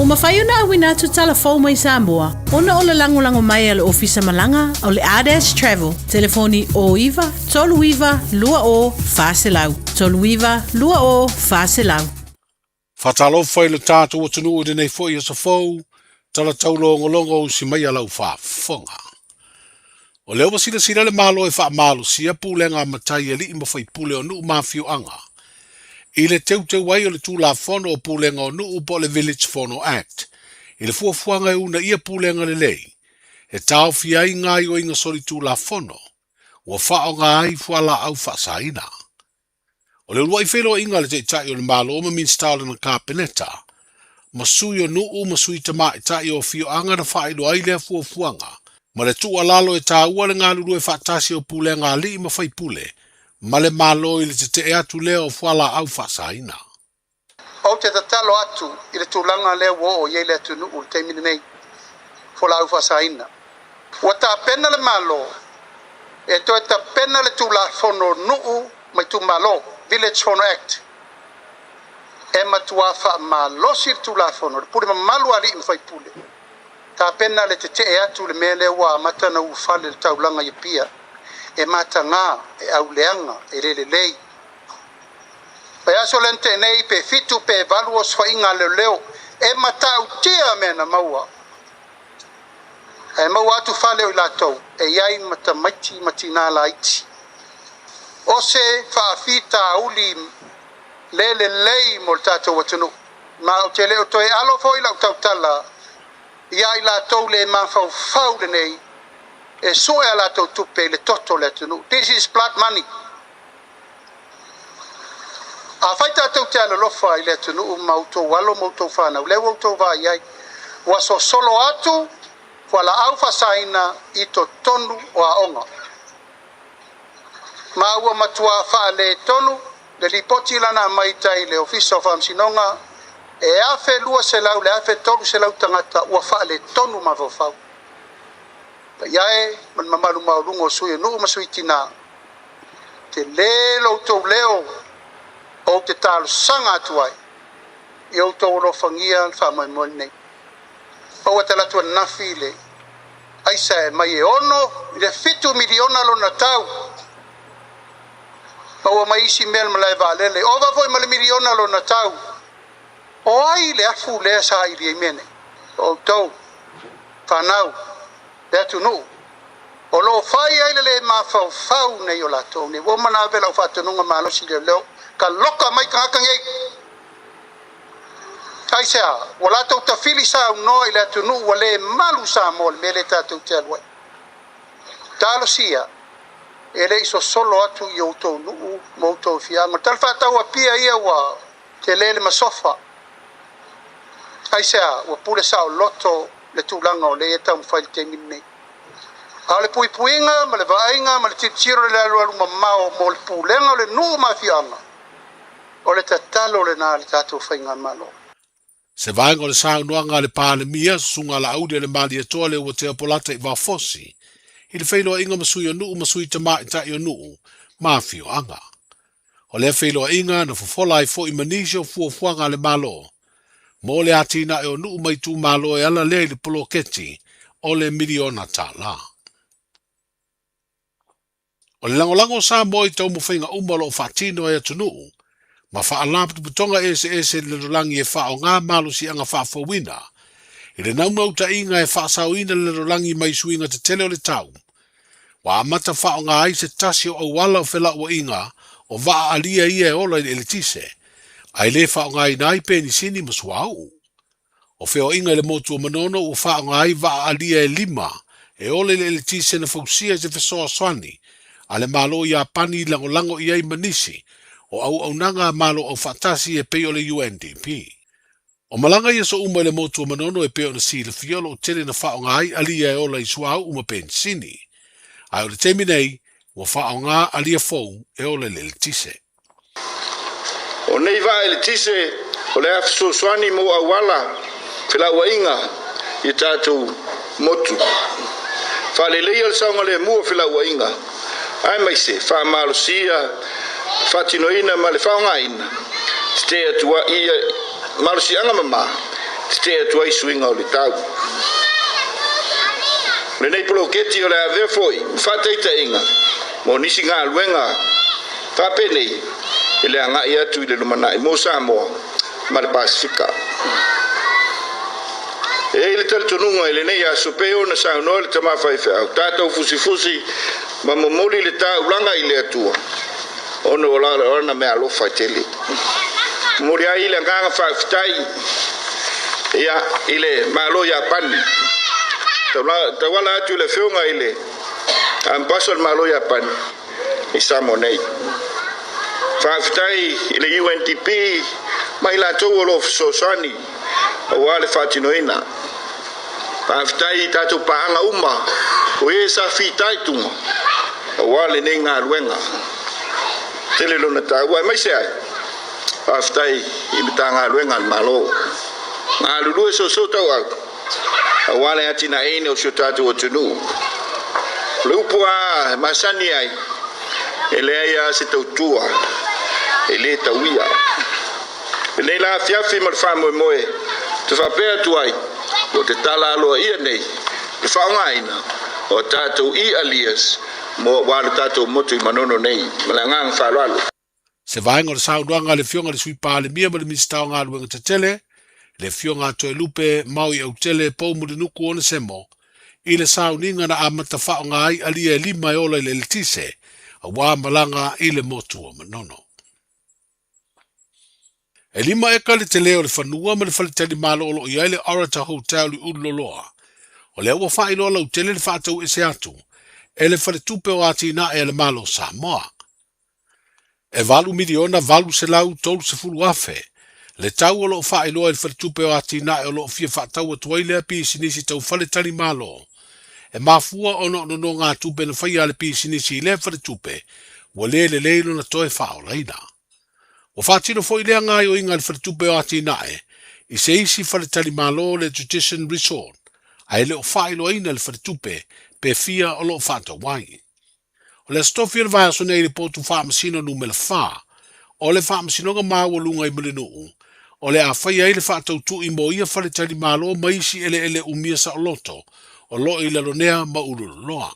mafai ona auina atu tala fou mai Samoa ona o le lagolago mai a le Ofisa Malaga o le Ardash Travel. Telefoni 09 39 20 400 39 20 400. Faatalofa i le tatou atunuu i lenei foi aso fou, tala taulogologo usi mai a lau faafofoga. O lea ua silasila le Malo e faamalosia pulega a matai alii ma faipule o nuu ma afioaga i le teuteu ai o le Tulafono o Pulega o Nuu po o le Village Fono Act i le fuafuaga e uunaia pulega lelei e taofia ai gaoioiga solitulafono ua faaaoga ai fualaau faasaina. O le uluai feiloaiga a le Taitai o le Malo ma Minisita o lana Kapeneta, ma sui o nuu ma sui tamaitai o afioaga na faailoa ai lea fuafuaga, ma le tuualalo e taua le galulue faatasi o pulega alii ma faipule ma le Malo i le tetee atu lea o fualaau faasaina. Ou te tatalo atu i le tulaga lea ua oo i ai le atunuu i le taimi lenei, fualaau faasaina. Ua tapena le Malo e toe tapena le Tulafono Nuu ma Itumalo, Village Fono Act, e matua faamalosi le Tulafono, le pule mamalu a alii ma faipule, tapena le tetee atu le mea lea ua amata ona ulufale le taulaga i Apia, e mataga, e auleaga, e le lelei. Vaiaso lea na tea nei, pe 7 pe 8 osofaiga a leoleo, e matautia mea na maua. Ae maua atu fale o i latou e i ai ma tamaiti ma tinā laiti. O se faafitauli le lelei mo le tatou atunuu. Ma ou te le o toe alo foi lau tautala ia i latou le mafaufau lenei e sue a latou tupe i le toto o le atunuu. This is blood money. Afai tatou te alolofa i le atunuu ma outou alo ma outou fanau, lea ua outou vaai ai, ua sosolo atu fualaau faasaina i totonu o aoga. Ma ua matua faaletonu le lipoti lana mai tai le Ofisa o Faamasinoga, e 1,200 le 1,300 tagata ua faaletonu mafaufau. Paia e ma le mamalu maualuga o sui o nuu ma sui tinā, te lē lo outou leo ou te talosaga atu ai i outou alofagia le faamoemoe lenei. Maua talatu ananafi le aisa e mai e 6 i le 7 miliona lona tau. Maua mai isi mea le malae vaalele, ova foi ma le miliona lona tau. O ai le afu lea sa ili ai mea nei? O outou, fanau, le atunuu, o lo o fai ai le le mafaufau nei o latou nei. Ua uma ona ave lau faatonuga malosi leoleo, ka loka mai tagata nei. Aisea, ua latou tafili saunoa i le atunuu ua le malu Samoa le mea lea tatou te alu ai. Talosia, e le i sosolo atu i outou nuu ma outou afioaga. O le tala faatau Apia ia ua tele le masofa. Aisea, ua pule saoloto le tulaga o lea e taumafai le taimi lenei. A o le puipuiga ma le vaaiga ma le tilotilo i le alualu mamao mo le pulega o le nuu ma afioaga, o le tatalo lena a le tatou faigamalo. Se vaega o le saunoaga a le Palemia, Susuga Laauli o le Malietoa Leuatea Polata i Vafosi, i le feiloaiga ma sui o nuu ma sui tamaitai o nuu ma afioaga. O lea feiloaiga na fofola ai foi ma nisi o fuafuaga a le Malo mo le atinae o nuu ma itumalo e ala lea i le poloketi o le miliona tala. O le lagolago o Samoa i taumafaiga uma o lo o faatino ai atunuu ma faalapotopotoga eseese i le lalolagi e faaaoga malosiaga faafouina i le naunautaiga e faasaoina le lalolagi mai suiga tetele o le tau, ua amata faaaoga ai se tasi o auala o felauaiga o vaa alia ia e ola i le eletise, ae le faaaogaina ai penisini ma suauu. O feoaiga i le motu o Manono ua faaaoga ai vaa alia e 5 e ola i le eletise na fausia i se fesoasoani a le Malo Iapani i lagolago i ai ma nisi o auaunaga a Malo Aufaatasi e pei o le UNDP. O malaga i aso uma i le motu o Manono e pei ona silafia o lo o tele na faaaoga ai alia e ola i suauu ma penisini. Ae o le taimi nei, ua faaaoga alia fou e ola i le eletise. O nei vaa eletise o le a fesoasoani mo auala felauaiga i tatou motu. Faaleleia le saogalemu o felauaiga, aemaise faamalosia faatinoina ma le faaaogaina tetee atu ia malosiaga mama tetee atu ai suiga o le tau. O lenei poloketi o le a avea foi ma faataitaiga mo nisi galuega faapenei i le agai atu i le lumanai mo Samoa ma le Pasefika. E i ai le talitonuga i lenei aso pei ona saunoa le tama faifeau, tatou fusifusi ma momoli le taulaga i le Atua ona o lana meaalofa e tele. Momoli ai le agaga faafetai ia i le Malo Iapani, tauala atu i le afioga i le Ambassador o le Malo Iapani i Samoa nei. Faafetai i le UNDP ma i latou o lo o fesoasoani aua le faatinoina. Faafetai i tatou paaga uma o e sa fitaituga aua lenei galuega. Tele lona taua aemaise ai faafetai i Matagaluega a le Malo. Galulue soosoo tauau aua le atinaeina o si o tatou atunuu. O le upu lava e masani ai, e leai lava se tautua e le tauia. Lenei la afiafi ma le faamoemoe ou te faapea atu ai, ua tatala aloaia nei le faaaogaina o a tatou e-alias mo aua lo tatou motu i Manono nei. Ma le agaga faaaloalo. Se vaega o le saunoaga a le Afioga i le Sui Palemia ma le Minisita o Galuega Tetele, le Afioga a Toelupe Maui Autele Poumulinuku Onesemo, i le sauniga na amata faaaoga ai alia e lima e ola i le eletise aua malaga i le motu o Manono. E lima eka le tele o le fanua ma le faletalimalo o lo o i ai le Orator Hotel i Ululoloa. O lea ua faailoa lautele le faatauese atu e le Faletupe o Atinae a le Malo o Samoa. E $8,830,000 le tau o lo o faailoa i le Faletupe o Atinae o lo o fia faatau atu ai lea pisinisi tau faletalimalo. E mafua ona o nonogatupe na faia a le pisinisi i lea faletupe ua le lelei lona toe faaolaina. Ua faatino foi lea gaoioiga a le Faletupe o Atinae i se isi faletalimalo le Tradition Resort, ae le o faailoaina e le faletupe pe fia o lo o faatau ai. O le Aso Tofi o le vaiaso nei i le potu faamasino numera 4 o le Faamasinoga Maualuga i Mulinuu, o le a faia ai le faatautui mo ia faletalimalo ma isi eleele umia saoloto o lo o i Lalonea ma Ululoloa.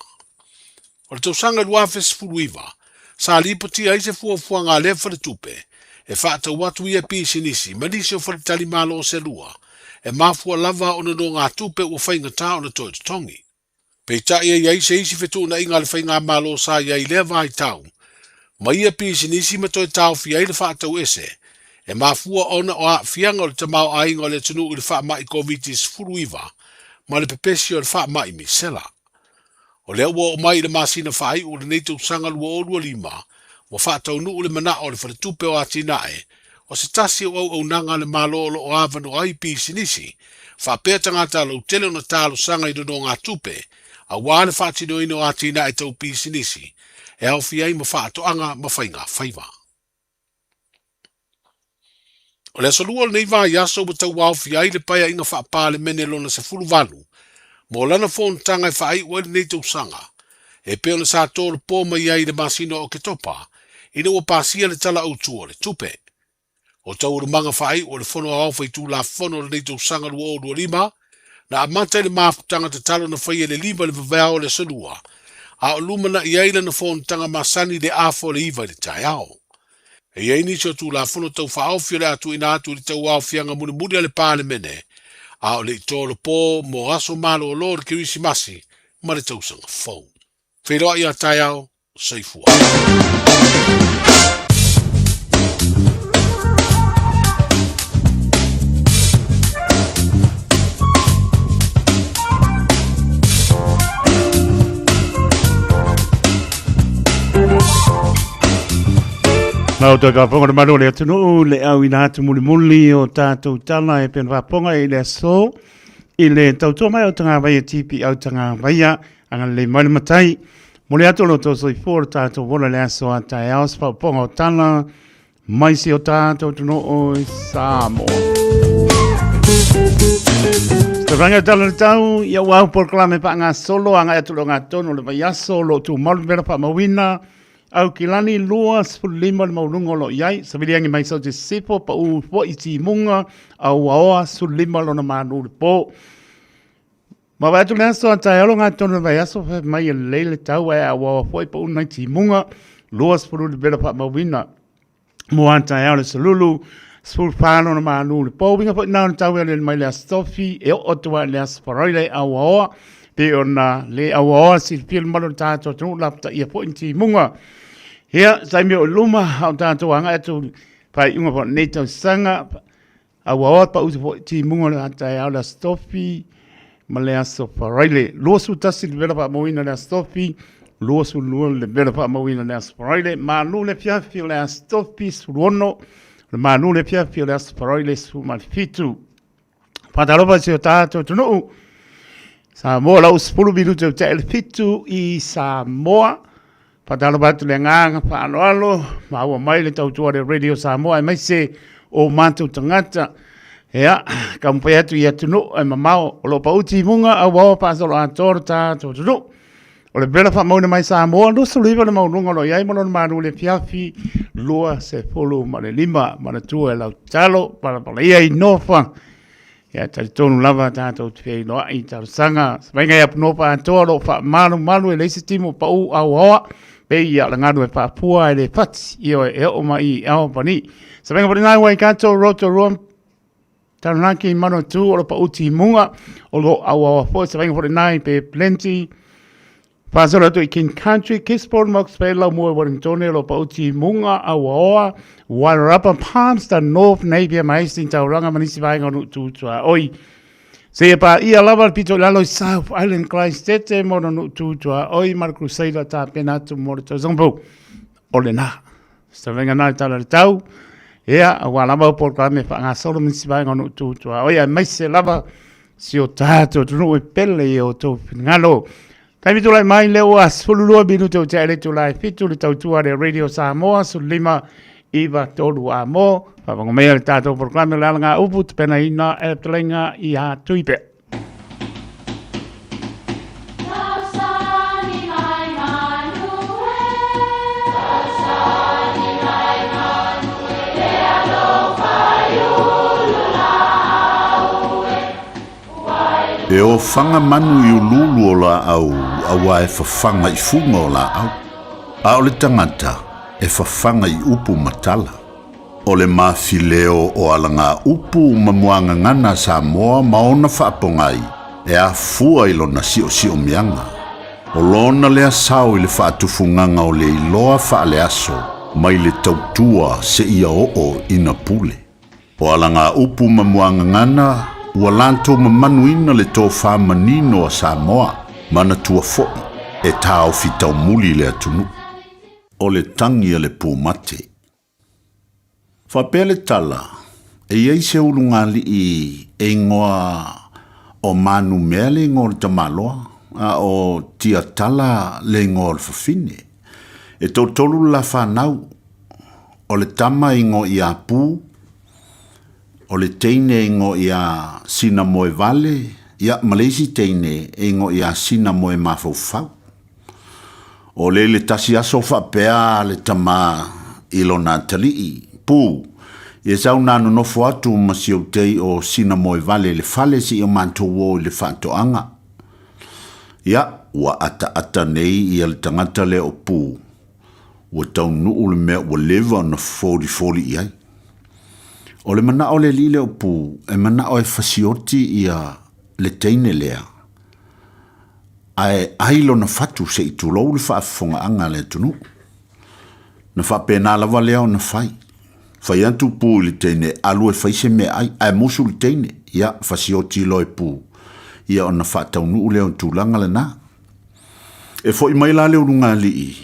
O le tausaga 2019, sa lipotia ai se fuafuaga a lea faletupe e faatau atu ia pisinisi ma nisi o faletalimalo se lua, e mafua lava ona nogatupe ua faigata ona toe totogi. Peitai e i ai se isi fetuunaiga a le faigamalo sa i ai i lea vaitau ma ia pisinisi ma toe taofi ai le faatauese e mafua ona o aafiaga o le tamaoaiga o le atunuu i le faamai Koviti-19 ma le pepesi o le faamai misela. O lea ua oo mai i le masina faaiu o lenei tausaga 2025, ua faataunuu le manao o le Faletupe o Atinae, o se tasi o auaunaga a le Malo o lo o avanoa ai pisinisi, faapea tagata lautele ona talosaga i nonogatupe aua le faatinoina o atinae tau pisinisi e aofia ai ma faatoaga ma faigafaiva. O le aso Lua o lenei vaiaso ua tauaofia ai le Paeaiga Faa-Palemene lona 18 mo lana fonotaga e faaiu ai lenei tausaga, e pei ona sa tolopo mai ai i le masina o Oketopa ina ua pasia le Tala Autu o le Tupe. O taualumaga faaiu o le Fono Aoao Faitulafono o lenei tausaga 2025, na amata i le mafutaga tatalo na faia i le 5 i le vaveao o le aso Lua, a o lumanai ai lana fonotaga masani i le afa o le 9 i le taeao. E i ai nisi o Tulafono Tau Faaofi o le a tuuina atu i le tauaofiaga mulimuli a le Palemene, a o le i tolopo mo aso malolo o le Kerisimasi ma le Tausaga Fou. Feiloai a taeao, soifua. Lau toe faafofoga le malu o le atunuu le au ina atu mulimuli o tatou tala e pei ona faafofoga i le aso i le tautua mai o Tagavaia TP au Tagavaia agalelei mai le matai mole atu lo outou soifua o le tatou ola i le aso a taeao se faafofoga o tala mai si o tatou atunuu i Samoa. Te whanga tala le tau, ia ua au polokalame paangasolo, agai atu le ogatotonu o le vaiaso, o lo o tumau le mea whaamauina, Aukilani 25 le maualuga o lo o i ai, Saviliagi mai Saute Sisifo, pau foi i Timuga, Auaoa 15 lona malu i le po. Ma vaai atu le aso a taeao lo gatonu le vaiaso fai mai e lelei le tau ae auaoa foi pau nai timuga 20 le vela faamauina mo a taeao le salulu 14 lona malu le po winga foi na o tau e le mai le aso tofi e oo atu ai le aso faraile auaoa pe ona le auaoa silafia le mamalu o le tatou atunuu lapataia foi ni timuga. Ia, taimi o i luma a o tatou agai atu faaiuga foi o lenei tausaga. Auaoa pau foi timuga o le taeao le Aso Tofi ma le Aso Faraile. 21 le vela faamauina le Aso Tofi, 22 le vela faamauina le Aso Faraile. Malu le afiafi o le Aso Tofi 16, le malu le afiafi o le Aso Faraile 17. Faatalofa i si o tatou atunuu. Samoa lau 10 minute o te le fitu i Samoa. Faatalofa atu le agaga faaaloalo, maua mai le tautua le Radio Samoa aemaise o matou tagata. Ia, taumafai atu i atunuu e mamao o lo o pau timuga auaoa faasoloatoa lo tatou atunuu. O le vela faamauina mai Samoa, 29 le maualuga o lo o i ai ma lona malu i le afiafi 25. Manatua e lau tatalo, palapalaia i Nofa. Ia talitonu lava tatou te feiloai i talosaga. Savaiga ia Punopa atoa o lo o faamalumalu e leai se timu pau auaoa pei ia o le galu e faapua e le fati ioe e oo mai i Albany. Savaiga foi lena Waikato, Rotorua, Taranaki, Manawatu o lo pau timuga o lo auaoa foi. Savaiga foi lena i Bay Plenty, Faasolo atu i King Country, Gisborne, Mox Bay, Laumua, Wellington, o lo pau timuga auaoa, Wairarapa, Palmerston North, Napier ma Hastings, Tauranga ma nisi vaega o Nuu Tuaoi. Seia paia lava le pito i lalo i South Island, Christchurch mo le Nuu Tuaoi ma le Crusader tapena atu mo le tausaga fou. O lena. Savenga na i tala le tau. Ia, aua lava o polokalame faagasolo ma nisi vaega o Nuu Tuaoi aemaise lava si o tatou atunuu e pele i o outou finagalo. Taimi tulai mai lea ua 12 minute o tea i le itula e 7 le tautua le Radio Samoa 15 9 3 a mo. Faafofoga maia le tatou polokalame o le alagaupu tapenaina e le fetalaiga ia Tuipea. E ofaga manu i uluulu o laau auā e fafaga i fuga o laau, a o le tagata e fafaga i upu ma tala. O le mafileo o alagaupu ma muagagana a Samoa ma ona faapogai e afua i lona siosiomiaga. O lona lea sao i le faatufugaga o le iloa faaleaso mai le tautua seia oo ina pule. O alagaupu ma muagagana ua latou mamanuina le tofa manino a Samoa, manatua foi e taofi taumuli le atunuu. O le tagi a le pumate. Faapea le tala, e i ai se ulugalii e igoa o Manumea le igoa o le tamaloa, a o Tiatala le igoa o le fafine. E toatolu le la fanau, o le tama e igoa ia Pu, o le teine e igoa ia Sinamoevale, ia ma le isi teine e igoa ia Sinamoemafaufau. O le le tasi aso faapea le tama i lona atalii, Pu, ia sau na nonofo atu ma si ou tei o Sinamoevale i le fale seia matou o i le faatoaga. Ia, ua ataata nei ia le tagata lea o Pu, ua taunuu le mea ua leva ona folifoli i ai. O le manao o le alii lea o Pu, e manao e fasioti ia le teine lea, ae ai lona fatu se i tulou le faafofogaaga a le atunuu. Na faapena lava lea ona fai. Fai atu Pu i le teine, alu e fai se meaai, ae musu le teine, ia, fasioti loa e Pu, ia ona faataunuu lea o le tulaga lena. E foi mai la le ulugalii,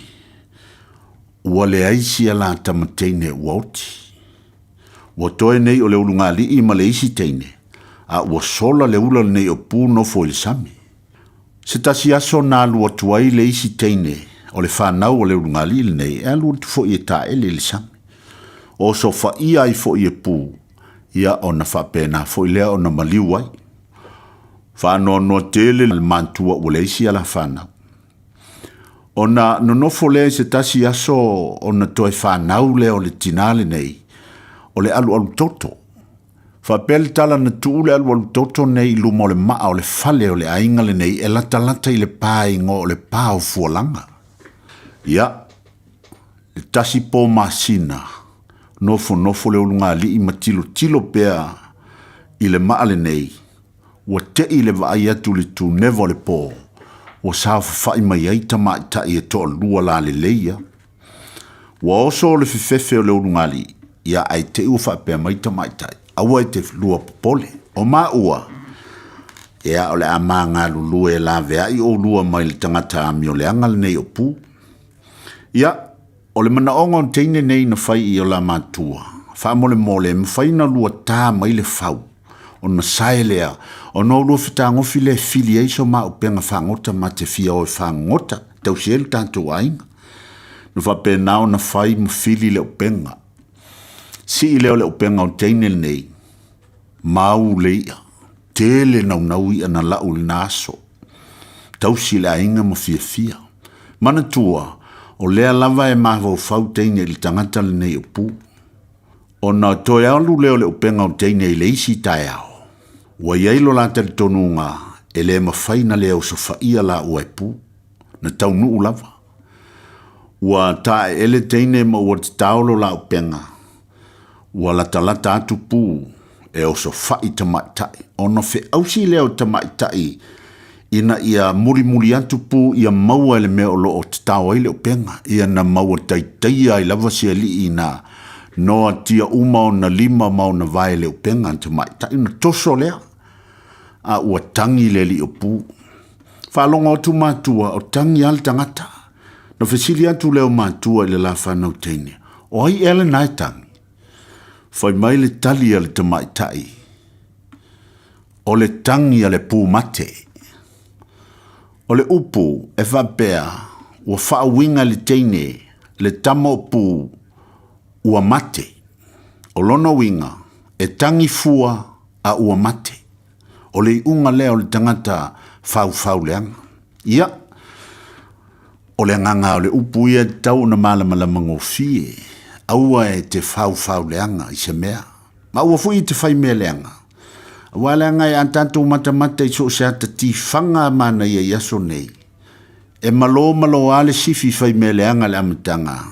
ua leai sia la tama teine ua oti. Ua toe nei o le ulugalii ma le isi teine, a ua sola le ula lenei o Pu nofo i le sami. Se tasi aso na alu atu ai le isi teine o le fanau a le ulugalii lenei e alu atu foi e taele i le sami. Osofaia ai foi e Pu, ia ona faapena foi lea ona maliu ai. Faanoanoa tele le matua ua leai sia la fanau. Ona nonofo lea i se tasi aso ona toe fanau lea o le tinā lenei, o le alualu toto. Faapea le tala na tuu le alualu toto nei i luma o le maa o le fale o le aiga lenei e latalata i le pa e igoa o le pa o Fualaga. Ia, le tasi po masina, nofonofo le ulugalii ma tilotilo pea i le maa lenei, Ua te'i le vaai atu i le tuneva o le pō, ua saofafai mai ai tamaitai e toalua lalelei ia. Ua oso le fefefe o le ulugalii, ia ae te'i ua faapea mai tamaitai, Aua e te lua popole, o maua, ia o le a ma galulue e laveai oulua mai le tagata amioleaga lenei o Pu. Ia, O le manaoga o teine nei na fai i o la matua, faamolemole e mafai na lua ta mai le fau, ona sae lea, ona o lua fetagofi lea e fili ai so maupega fagota ma te fia o e fagota, tausi ai lo tatou aiga. Na faapena ona fai ma fili le upega. Sii lea o le upega o teine lenei, mau le i'a, tele naunau i'a na lau i lena aso. Tausi le aiga ma fiafia. Manatua, o lea lava e mafaufau teine i le tagata lenei o Pu. Ona toe alu lea o le upega o teine i le isi taeao, ua i ai lo la talitonuga e le mafai na le osofaia laua e Pu. Na taunuu lava. Ua taeele teine ma ua tatao lo la upega, Ua latalata atu pū e osofaʻi tamaitai, ona feausi lea o tamaitai ina ia mulimuli atu pū ia maua e le mea o lo o tatao ai le upega, ia na maua taitaia ai lava se alii ina noatia uma ona lima ma ona vae i le upega a tamaitai, ona toso lea, a ua tagi le alii o pū. Faalogo atu matua o tagi lava le tagata. Na fesili atu lea o matua i le la fanau teine, O ai ea lena e tagi? Fai mai le tali a le tamaitai, O le tagi a le pū mate. O le upu e faapea ua faauiga e le teine le tama o Pū ua mate. O lona uiga, e tagi fua a ua mate. O le iuga lea o le tagata faufau leaga. Ia, o le agaga o le upu ia e tatau ona malamalama gofie, aua e te faufau leaga i se mea, ma aua foi e te fai mea leaga. Aua leaga e a tatou matamata i so o se ata tifaga a manaia i aso nei, e malo malo lava le sifi fai mea leaga i le amataga,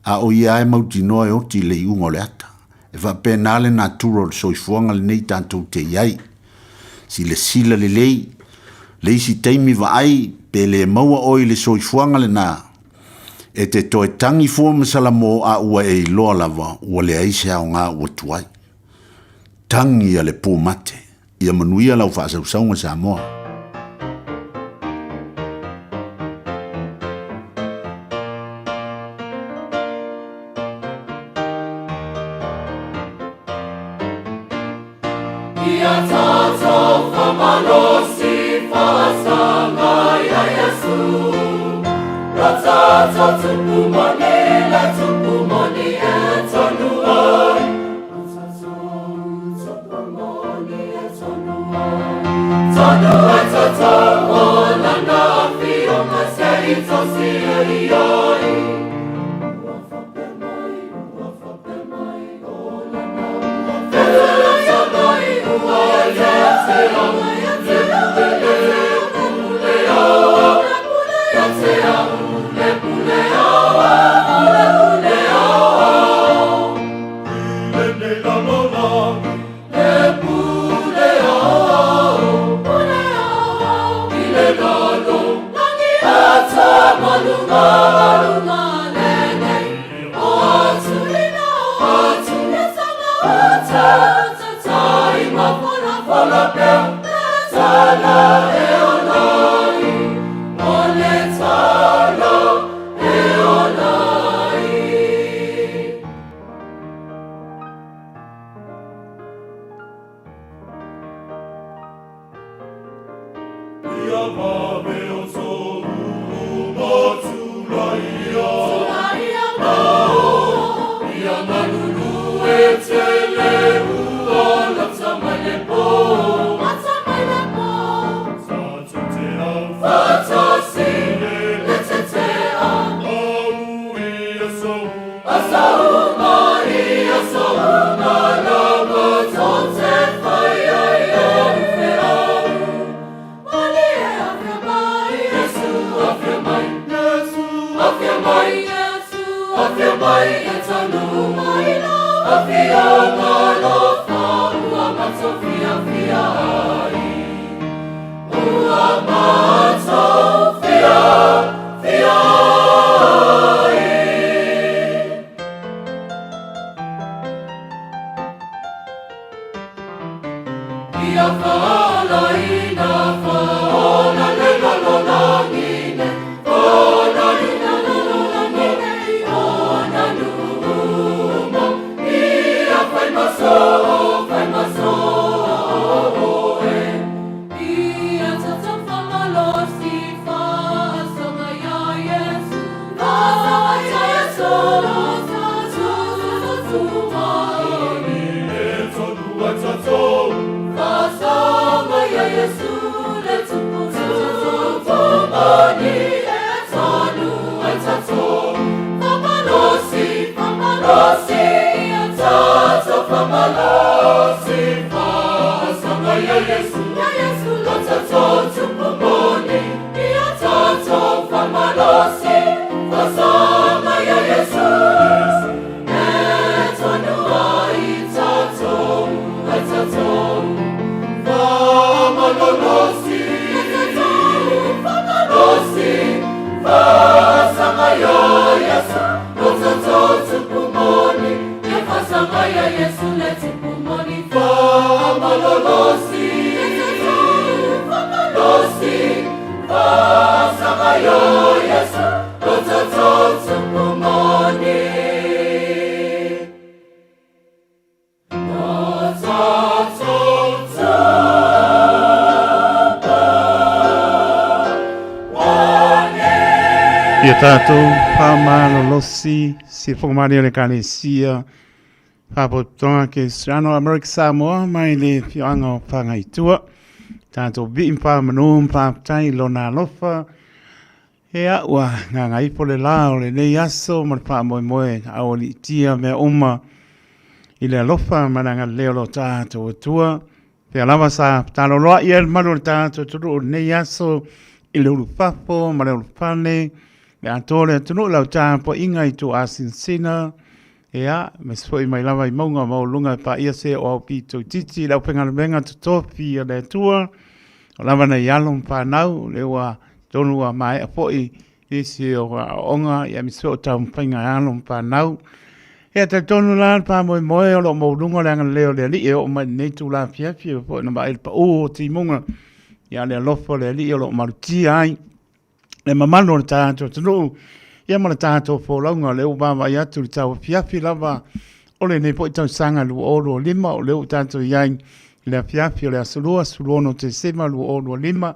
a o ia lava e mautinoa e oti i le iuga o le ata. E faapena le natura o le soifuaga lenei tatou te i ai. Silasila lelei, le isi taimi vaai pe le maua oe i le soifuaga lena, e te toe tagi fua ma salamo a ua e iloa lava ua leai se aoga ua tuai. Tagi a le pumate. Ia manuia lau faasausauga Samoa. Ia tātou whamalosi whasanga ia Yesu. Ra tātou tupu moni, la tupu moni e tonu ai. Ra tātou tupu moni e tonu ai. Tonu ai tātou o lana whionga se i tosi e i ai. Ua whapea mai, ua whapea mai, o lana ua whea mai, ua te te au, te pule le pule au, te au, le pule au, le pule au. I lenei lalolagi, le pule au, pule au, i le lalolagi, ata malunga, malunga lenei, o atu lina, o atu lesanga, ata, ata, tai mafola, fola pea, tala e olai, o le tala e olai. Ia vave o tōu uma tulaia. Tulaia mao. Ia malulu e te le ua lata mai le pō. Lata mai le pō. Tātou te au. Whātasi. Le te te. Ia tātou whāmalolosi, si whakamani o le Ekalesia, Whapotonga ke Srano Amerika Samoa mai le whioanga o Whangaitua. Tātou vii whamanu whāptai lona alofa. Ea ua ngāngaipo le la o lenei aso ma le faamoemoe aualiitia mea uma i le alofa ma le agalelei o lo tatou Atua. Pea lava sa taloloa'i ai le malu o le tatou atunuu i lenei aso i le ulufafo ma le ulufale, le atoa o le atunuu i lau tapuaiga i tuuasinasina, ea, aemaise foi mai lava i mauga maualuluga e paia se o au pito itiiti i le aufaigaluega totofi a le Atua, o lava nai alo ma fanau, lea ua tonu ua maea foi nisi o aoaoga, ia aemaise foi o taumafaiga a alo ma fanau. Ia talitonu la le faamoemoe o lo o maualuga le agalelei o le Alii e oo mai i lenei itula afiafi, e foi ona vaai le pau o timuga, ia le alofa o le Alii o lo o malutia ai le mamalu o le tatou atunuu, ia ma le tatou folauga. O lea ua vaavaai atu i le tauafiafi lava o lenei foi tausaga 2025, o lea ua tatou i ai i le afiafi o le aso Lua 16 Tesema 2025,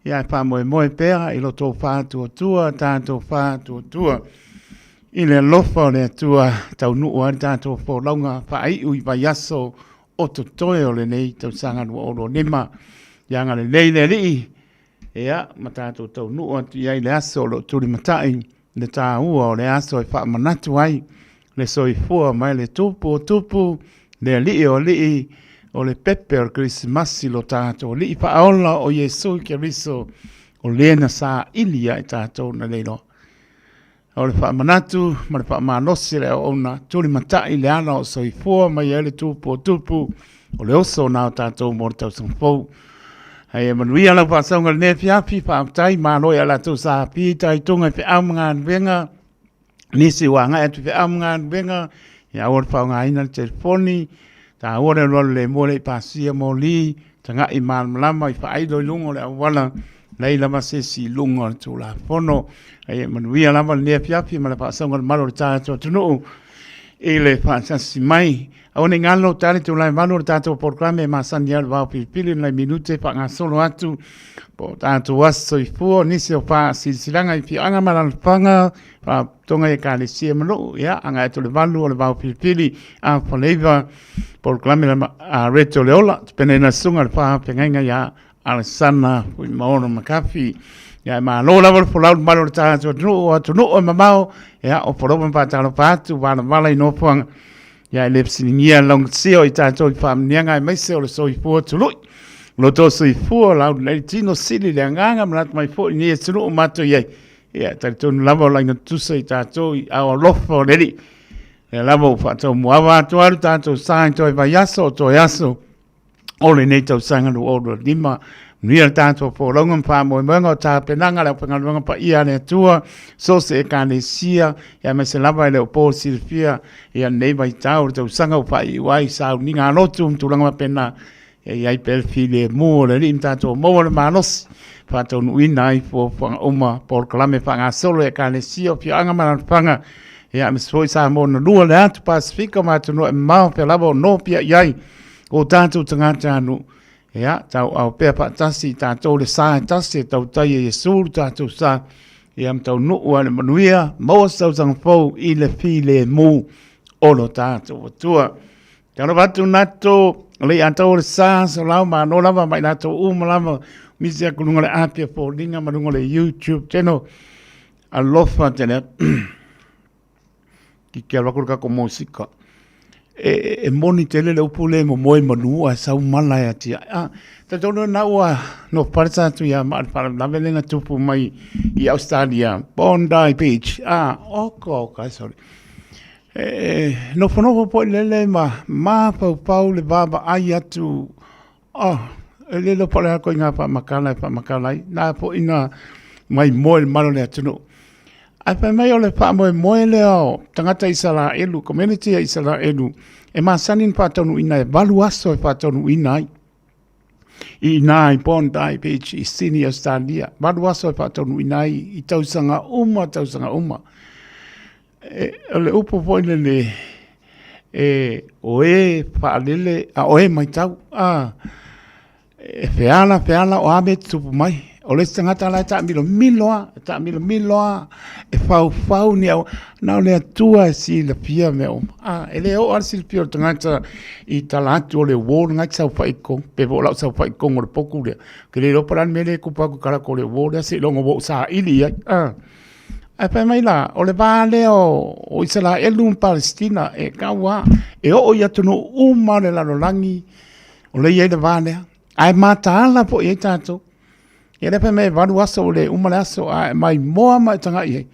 ia e faamoemoe pea i lo outou faatuatua, tatou faatuatua i le alofa o le Atua, taunuu ai le tatou folauga faaiu i vaiaso o totoe o lenei tausaga 2025. Ia agalelei le Alii, Ia, ma tatou taunuu atu i ai i le aso o lo o tulimatai le taua o le aso e faamanatu ai le soifua mai le tupu o tupu, le alii o alii, o le pepe o le Kerisimasi lo tatou Alii Faaola o Iesu Keriso, o le na saili ia i tatou na le iloa. O le faamanatu ma le faamalosi le auauna tulimatai le ala o soifua mai ai le tupu o tupu o le oso na o tatou mo le tausaga fou. Hei e manuia lau faasauga lenei afiafi, faafetai malo i a latou sa pita i tunga i feau ma galuega, nisi ua agai atu i feau ma galuega, ia aua le faaaogaina le telefoni, taua le alualu le mua le i pasia moli, Taga'i malamalama i faailo i luga o le auala, leai lava se isi i luga o le Tulafono. Ai e manuia lava lenei afiafi ma le faasauga le malu o le tatou atunuu i le faatasi mai. Aua ne i galo tali tulae malu o le tatou polokalame e masani ai o le vao pilipili nai minute faagasolo atu po o tatou aso soifua nisi o faasilasilaga i afioaga ma alaalafaga faalapotopotoga i ekalesia ma nuu ia agai atu i le 8 o le vao pilipili a Faleiva polokalame a Reto le Ola tapenaina susuga le faafeagaiga ia Alesana Fuimaono Makafi. Ia e malo lava le folau le malu o le tatou atunuu, o atunuu e mamao, ia o folau ma faatalofa atu, valavala i nofoaga. Ia e le fesiligia le laugasia o i tatou i faamanuiaga aemaise o le soifua tului. Lo outou soifua lau lelei tino sili le agaga manatu mai foi i lenei atunuu o matou i ai. Ia e talitonu lava o laina tutusa i tatou i ao alofa o le Alii. Lea lava ua faataumuaava atu ai lo tatou sa i toe vaiaso o toe aso o lenei tausaga 2025. Manuia le tatou folauga ma faamoemoega o tapenaga le aufaigaluega paia a le Atua, so o se Ekalesia, aemaise lava e le o po silafia ia lenei vaitau o le tausaga ua faaiu ai sauniga a lotu ma tulaga faapena, ia i ai pea le filemu o le Alii ma tatou maua le malosi e faataunuuina ai fuafuaga uma, polokalame faagasolo i Ekalesia, afioaga ma alaalafaga, ia aemaise foi Samoa na lua le atu Pasefika ma atunuu e mamao pea lava o nofia i ai o tatou tagatanuu. Ia, tauau pea faatasi i tatou le sa e tasi e tautai e Iesu le tatou sa, ia ma taunuu lava i le manuia, maua se tausaga fou i le filemu o lo tatou Atua. Talofa atu nato le ia tau o le sa, solau malo lava ma i latou uma lava, misi aku luga o le api a foliga ma luga o le YouTube channel. Alofa tele atu. Ki alu atu le tatou mosika. E, e moni tele le upu le momoe manu ae sau mala e atiae. Ah, talitonu na ua no pale tatou ia ma le faalavelave lea na tupu mai i Australia, Bondi Beach. Ah, oka oka, sorry. E nofonofo foi lele ma mafaufau le vaavaai atu, oh, e le iloa po o le a ituaiga faamatala e faamatala ai, na foi na maimoa i le malu o le atunuu. Ae fai mai o le faamoemoe lea o tagata Isaraelu, community a Isaraelu, e masani ona faataunuuina e 8 aso e faataunuuina ai. I ina i Bondi Beach i Sydney, Australia, 8 aso e faataunuuina ai i tausaga uma, tausaga uma. E, o le upu foi lele, e, o e faalele, a o e matau, a, e feala, feala, o a mea e tutupu mai. O le isi tagata la e taamilomilo lava, e taamilomilo lava, e faufau ni au, na o le Atua e silafia mea uma. A, e le oo lava le silafia o le tagata i tala atu o le uo lena e te saofai i totonu, pe po o lau saofai i totonu o le potu lea, ou te le iloa po o le a le mea lea e tupu atu i tala atu o le uo lea seiloga ua ou saili i ai. A. Ae fai mai la, o le va lea o Isaraelu ma Palesitina e tau lava, e oo i atunuu uma o le lalolagi o lea e i ai le va lea. Ae mataala foi i ai tatou. Ia lea fai mai e 8 aso ua le uma le aso, ae maimoa mai tagai i ai,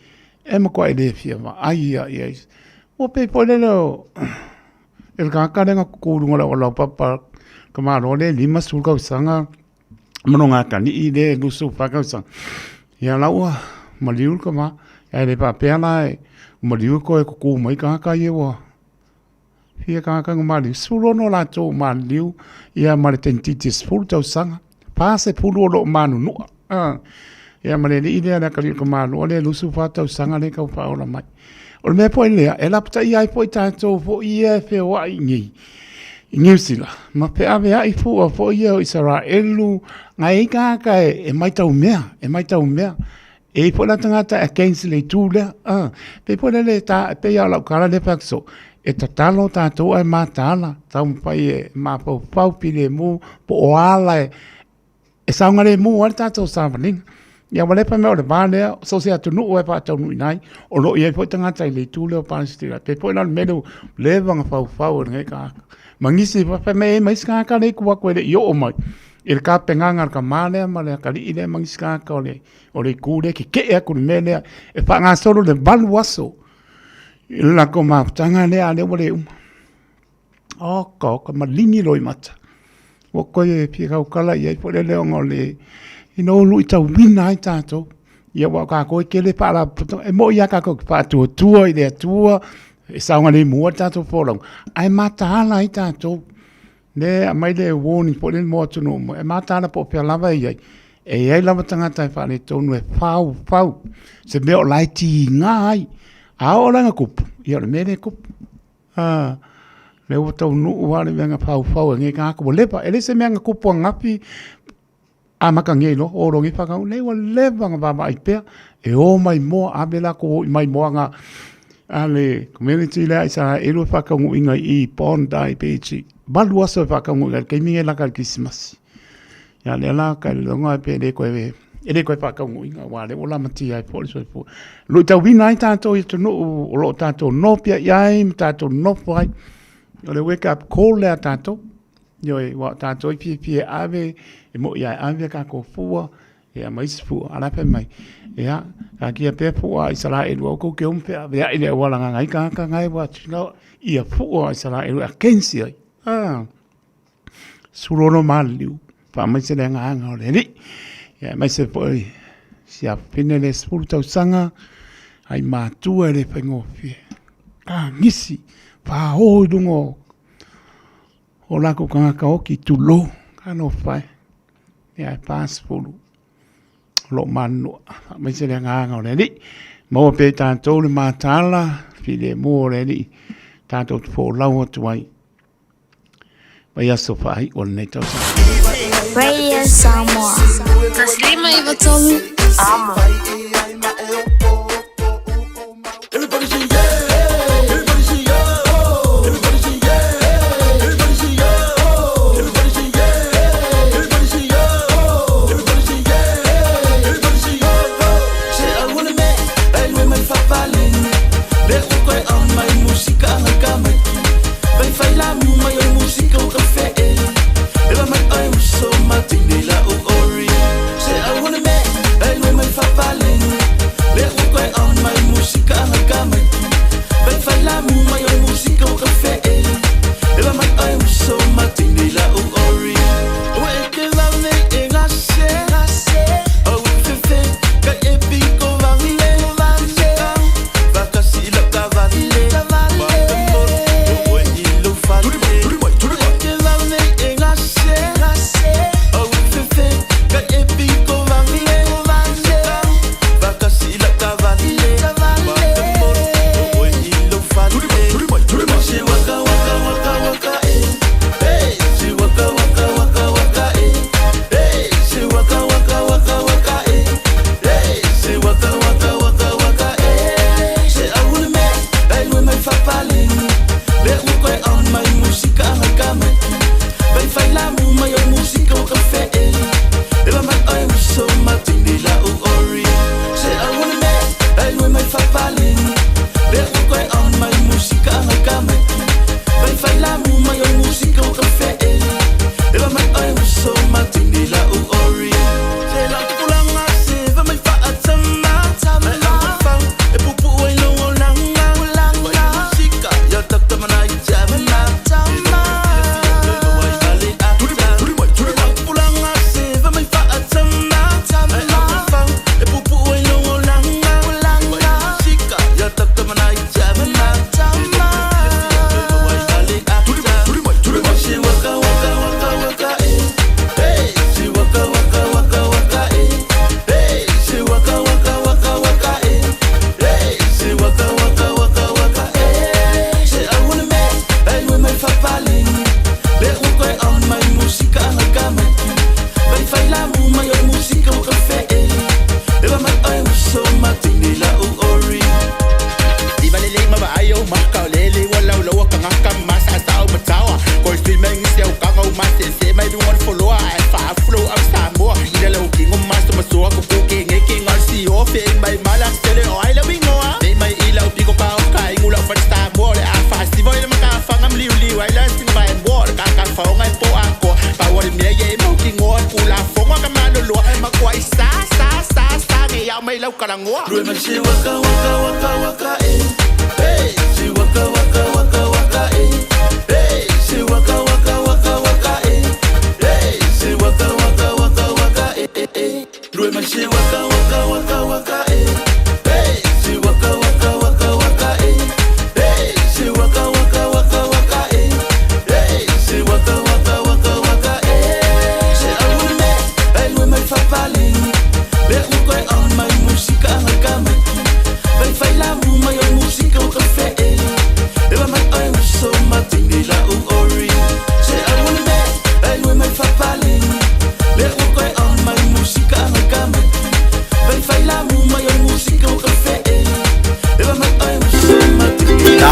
e matuai le fia vaai lava i ai. Ua pei foi lele o le tagata lea na tutu i luga o le auala laupapa tamaloa lea e 50 tausaga Manogatani'i lea e 24 tausaga, ia la ua maliu le tama. Ae le faapea la e maliu toe tutu mai tagata ia ua fia tagata na maliu, 16 latou ua maliliu ia ma le teineitiiti e 10 tausaga, 40 o lo o manunua. Ia ma le alii lea le atalii o le tamaloa lea e 24 tausaga lea e tau faaola mai. O le mea foi lea, e lapataia ai foi tatou foi ia e feoai i inei i Niu Sila, ma feaveai fua foi ia o Isaraelu, na e i ai tagata e matau mea, e matau mea. E i ai foi la tagata e against le itu lea. Pei foi lele e ta, pei lava o lau tala lea e fai atu soo, e tatalo tatou ae mataala, taumafai e mafaufau filemu po o a ala e e saogalemu ai le tatou savaliga. Ia ua le fai mai o le va lea, so o se atunuu e faataunuuina ai, o lo o i ai foi tagata i le itu lea o Palesitina. Pei foi la o le mea lea ua leva ona faufau e lenei tagata. Ma nisi fai mai e i ai ma isi tagata lea i tua atu e le i oo mai i le tapenaga a le tama lea ma le atalii lea ma nisi tagata o le o le itu lea e tetee atu i le mea lea e faagasolo le 8 aso i le latou mafutaga lea, a o lea ua le uma. Oka oka maligi loimata. Ua toe fia tautala i ai foi lele ona o le ina ua luitauina ai tatou. Ia aua o tatou e tele faalapotopotoga, e moni lava tatou te faatuatua i le Atua e saogalemu ai le tatou folauga, ae mataala ai tatou. Lea e aumai le warning foi lele mo atunuu uma, e mataala po o fea lava e i ai, e i ai lava tagata e faaletonu e faufau se mea o la e tiga ai. A oo la ina tupu, ia o le mea lea e tupu. A, lea ua taunuu lava le mea na faufau e nei tagata, ua leva. E le se mea na tupu ananafi amata nei loa, o loa nei faataunuu. Leai, ua leva ona vaavaai pea, e o maimoa, ave latou o i maimoaga a le community lea a Isaraelu e faataunuuina i i Bondi Beach, 8 aso e faataunuuina ai i le taimi lenei e lata i le Kerisimasi. Ia lea la kailoga pe le koe e le koe whakaunuiga, wā le ola matia ai po le soifua. Luitauina ai tātou i atunuu o lo o tātou nōpia i ai, ma tātou nofo ai. O le wake up call lea tātou. Ioe, wā o tātou i fiafia e ave, e mo i ai ave kākou fua, e a mai isi fua, ala fai mai. Ia, ka kia pea fua a Isaraelu, au kou ke umu pea, ave ai le auala ngā ngai kāka ngai wā tino, ia fua a Isaraelu a kensi ai. Ah. 16 maliliu. Faamaise le agaga o le Alii. Ia aemaise foi si afafine le 10 tausaga ai matua e le faigofie. Kagisi, fāō i luga o o lakou tagata oki, tulou, talofa e. Ia e 40 o loo manunua. Faamaise le agaga o le Alii. Maua pea i tatou le mataala, filemu o le Alii, tatou te folau atu ai. Vaiaso faaiu o lenei tausaga. Radio Samoa. 153 Amo.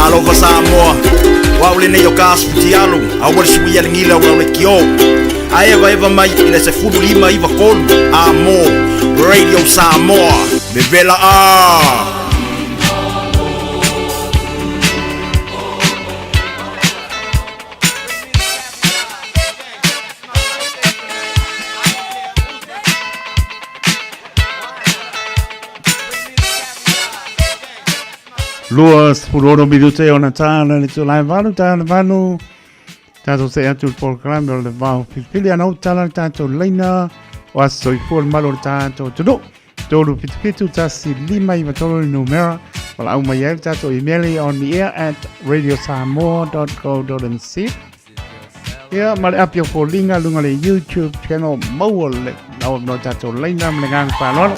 Talofa Samoa, o au lenei o ka asu tialo, aua le sui ale ngila o le kio. A eva eva mai i le 15 iva kolu, a mo, Radio Samoa, vevela a! 26 minute ona tāna le tūlai valu, tāna valu. Tatou see atu i le polokalame o le Vao Filifili ana ou tala le tatou laina o aso soifua le malu o le tatou atunuu. 377 1 5 9 3 le numera valaau mai ai le tatou email i on the air at radiosamoa.co.nz. Ia, ma le api o foliga luga le YouTube channel maua le lau no tatou laina ma le ganga faaaloalo.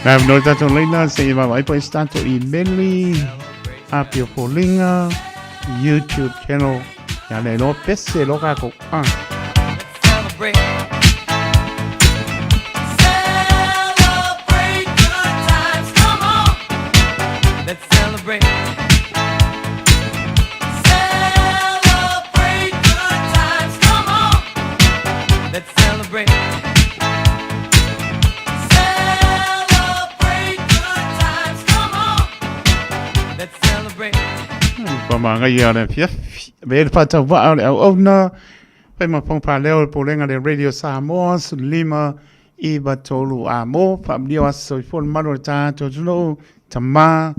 Na no tatou leina se i vaavaai po i se tatou imeli, api o foliga, YouTube channel, ia le iloa pese loa kākou. Ah. Ua māngaia le afiafi. Avea le faatauvaa o le auauna, fai ma fofoga faaleo le Pulega le Radio Samoa, 15 9 3 a mo, faamanuia o aso soifua le mamalu o le tatou atunuu, tama,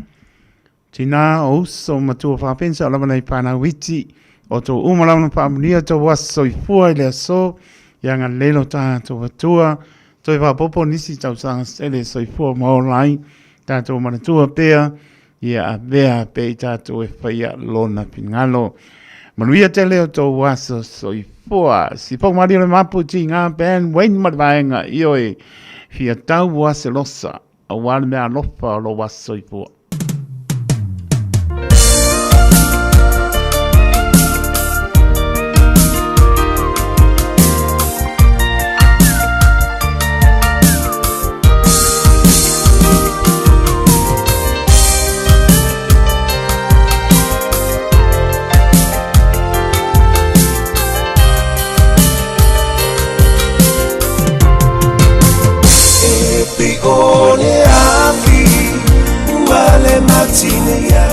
tina, o uso, matua faafensa o lava nei fanau iti, o tou uma lava na faamanuia tou aso soifua i le aso, ia agalelei lo tatou Atua, toe faaopoopo nisi tausaga sele soifua ma ola ai, tatou manatua pea, ia avea pea i tatou e faia lona finagalo. Manuia tele o tou aso soifua. Sifogo malie o le mapu tiga Ben Wayne ma le vaega ioe fia tau ua selosa aua le mea alofa o lou aso soifua. E pi o le afi ua le matine ia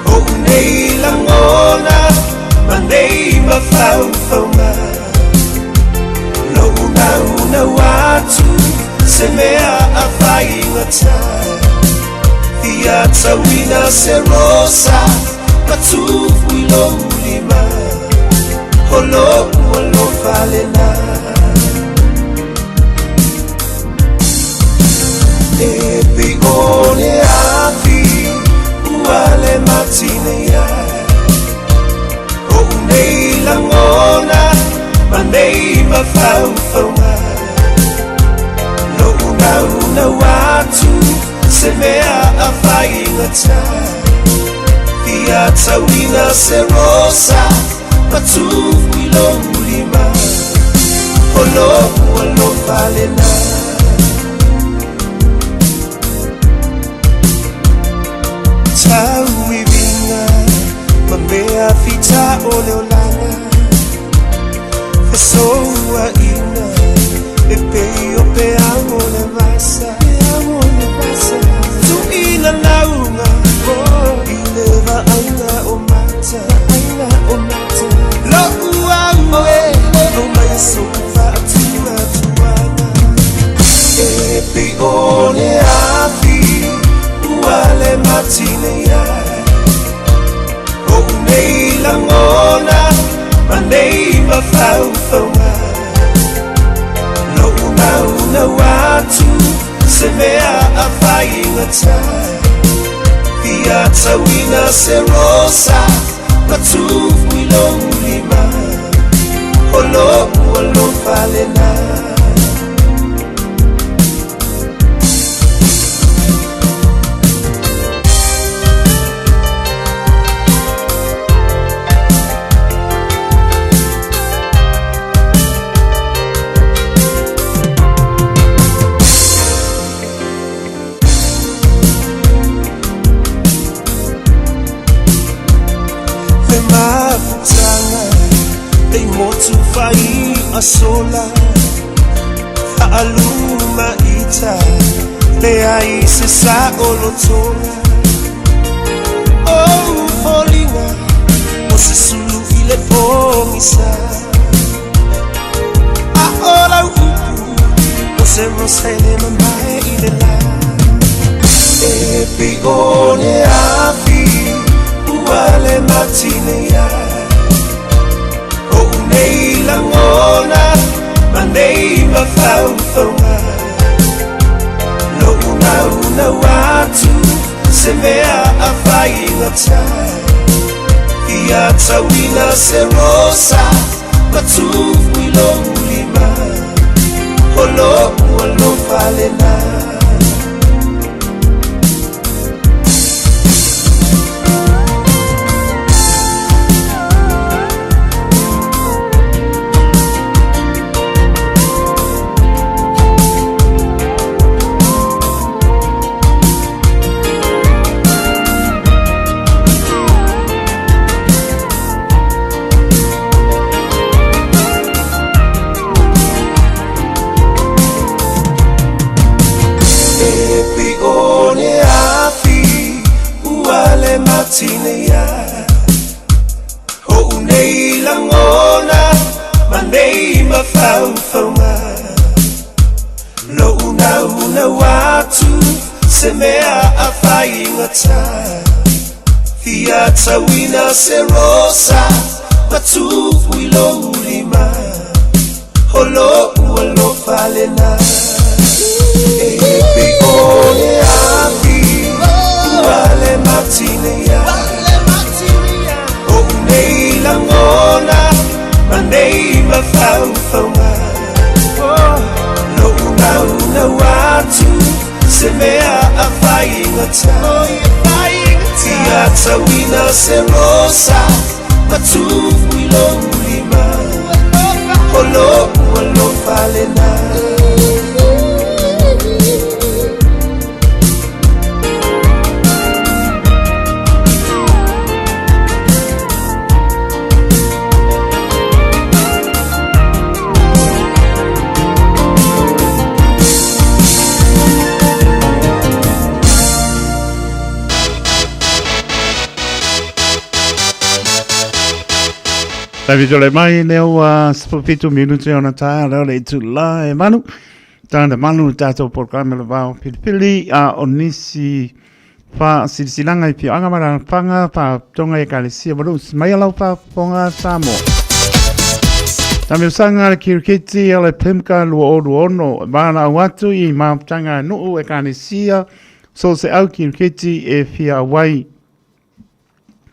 O nei langona ma nei mafaufauga Lou naunau atu se mea a faigata Fia tauina se rosa ma tufu i lou lima O lou alofa lena E pei o le afi ua le matine ia Ou nei lagona ma nei mafaufauga Lou naunau atu se mea a faigata Fia tauina se rosa ma tufu i lou lima O lou alofa lena Tauiviga ma mea fita o le olaga Fesouaina E pei o peau o le vasa Tuʻina lauga I le vaaiga o mata Loʻu au e Aumai e sou faatuatuaga E pei o le afi Ua le matine ia Oʻu nei lagona Ma nei mafaufauga Loʻu naunau atu Se mea a faigata Ia tauina se rosa Ma tufu i lou lima O loʻu alofa lena. Le mafutaga Lei motu fai asola Faaluma ita Leai se saolotoga O foliga O se sulu i le pogisa A o lau upu O se rosa e le mamae i le la E pei o le afi Ua le matine ia Oʻu nei lagona Ma nei mafaufauga Loʻu naunau atu Se mea a faigata Ia tauina se rosa Ma tufu i lou lima O loʻu alofa lena. E pei o le afi ua le matine ia Oʻu nei lagona ma nei mafaufauga Loʻu naunau atu se mea a faigata Fia tauina se rosa ma tufu i lou lima O loʻu alofa lena E pei o le afi ua le matine ia Oʻu nei lagona ma nei mafaufauga Loʻu naunau atu se mea a faigata Ia tauina se rosa Ma tufu i lou lima O loʻu alofa lena. Tavi tole mai lea ua 17 minute ona tā leo le itu la e manu. Tāna manu tātou programe le vao pilipili a o nisi wha silisilanga i pioanga mara whanga wha tonga e kalesia maru mai alau wha ponga Samoa. Tami usanga le kiriketi a le pimka lua oru ono mana au atu i mautanga nuu e kanesia so se au kiriketi e fia wai.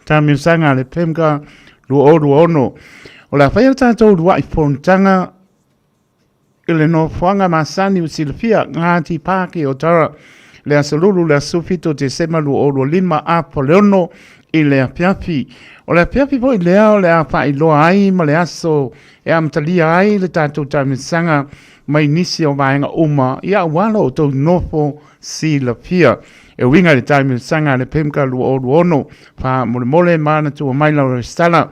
Tamiusaga a le PEMGA 2026. O le a whai o tātou ruaʻi fonotaga i le nofoaga masani o silafia Ngāti Pākī o Tara le aso lulu le aso 7 o Tesema 2025 a Poleono i le afiafi. O le afiafi foi lea o le a faailoa ai ma le aso e amatalia ai le tātou taamisaga mai nisi o vaega uma ia aua lo outou nofo silafia. E uiga i le taamisaga a le PEMGA 2026, faamolemole manatua mai lau resitala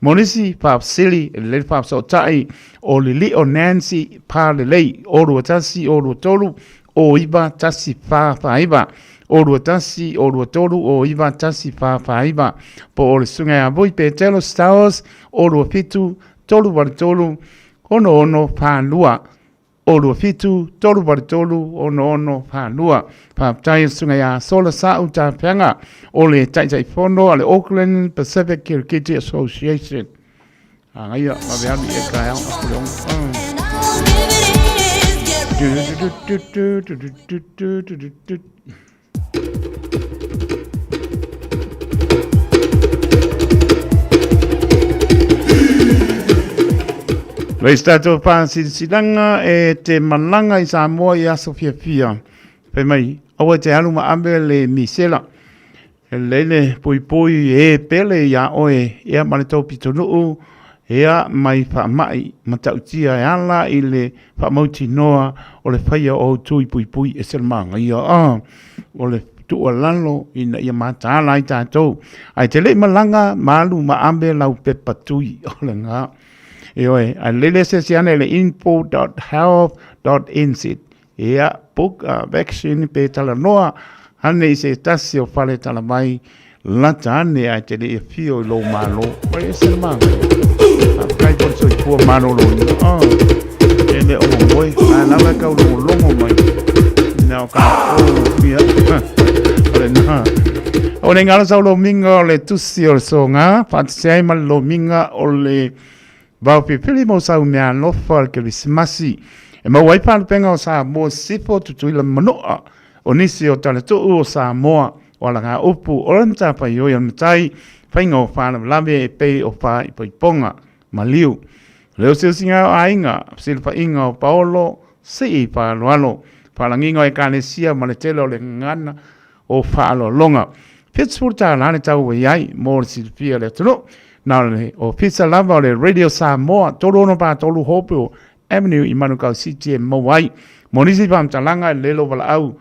Mo nisi faafesili, e lelei le faafesootai o Lilio Nancy Palelei, 0 21 023 09 1449, 0 21 023 09 1449, po o le Susuga ia Vui Petelo Stowers, 027 383 6642, 027 383 6642. Faafetai i le Susuga ia Sola Sa'u Tafeaga o le Taitaifono a le Auckland Pacific Kirikiti Association. Agaia, vave alu i e taeao a Puleogo. Lei se tatou faasilasilaga e te malaga i Samoa i aso fiafia. Fai mai, aua e te alu ma ave le misela. E lelei le puipui e pele iā oe ia ma le tou pitonuu ia mai faamai matautia e ala i le faamautinoa o le faia o ou tui puipui e se manaia a o le tuualalo ina ia mataala ai tatou. Ae te le i malaga ma alu ma ave lau pepa tui o lena. Ioe, ae lelei le asiasi ane i le info.health.nz Ia, book a vaccine pe talanoa ane i se tasi o fale talavai lata ane ae te le i afio i lou malo. Ua ese le manaia. Faafetai mo le soifua maloloina. Oh, e le o moe, ae lava e tau logologo mai. Ina o ka o, ia, o le na. O le ngalo sau lomiga o le tusi o le soga, faatasi ai ma le lomiga o le Vao filifili mo sau meaalofa o le Kerisimasi e maua ai faalupega o Samoa Sisifo, Tutuila ma Manua, o nisi o talatuu o Samoa, o alagaupu, o le matafaioi o le matai, faiga o faalavelave e pei o faaipoipoga, maliu, le osiosiga o aiga, fesilafaiga o paolo, sii faaaloalo, faalagiga o ekalesia ma le tele o le gagana o faaaloaloga. $70 le tau ua i ai mo le silafia e le atunuu. Na o le ofisa lava o le Radio Samoa, 3643 Hopewell Avenue i Manukau City e maua ai. Mo nisi faamatalaga e lelei lou valaau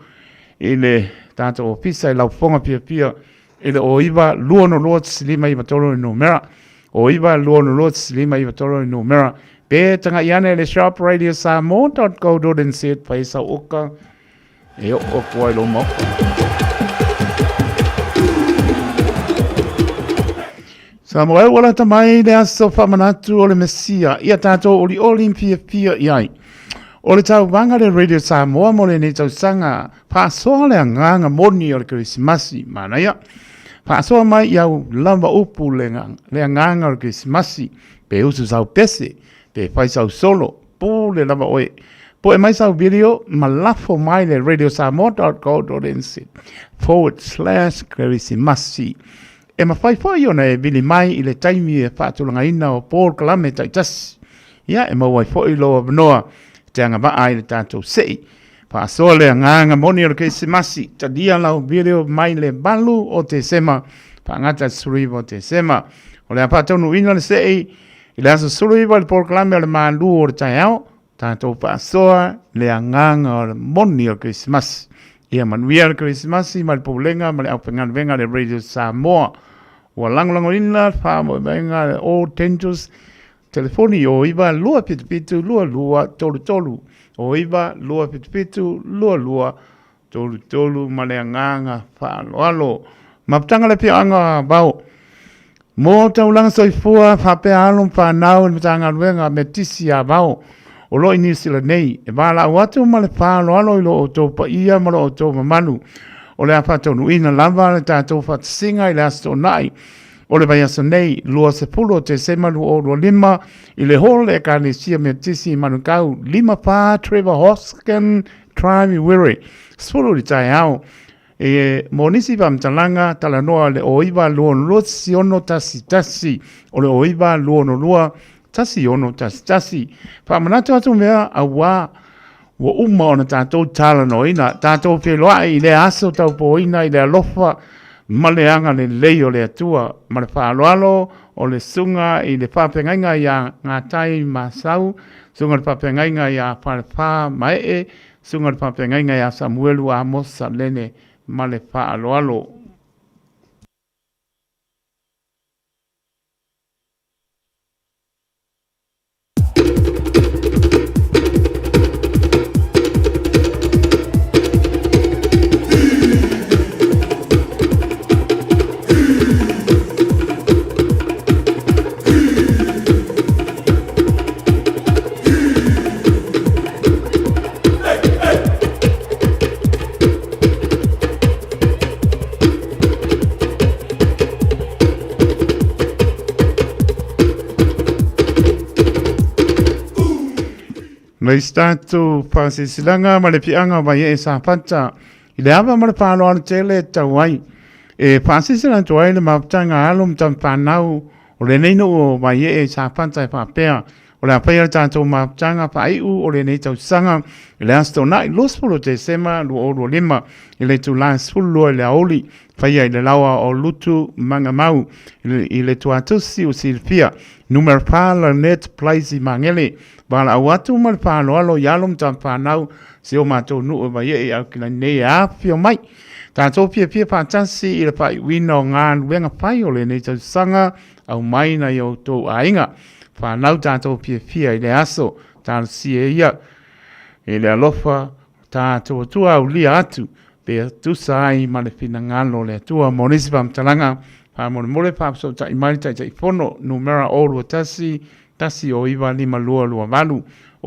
i le tatou ofisa i lau fofoga fiafia i le 09 262 593 le numera. 09 262 593 le numera. Pe tagai ane i le shopradiosamoa.co.nz fai sau oka E oo atu ai lou maota. Samoa e ua lata mai le aso faamanatu o le Mesia ia tatou olioli ma fiafia i ai. O le tauvaga le Radio Samoa mo lenei tausaga, faasoa le agaga moni o le Kerisimasi, manaia. Faasoa mai i au lava upu le, le agaga o le Kerisimasi, pe usu sau pese, pe fai sau solo, Pule lava oe. Poe mai sau video ma lafo mai le radiosamoa.co.nz forward slash kerisimasi. E mafai foi ona e vili mai i le taimi e faatulagaina o polokalame taitasi. Ia, e maua ai foi lou avanoa e te agavaa ai le tatou sei. Faasoa le agaga moni o le Kerisimasi, talia lau video mai le 8 o Tesema, faagata le 19 o Tesema. O le a faataunuuina le sei I le aso 19 i le polokalame o le Malu o le Taeao, tatou faasoa le agaga o le moni o le Kerisimasi. Ia manuia le Kerisimasi mai le Pulega ma le Aufaigaluega a le Radio Samoa. Ua lagolagoina le faamoemoega a le All Tenders telefoni o 9 277 22 33 o 9 277 22 33 ma le agaga faaaloalo. Mafutaga le afioaga o Vao. Mo taulaga soifua faapea alo ma fanau i le Matagaluega Metisi a Vao o lo o i Niu Sila nei, e valaau atu ma le faaaloalo i lo outou paia ma lo outou mamalu. O le a faataunuuina lava le tatou faatasiga i le Aso Toonai o le vaiaso nei, 20 o Tesema 2025, i le Hall le Ekalesia Metisi i Manukau, 54 Trevor Hoskin Drive i Wiri, 10 i le taeao. E mo nisi faamatalaga, talanoa le o 9 2 2 6 1 1, o le o 9 2 2 6 1 1. Faamanatu atu mea auā ua uma ona tatou talanoaina, tatou feiloai i lea aso taupoina i le alofa ma le agalelei o le Atua, ma le faaaloalo o le Susuga i le Faafeagaiga ia Gatai Masau, Susuga i le Faafeagaiga ia Falefā Maee, Susuga i le Faafeagaiga ia Samuelu Amosa Lene ma le faaaloalo. Mai se tatou faasilasilaga ma le piaga o Vaiee Safata i le ava ma le faaaloalo tele e tatau ai e faasilasila atu ai le mafutaga a alo ma tamafanau o lenei nuu o Vaiee Safata e faapea, O le a faia le tatou mafutaga faaiu o lenei tausaga i le Aso Toonai 20 o Tesema 2025 i le itula e 12 i le aoauli, faia i le laoa o Lutu Magamau i le Tuatusi o Silafia, Numera 4 Lanet Place i Magele. Valaau atu ma le faaaloalo i alo ma tamafanau si o matou nuu e Vaiee i Aukilani nei e afifio mai. Tatou fiafia faatasi i le faaiuina o galuega fai o lenei tausaga, aumai nai o outou aiga, fanau tatou fiafia i le aso, talosia ia i le alofa tatou Atua aulia atu pe tusa ai ma le finagalo o le Atua. Mo nisi faamatalaga, faamolemole faafesootai mai le Taitaifono, numera 021 109 5228,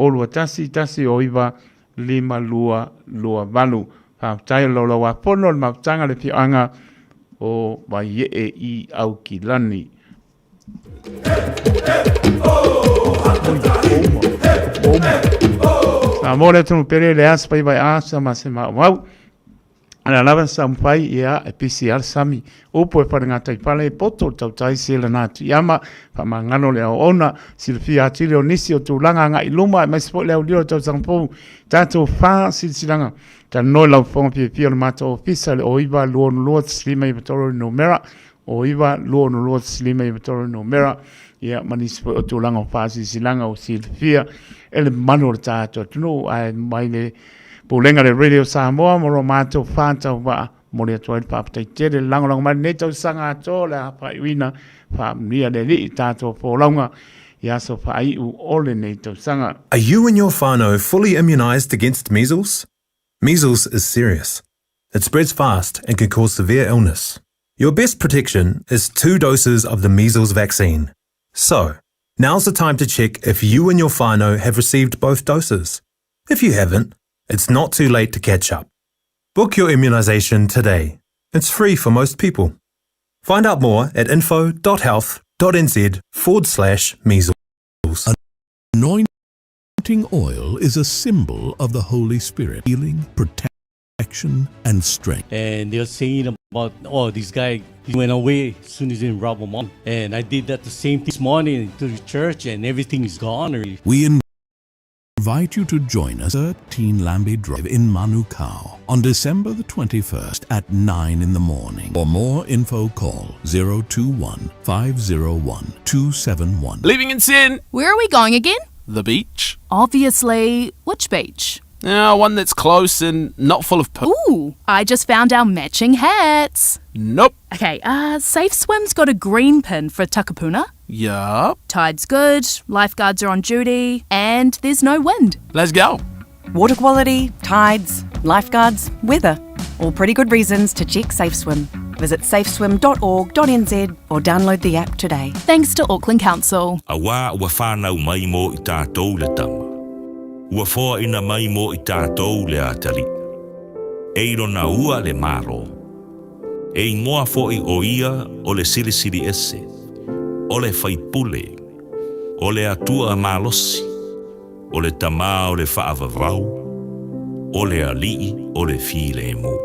021 109 5228. Faafetai o le Laulau-a-Fono o le Mafutaga o le Afioaga o Vaiee i Aukilani. Samoa le atunuu pele le asa fai vai asa ma se maumau. Ala lava sa mawhai ia e pisi ala sami. Upu e whare ngā taipale e poto o tautai se la nā tuiama. Whamangano le au ona. Silafia atili o nisi o tūlanga ngā i luma e maisi foi le au lio o tausaga fou. Tātou whā silasilaga. Talanoa i lau fofoga fiafia o le matou ofisa le 09 262 593 numera 09 262 593 numera ia ma nisi foi o tulaga o faasilasilaga o silafia e le mamalu o le tatou atunuu ae mai le Pulega le Radio Samoa mo lo matou whātauvaa momoli atu ai le faafetai tele le lagolago mai lenei tausaga atoa le a faaiuina faamanuia le Alii tatou folauga i aso faaiu o lenei tausaga. Are you and your whānau fully immunised against measles? Measles is serious. It spreads fast and can cause severe illness. Your best protection is two doses of the measles vaccine. So, now's the time to check if you and your whānau have received both doses. If you haven't, it's not too late to catch up. Book your immunisation today. It's free for most people. Find out more at info.health.nz forward slash measles. Anointing oil is a symbol of the Holy Spirit, healing, protection, and strength. And they're saying about, oh, this guy he went away as soon as he didn't rob him on. And I did that the same thing this morning to the church, and everything is gone already. We invite you to join us at 13 Lambie Drive in Manukau on December the 21st at 9 in the morning. For more info, call 021 501 271. Living in sin. Where are we going again? The beach. Obviously, which beach? Yeah, one that's close and not full of poo. Ooh, I just found our matching hats. Nope. Okay, Safe Swim's got a green pin for Takapuna. Yup. Tide's good, lifeguards are on duty, and there's no wind. Let's go. Water quality, tides, lifeguards, weather. All pretty good reasons to check Safe Swim. Visit safeswim.org.nz or download the app today. Thanks to Auckland Council. Auā ua whānau mai mō i tātou le tama. Ua whoaina mai mō i tātou le Atalii. E i lona ua le Malo. E ingoa foʻi ʻo ia o le Silisili Ese, o le Faipule, o le Atua Malosi, o le Tama o le Faavavau, o le Alii o le Filemu.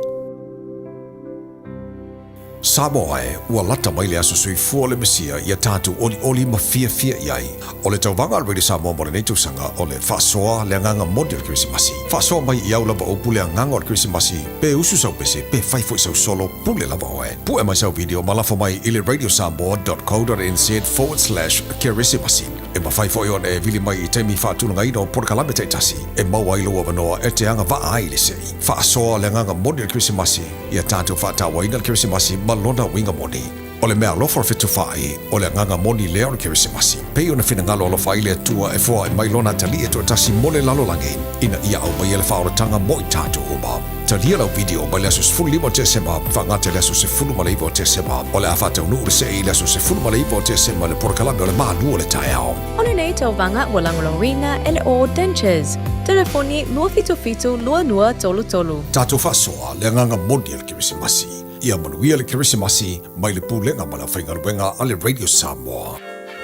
Samoa e, ua lata mai le aso soifua o le Mesia ia tatou olioli ma fiafia i ai. O le tauvaga a le Radio Samoa mo lenei tausaga o le faasoa le agaga moni o le Kerisimasi. Faasoa mai i au lava ou pule agaga o le Kerisimasi, pe usu sau pese, pe fai foi sau solo, pule lava oe. Pue mai sau video ma lafo mai i le radiosamoa.co.nz forward slash kerisimasi. E mafai foi ona e vili mai i taimi faatulagaina o polokalame taitasi e maua ai lou avanoa e te agavaa ai i le sei. Faasoa le agaga moni o le Kerisimasi, ia tatou faatauaina le Kerisimasi ma lona uiga moni. O le meaalofa o le fetufaai, o le agaga moni lea o le Kerisimasi. Pei ona finagalo alofa ai le Atua e foai mai Lona Atalii e toatasi mo le lalolagi, ina ia aumaia le faaolataga mo i tatou uma. Talia lau video mai le aso 15 o Tesema faagata i le aso 19 o Tesema. O le a faataunuu le see i le aso 19 o Tesema le polokalame o le Malu o le Taeao. O lenei tauvaga ua lagolagoina e le All Dentures. Telefoni 277 2233. Tatou faasoa le agaga moni o le Kerisimasi. Ia manuia le Kerisimasi mai le Pulega ma le Aufaigaluega a le Radio Samoa.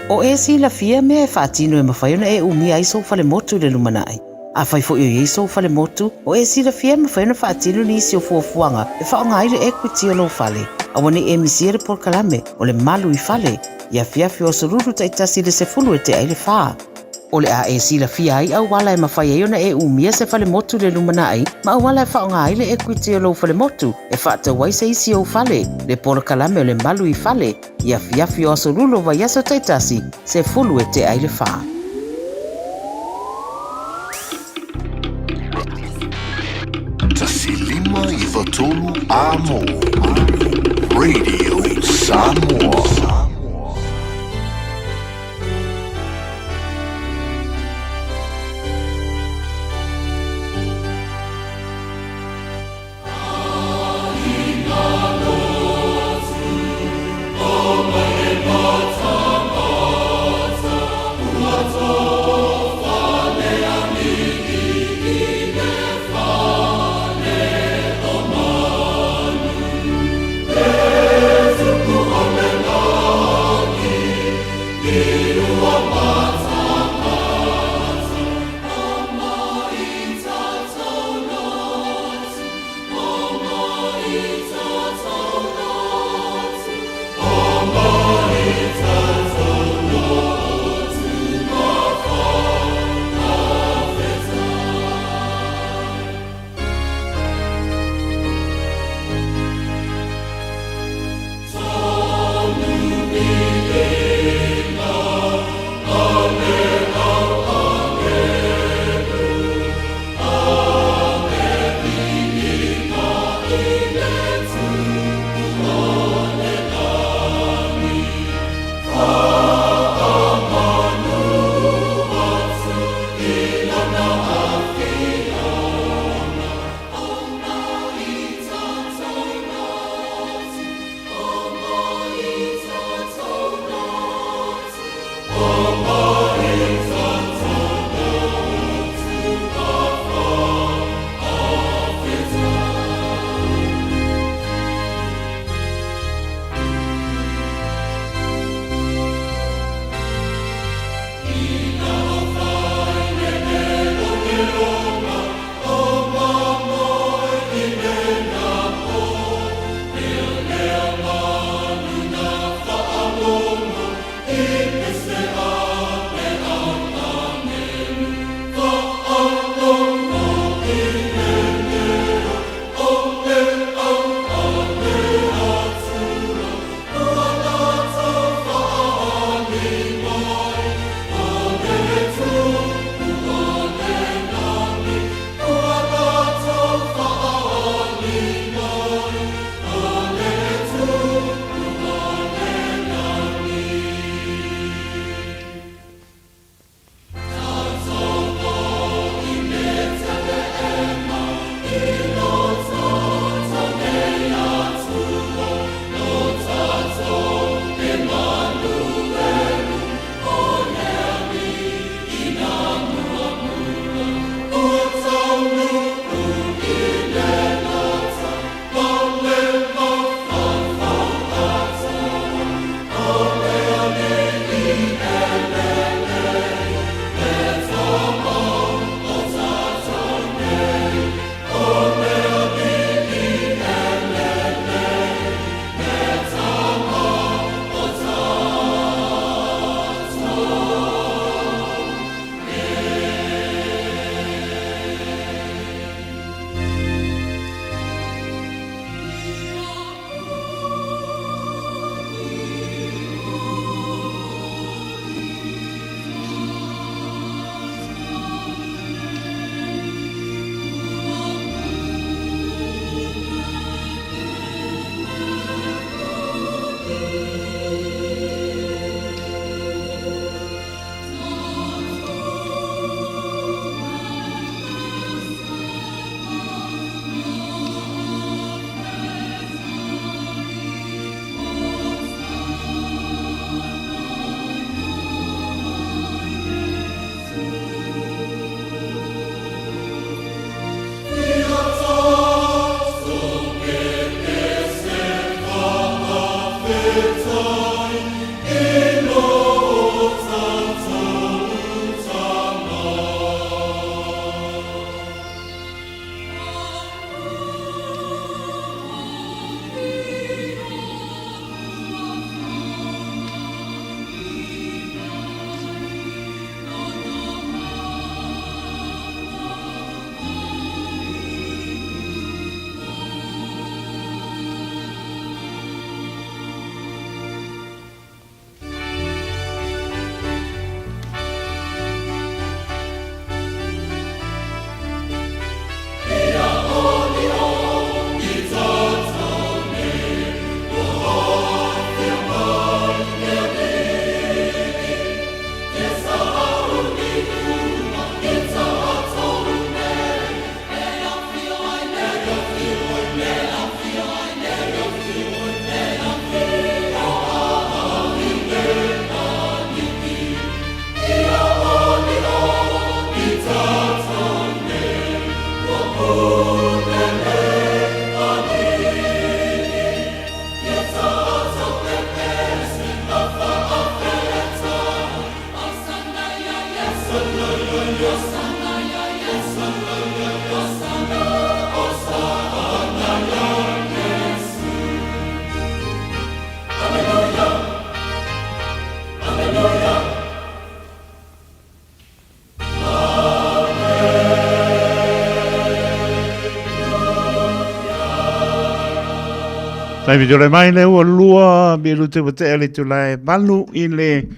O e silafia mea e faatino e mafai ona e umia ai sou falemotu i le lumanai. Afai foi o i ai sou falemotu, o e silafia e mafai ona faatino nisi o fuafuaga e faaaoga ai le equity o lou fale. Aua ne i e misia le polokalame o le Malu i Fale i afiafi o Aso Lulu taitasi i le 10 e tea i le fa. O le a e silafia ai auala e mafai ai ona e umia se falemotu i le lumanai ma auala e faaaoga ai le equity o lou falemotu e faatau ai se isi ou fale, le polokalame o le Malu i Fale i afiafi o Aso Lulu o vaiaso taitasi, 10 e tea i le fa. 1593 Amo Radio Samoa. Taimi tole mai le ua lua minute ua tea le itula e 8 i le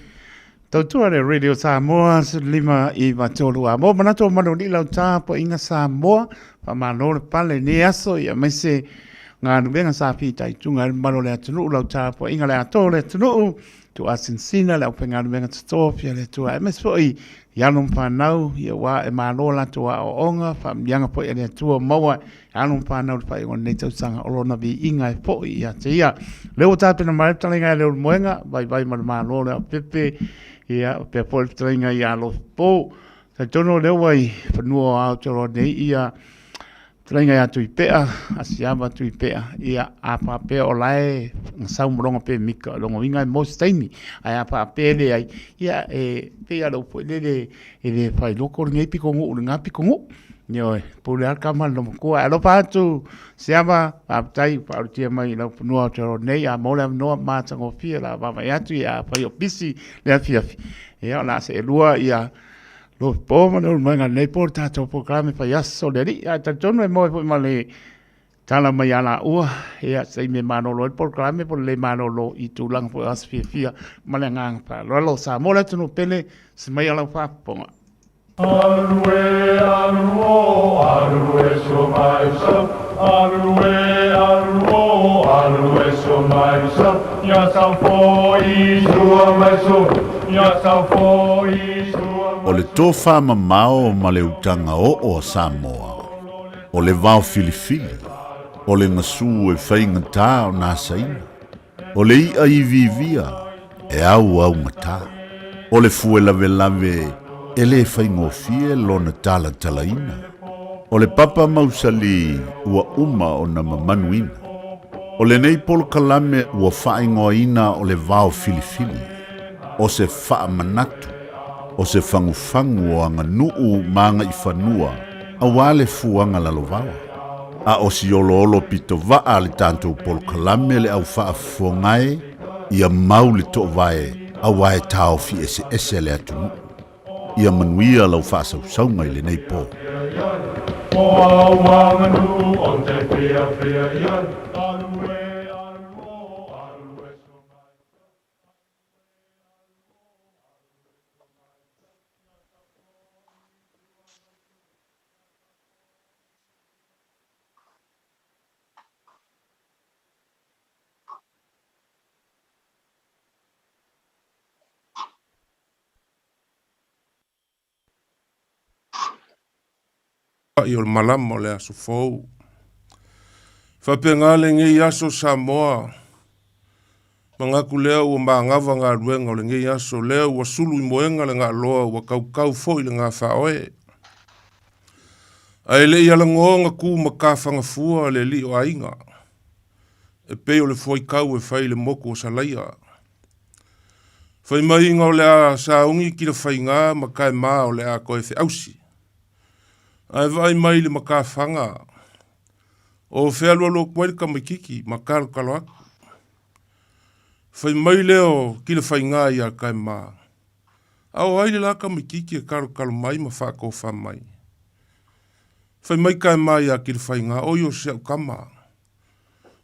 tautua le Radio Samoa 15 i 3 a mo manatu o manu ni lau tapuaiga Samoa faamalo le pale nei aso ia aemaise galuega sa fitaituga ai le mamalu o le atunuu lau tapuaiga le atoa o le atunuu tuuasinasina le aufaigaluega totofi a le Atua aemaise foi i alo ma fanau ia ua e malo latou aoaoga faamanuiaga foi a le Atua maua e alo ma fanau le faaiuga o lenei tausaga o lona viiga e foi ia te ia. O lea ua tapena mai le fetalaiga ia Leulumoega, Vaivai ma le Malo o le Aopepe, ia faapea foi le fetalaiga ia Alofipo. Talitonu o lea ua i fanua o Aotearoa nei ia fetalaiga ia Tuipea, Asiava Tuipea, ia a faapea o la e gasau ma lona pemita, o lona uiga e maua se taimi. Ae a faapea e leai, ia e pei lava o le upu foi lele, e le failoko lenei pitonuu i lena pitonuu. Ioe, pule lava le tama i le loomatua. Ae alofa atu Siama, faafetai ua faaulutia mai i lau fanua Aotearoa nei. A maua le avanoa matagofie o le a vaavaai atu, ia afai o pisi le afiafi, ia o le a seelua ia Lopo ma Leulumoega i lenei po i le tatou polokalame faiaso o le Alii. Ae talitonu e maua ai foi ma le tala mai ia laua, ia se taimi e malolo ai le polokalame po o le le malolo i tulaga foi o aso fiafia ma le agaga faaaloalo. Samoa le atunuu pele, se mai a lau faafofoga. Alu e, alu o, alu e so mai sau. Alu e, alu o, alu e so mai sau. Ia sau foi sua mai so, ia sau foi sua O le tofamamao ma le utaga oo a Samoa, o le vao filifili, o le gasu e faigata ona asaina, o le i'a iviivia e auaugata, o le fue lavelave e lē faigofie lona talatalaina, o le papa mausali ua uma ona mamanuina. O lenei polokalame ua faaigoaina o le vao filifili, o se faamanatu, o se fagufagu o aganuu ma agaifanua auā le fuaga lalovaoa. A o si oloolo pitovaa a le tatou polokalame le au faafofoga e, ia mau le toovae auā e taofi eseese le atunuu. Ia manuia lau faasausauga i lenei po. I o le malama o le aso fou. Faapena lenei aso Samoa, manatu lea ua magava galuega o lenei aso lea ua sulu i moega le gaaloa ua kaukau foi le gafaaoe. Ae le i alagoa ona tu ma tafagafua le alii o aiga, e pei o le fuaitau e fai i le motu o Salaia. Fai maiga o le a sauni Kilafaiga ma Kaema o le a toe feausi. Ae vaai mai le matafaga o fealualu atu ai le tamaititi ma talotalo atu. Fai mai lea o Kilafaiga ia Kaema, A o ai le la tamaititi e talotalo mai ma faatofa mai? Fai mai Kaema ia Kilafaiga, Oi o si au tama,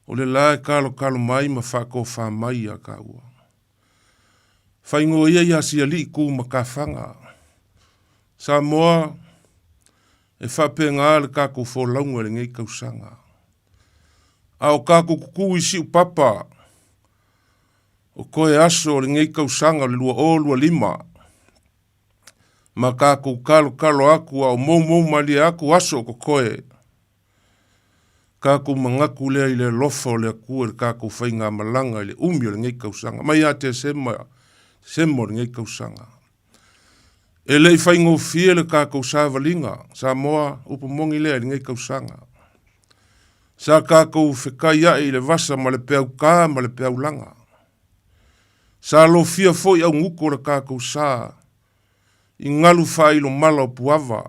o le la e talotalo mai ma faatofa mai ia taua. Faigō ia iā Sialii kū matafaga. Samoa, e faapena le tatou folauga i lenei tausaga. A o tatou tutū i siupapa o toe aso o lenei tausaga o le 2025, ma tatou talotalo atu a o moumou malie atu aso o totoe, Tatou manatu lea i le alofa o le Atua i le tatou faigamalaga i le umi o lenei tausaga, mai ia Tesema, Tesema o lenei tausaga. E le i faigofie le tatou savaliga, Samoa, upu moni lea i lenei tausaga. Sa tatou fetaiai i le vasa ma le peautā ma le peaulaga. Sa lofia foi augutu o le tatou sa i galu faailomala o Puava,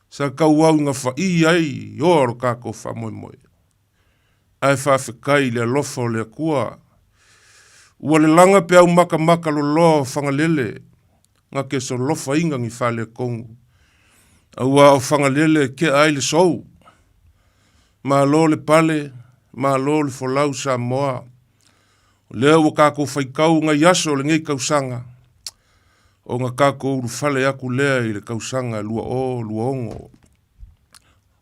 Sa tauau ina fa'i ai i oa o lo tatou faamoemoe. Ae faafetai i le alofa o le Atua, ua lelaga peau matamata loloa o Fagalele na te solofaina ni faaletonu, auā o Fagalele e tea ai le sou. Malo le pale, Malo le folau Samoa. O lea ua kākou faitau ngai aso o lenei tausaga, ona kākou ulufale aku lea i le tausaga 2026.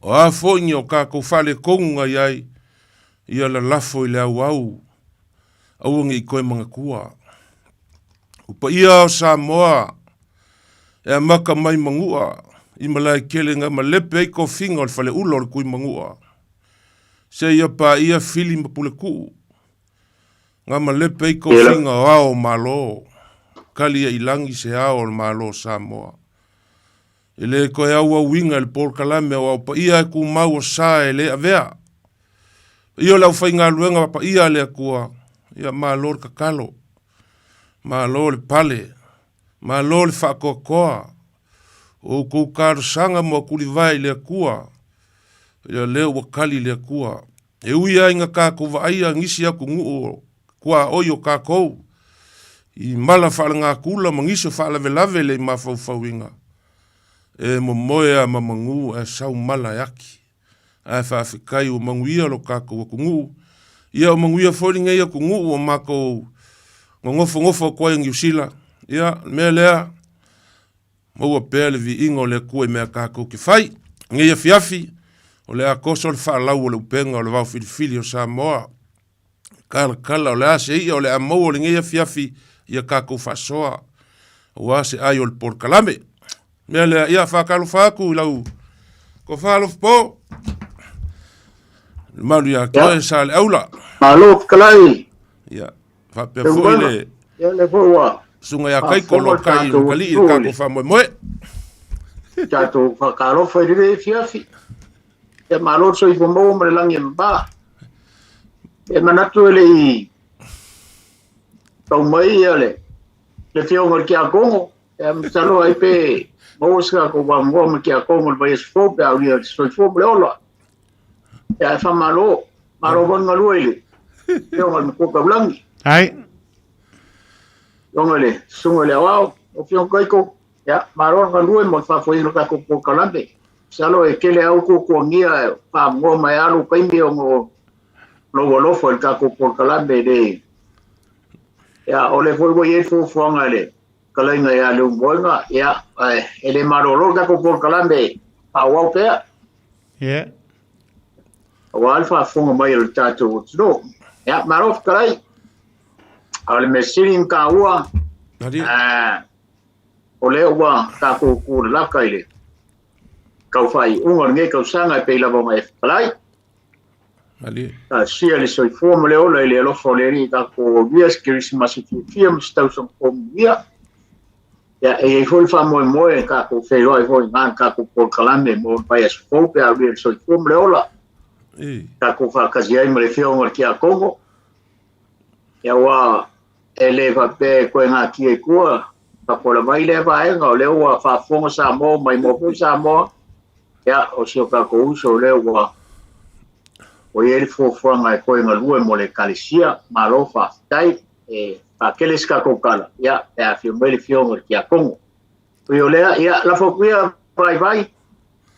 O a foi ni o kākou faaletonu na i ai, ia lalafo i le auau, aua ne i toe manatua. O paia o Samoa e amata mai Manua i Malaekele na malepe ai tofiga o le faleula o le Tuimanua, seia paia Fili ma Puletuu, na malepe ai tofiga o ao o Malo, kali ai i lagi se ao o le Malo o Samoa. E le toe auauina e le polokalame aua o paia e tumau o sa e le avea. Paia o le aufaigaluega paia a le Atua, ia malo le tatalo, malo le pale, malo le faatoatoa, o outou talosaga mo atulivae i le Atua, ia lea ua tali le Atua. E ui lava ina tatou vaaia nisi atunuu o tuaoi o tatou i mala faalenatura ma nisi o faalavelave le i mafaufauina, e momoe lava ma manu ae sau mala e ati. Ae faafetai ua manuia lo tatou atunuu. Ia ua manuia foi lenei atunuu ua matou nonofonofo atu ai i Niu Sila. Ia, o le mea lea, Maua pea le viiga o le Atua i mea tatou te fai. Nei afiafi, o le a toso le faalau o le upega o le vao filifili o Samoa. Talatala o le a se i'a o le a maua o lenei afiafi ia tatou faasoa, aua se ai o le polokalame. Mea lea, ia faatalofa atu i lau tofa Alofapo. Le malu ia te oe sa le aula. Malo fetalai. Ia, faapea foi le Ia le foi ua susuga ia Kaiko o lo o kai i Makalii i le tatou faamoemoe. Tatou faatalofa i lenei afiafi. Ia malo le soifua maua ma le lagi e mama. E manatu e le i tau mai ia le le afioga i le Tiakono, ia masalo ai pe maua se tatou avanoa ma le Tiakono i le vaiaso fou pe a aulia le soifua ma le ola. Ia e faamalo, malo foi le galue i le afioga i le Matua Taulagi. Ai. Afioga i le Susuga i le Aoao, lau Afioga Kaiko, ia malo le galue mo le faafoeina o le tatou polokalame. Masalo e tele lava tuatuagia e faamoa mai lava lou taimi ona o lou alofa i le tatou polokalame le ia o lea foi ua i ai le fuafuaga i le fetalaiga ia Leulumoega, ia ae e le malolo le tatou polokalame faaauau pea. Yeah. Aua le faafofoga mai o le tatou atunuu. Ia, malo fetalai. A o le mea sili ona taua, o lea ua tatou tulalata i le tau faaiuga o lenei tausaga e pei lava ona e fetalai. Talosia le soifua ma le ola i le alofa o le Alii tatou aulia se Kerisimasi fiafia ma se tausaga fou manuia. Ia, e i ai foi le faamoemoe tatou feiloai foi i ina i le tatou polokalame mo le vaiaso fou pe a aulia le soifua ma le ola. Tatou faatasi ai ma le Afioga i le Tiakono. Ia, aua e le faapea e toe natia i tua tapola mai lea vaega, o lea ua faafofoga Samoa mai moa foi Samoa. Ia, o si o tatou uso o lea ua i ai le fuafuaga e toe galue mo le Ekalesia. Malo faafetai. E faatele se tatou tala, ia, pe afio mai le Afioga i le Tiakono. Ui o lea, ia, lafo atu ia vaivai,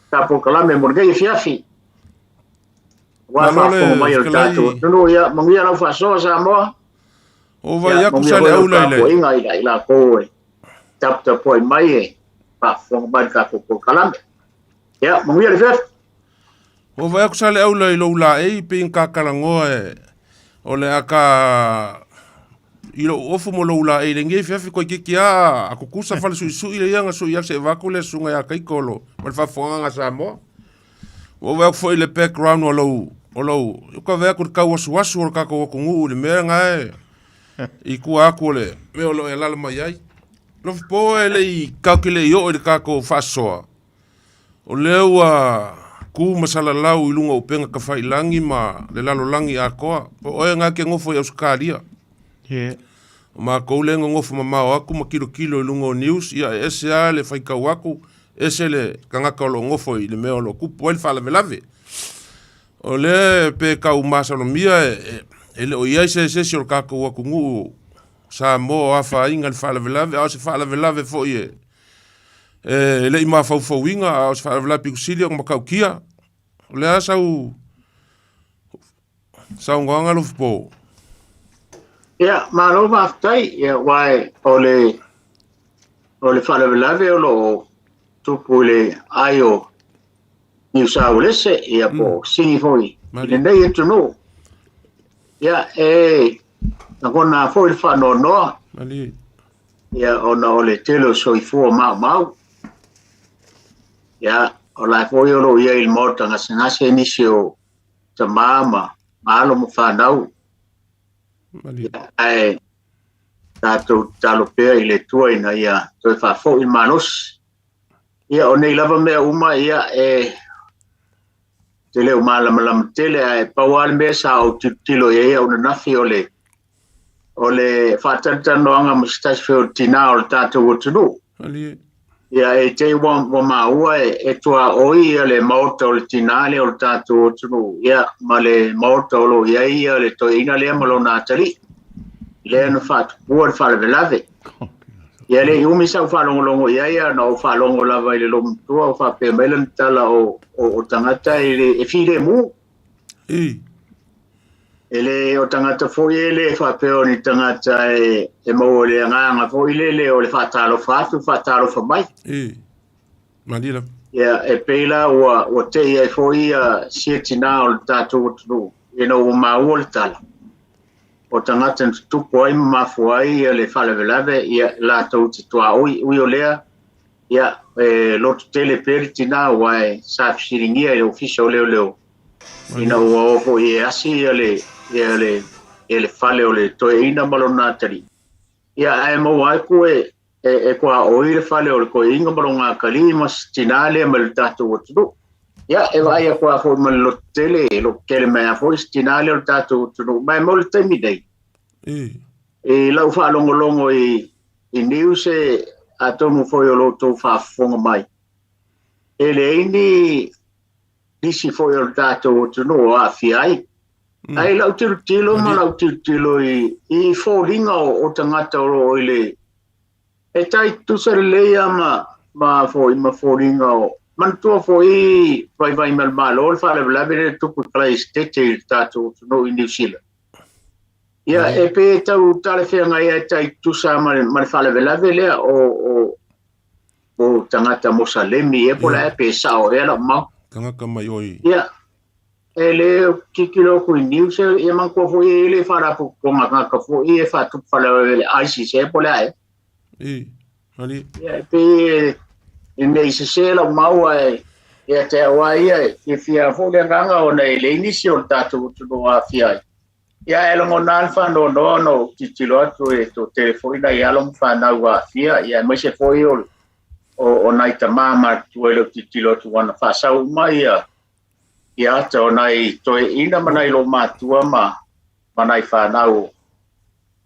ta polokalame mo lenei afiafi. Aua le faafofoga mai o le tatou atunuu, ia, manuia lau faasoa Samoa. O vai aku sa le aula i le. Tapuaiga i latou e taputapuai mai e faafofoga mai i le tatou polokalame. Ia, manuia le afiafi. O vai aku sa le aula i lou laei pe ina kakalanoa e o le a ka i lou ofu mo lou laei le nge fiafi koe kiki a a kukusa fale suisui le ia nga sui se vaku le sunga ya kai kolo ma le faafofoga a Samoa. Ua ou vaai atu foi i le background o lou, o lou, o ka vaai atu i le tauasuasu o le tatou atunuu i le mea lena e, i tua atu o le mea o lo o e alaala mai ai. Lofipo e le i, tatou te le i oo i le tatou faasoa, o lea ua tu ma salalau i luga o upega tafailagi ma le lalolagi atoa. O oe lena e te nofo i Ausetalia. Yeah. O matou lea e nonofo mamao atu ma tilotilo i luga o news, ia e ese lava le faitau atu, ese le tagata o lo o nofo i le mea o lo o tupu ai le faalavelave. O lea pe tau masalomia e le o i ai se esi o le tatou atunuu Samoa o afaina i le faalavelave, a o se faalavelave foi e le i mafaufauina, a o se faalavelave pito sili ona matautia. O le a sau Saunoaga Alofapo. Ia, malo faafetai, ia, aua o le o le faalavelave o lo o tupu i le ai o Niu Sauelese, ia po o Sini foi i lenei atunuu. Ia, e lagona foi le faanoanoa. Malie. Ia, ona o le tele o soifua maumau. Ia, o la foi o lo o i ai i le maota gasegase nisi o tamā ma alo ma fanau. Ia, ae tatou tatalo pea i le Atua ina ia toe faafoi le malosi. Ia, o nei lava mea uma, ia, e te le o malamalama tele, ae pau lava le mea sa ou tilotilo i ai au ananafi o le o le faatalatalanoaga ma se tasi foi o tinā o le tatou atunuu. Ia, e te i ua, ua maua e, e tuaoi ia le maota o le tinā lea o le tatou atunuu, ia, ma le maota o lo o i ai ia le toeaina lea ma lona atalii, lea na faatupua le faalavelave. Ia, le i umi sau faalogologo i ai, a na ou faalogo lava i le lomatua o faapea mai lana tala o, o, o tagata e, le, e filemu. E le o tagata foi e le faapea o ni tagata e, e maua i le agaga foi lele o le faatalofa atu, faatalofa mai. I. Malie lava. Ia, e pei la ua, ua tei ai foi ia sia tinā o le tatou atunuu, ina ua maua le tala. O tagata na tutupu ai ma mafua ai ia le faalavelave, ia latou te tuaoi, ui o lea, ia, e loto tele pea le tinā aua e sa fesiligia i le Ofisa o Leoleo, ina ua o foi e asi ia le, ia le, ia le fale o le toeaina ma lona atalii. Ia, ae maua ai ku e, e, e tuaoi le fale o le toeaina ma lona atalii ma si tinā lea mai le tatou atunuu. Ia, e vaai atu lava foi ma le loto tele, e loto tele mai lava foi si tinā lea o le tatou atunuu. Ma e mau le taimi nei. I lau faalogologo i, i news e atonu foi o lo outou faafofoga mai, e leai ni nisi foi o le tatou atunuu o aafia ai. Ae i lau tilotilo ma lau tilotilo i, i foliga o, o tagata o lo o i le... E tai tutusa lelei lava ma, ma foi ma foliga o... Manatua foi vaivai mai le Malo le faalavelave lea e tupu i Kalaesetete i le tatou atunuu i Niu Sila. Ia, e pei e tau talafeagai ai e tai tutusa ma le, ma le faalavelave lea o, o, o tagata Mosalemi ea po o le a pe sao ea lau mau. Tagata mai oi. Ia, e le tilotilo atu i news, ia manatua foi e le faalapotopotoga tagata foi e faatupu faalavelave le ISIS ea po o le a ea. I, malie. Ia, e pei e ne i sese lau mau ae ia te au lava ia e fiafia foi le agaga ona e leai nisi o le tatou atunuu o aafia ai. Ia e lagona lava le faanoanoa ona ou tilotilo atu e toatele foi nai alo ma fanau ua aafia, ia aemaise foi o, o, o nai tamā matutua i lou tilotilo atu ua na faasau uma ia, ia ata o nai toeaiina ma nai lomatua ma, ma nai fanau o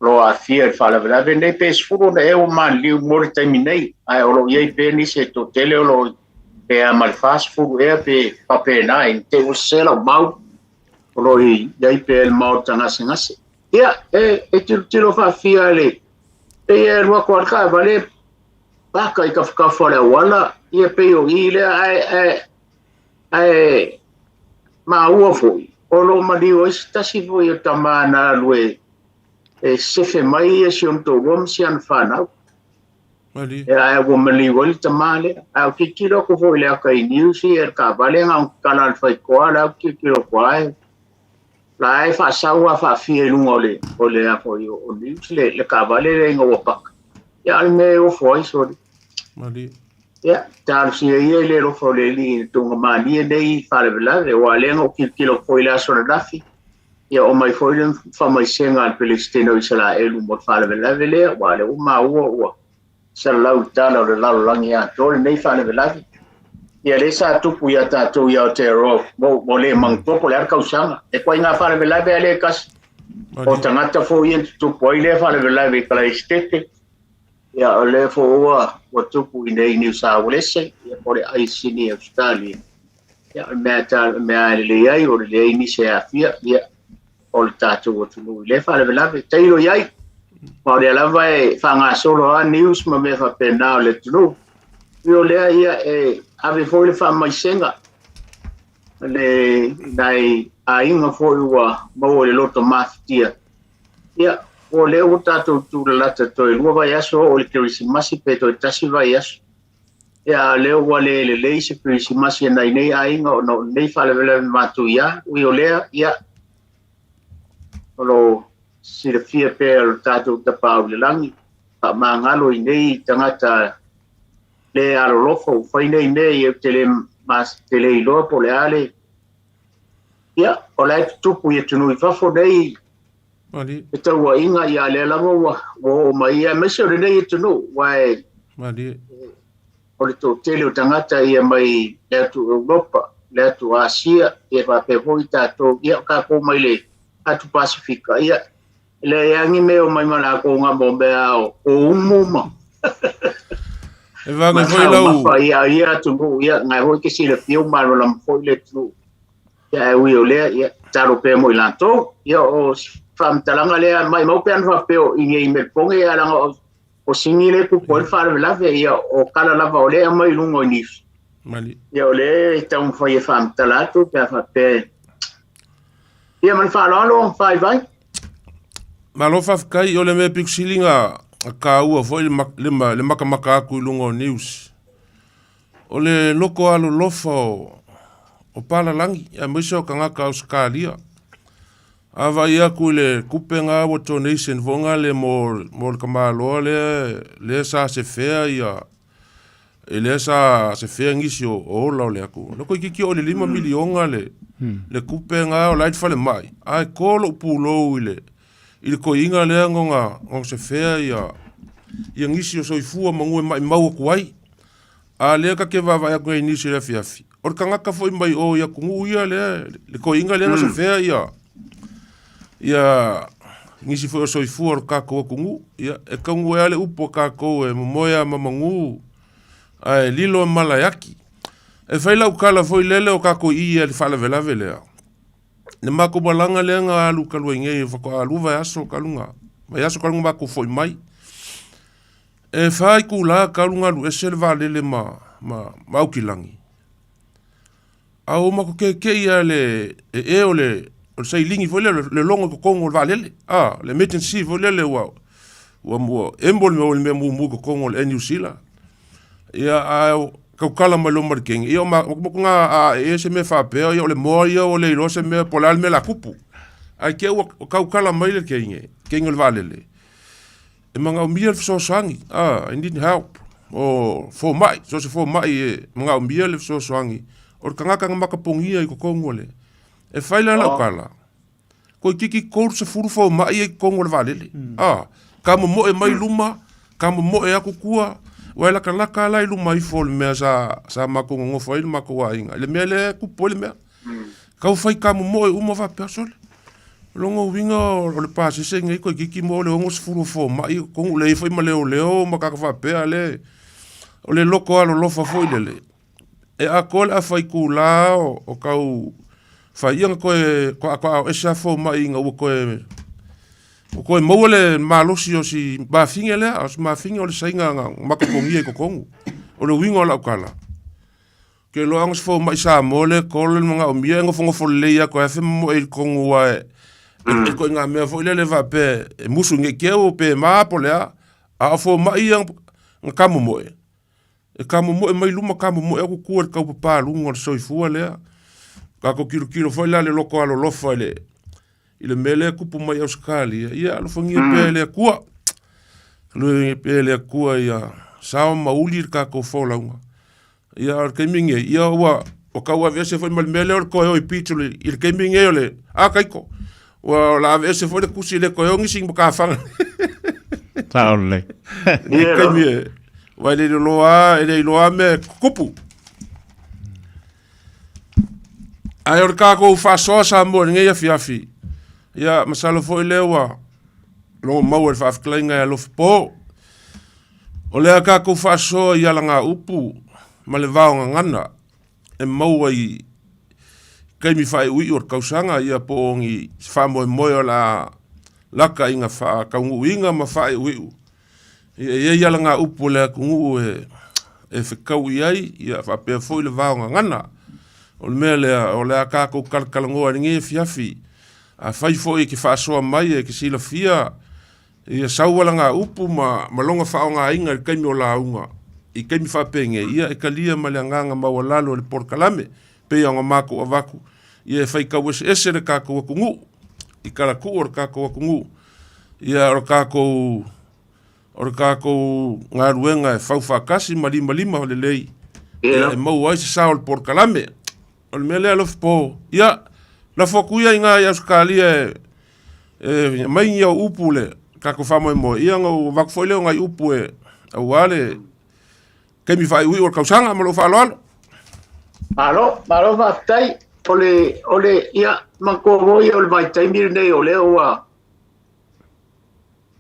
lo o aafia i le faalavelave nei, pe 10 ona ea ua maliliu mo le taimi nei, ae o lo o i ai pea nisi e toatele o lo o pe a ma le 40 ea pe faapena, i te i ua sese lau mau, o lo o i ai pea i le maota gasegase. Ia, e, e tilotilo faafia le, pei e alu atu a le taavale, paka i tafatafa o le auala, ia pei o i lea, ae, ae, ae maua foi, o lo o maliu ai se tasi foi o tama na alu e, e sefe mai ia si ona toalua ma si ana fanau. Malie. Ia, ae ua maliu ai le tamā lea. Ae ou tilotilo atu foi i le ata i news ia le taavale na ona tatala a le faitoa la ou tilotilo atu lava la e faasau lava faafia i luga o le o le a foi o news le le taavale lea ina ua paka. Ia a o le mea e ofo ai sole. Malie. Ia, talosia ia i le alofa o le Alii i le tonga malie nei faalavelave, aua lea na ou tilotilo atu foi i le aso ananafi, ia oo mai foi le faamaisega a le Peresetene o Isaraelu mo le faalavelave lea, aua o lea ua maua ua salalau i tala o le lalolagi atoa lenei faalavelave. Ia lea sa tupu ia tatou i Aotearoa mo, mo le manatua po o le a le tausaga. E ituaiga faalavelave lava lea e tasi. O tagata foi ia na tutupu ai lea faalavelave i Kalaesetete, Ia, o lea foi ua, ua tupu i nei Niu Sauelese, ia po o le aisini i Ausetalia. Ia, o le mea ta, o le mea e lelei ai, o le leai nisi e aafia, ia, o le tatou atunuu i lea faalavelave. Tailo i ai, ma o lea lava e faagasolo lava news ma mea faapena o le atunuu. Ia o lea, ia, e ave foi le faamaisega le, nai aiga foi ua maua i le loto mafatia. Ia, o lea ua tatou tulalata toe 2 vaiaso oo i le Kerisimasi pe toe 1 vaiaso. Ia, a o lea ua le lelei se Kerisimasi a nai nei aiga ona o lenei faalavelave matuia. Ui o lea, ia, o lo o silafia pea e lo tatou Tapaau i le Lagi, faamagalo i nei tagata le alolofa ua fai nei mea, ia ou te le, te le iloa po o le a le. Ia, o la e tutupu i atunuu i fafo nei le tauaiga, ia lea lava ua oo mai, ia aemaise o lenei atunuu, aua e o le toatele o tagata ia mai le atu Europa, le atu Asia, ia faapea foi tatou, ia o tatou mai le atu Pasifika, ia e leai lava ni mea o mai ma latou na mo mea o umu ma E vage foi lau taumafa ia ia atunuu, ia nai foi ke silafia ua malamalama foi le atunuu. Ia ae ui o lea, ia tatalo pea mo i latou. Ia o si faamatalaga lea, maimau pe ana faapea o i nei Melbourne, ia leaga o Sini lea e tupu ai le faalavelave, ia o tala lava o lea e aumai i luga o news. Mali. Ia o lea e taumafai e faamatala atu pe a faapea. Ia ma le faaaloalo, vaivai. Malo faafetai, o le mea pito sili na taua foi le makamaka atu i luga o news. O le loko alolofa o palalagi, aemaise o tagata Ausetalia. A vaai atu i le tupe na ua donation foi na le mo le tamaloa lea sa sefea ia e lea sa sefea nisi o ola o le atunuu. Le toeitiiti oo i le $5 miliona le tupe na o la e i le falemai, ae to lou pulou i le toeaina lea na ona sefea ia nisi o soifua manu e maimau atu ai. A lea ta te vaavaai atu nei i nisi o le afiafi, o le tagata foi mai o i atunuu ia lea, le toeaina lea na sefea ia nisi foi o soifua o le tatou atunuu. Ia, e taunuu ai lava le upu a tatou e momoe lava ma manu ae lilo e mala e aki. E fai lau tala foi lele o tatou i i le faalavelave lea. Le matou malaga lea na alu talu ai nei faatoa 2 vaiaso talu na, vaiaso talu na matou foi mai. E fa itula talu na alu ese le vaalele ma Aukilagi. A ua matou keke'i lava i le ee o le sailini foi lea, le logo i totonu o le vaalele, a, le emergency foi lele ua emo le mea mumu i totonu o le Air New Zealand. Ia, ae tautala mai loa ma le kegi, ia o matou na ae se mea faapea, ia o le moa ia ua le iloa se mea po o le a le mea o le a tupu. Ae te i ua tautala mai le kegi, kegi o le vaalele, e manaomia le fesoasoani, I need help, o fomai, so o se fomai e manaomia le fesoasoani, o le tagata na matapogia i totonu o le, e fai la lau tala, toeitiiti 30 fomai ia i totonu o le vaalele, ka momoe mai luma, ka momoe atu tua, ua e latalata la i luma ifo o le mea sa matou nonofo ai le matou aiga, i le mea lea e tupu ai le mea. Tau fai ka momoe uma faapea, sole. O lona uiga o le pasese lenei toeitiiti maua le 60 o fomai i totonu, leai foi ma leoleo ma tagata faapea le, o le loto alolofa foi lele. E atoa le afa itula o tau fai ia na toe toatoa ese lava fomai ina ua toe maua le malosi o si mafine lea, o si mafine o le saina na matapogia i totonu. O le uiga o lau tala, Ke loa ona se fomai Samoa lea kolo le manaomia e nofonofo lelei atu ai afe momoe i totonu aua e e ituaiga mea foi lele faapea e musu nei te i pe ma po o le a. A o fomai ia na tamomoe, e tamomoe mai luma tamomoe atu tua i le taupapaluga o le soifua lea. Tatou tilotilo foi la i le loto alolofa i le mea lea e tupu mai i Ausetalia, ia alofagia pea e le Atua. Alofagia pea e le Atua ia sao ma uli le tatou folauga. Ia, o le taimi lenei, ia ua tau aveese foi ma le mea lea o le toe o i beach i le taimi lenei o le, a Taito, ua o le a aveese foi le tusi e le toe o nisi i matafaga. Sao lelei. I le taimi e, aua e le iloa e le iloa lava mea e tutupu. Ae o le tatou faasoa Samoa i lenei afiafi, ia masalo foi lea ua logo maua i le faafetalaiga e alofa po. O lea tatou faasoa i alagaupu ma le vaogagana e maua i taimi faaiuiu o le tausaga, ia po o ni faamoemoe o le a laka i faataunuuina ma faaiuiu. Ia, e i ai alagaupu o le atunuu e fetau i ai, ia faapea foi le vaogagana. O le mea lea, o le a kākou kalakalanoa i lenei afiafi, afai foi e ke faasoa mai e ke silafia ia saualaga upu ma, ma lona faaaogaina i le taimi o lauga, i taimi faapenei, ia e talia ma le agaga maualalo e le polokalame, pei ona matou avatu, ia e faitau eseese le tatou atunuu, i talatuu o le tatou atunuu, ia o le tatou O le tatou galuega e fau faatasi ma limalima lelei ia e maua ai se sao o le polokalame. O le mea lea Alofipo, ia, lafo atu ia i ina i Ausetalia e, e aumai ni au upu le tatou faamoemoe, ia ona ou avatu foi lea o nai upu e aua le taimi faaiuiu o le tausaga ma lou faaaloalo. Malo, malo faafetai. O le, o le, ia, manatua foi o le vaitaimi lenei o lea ua,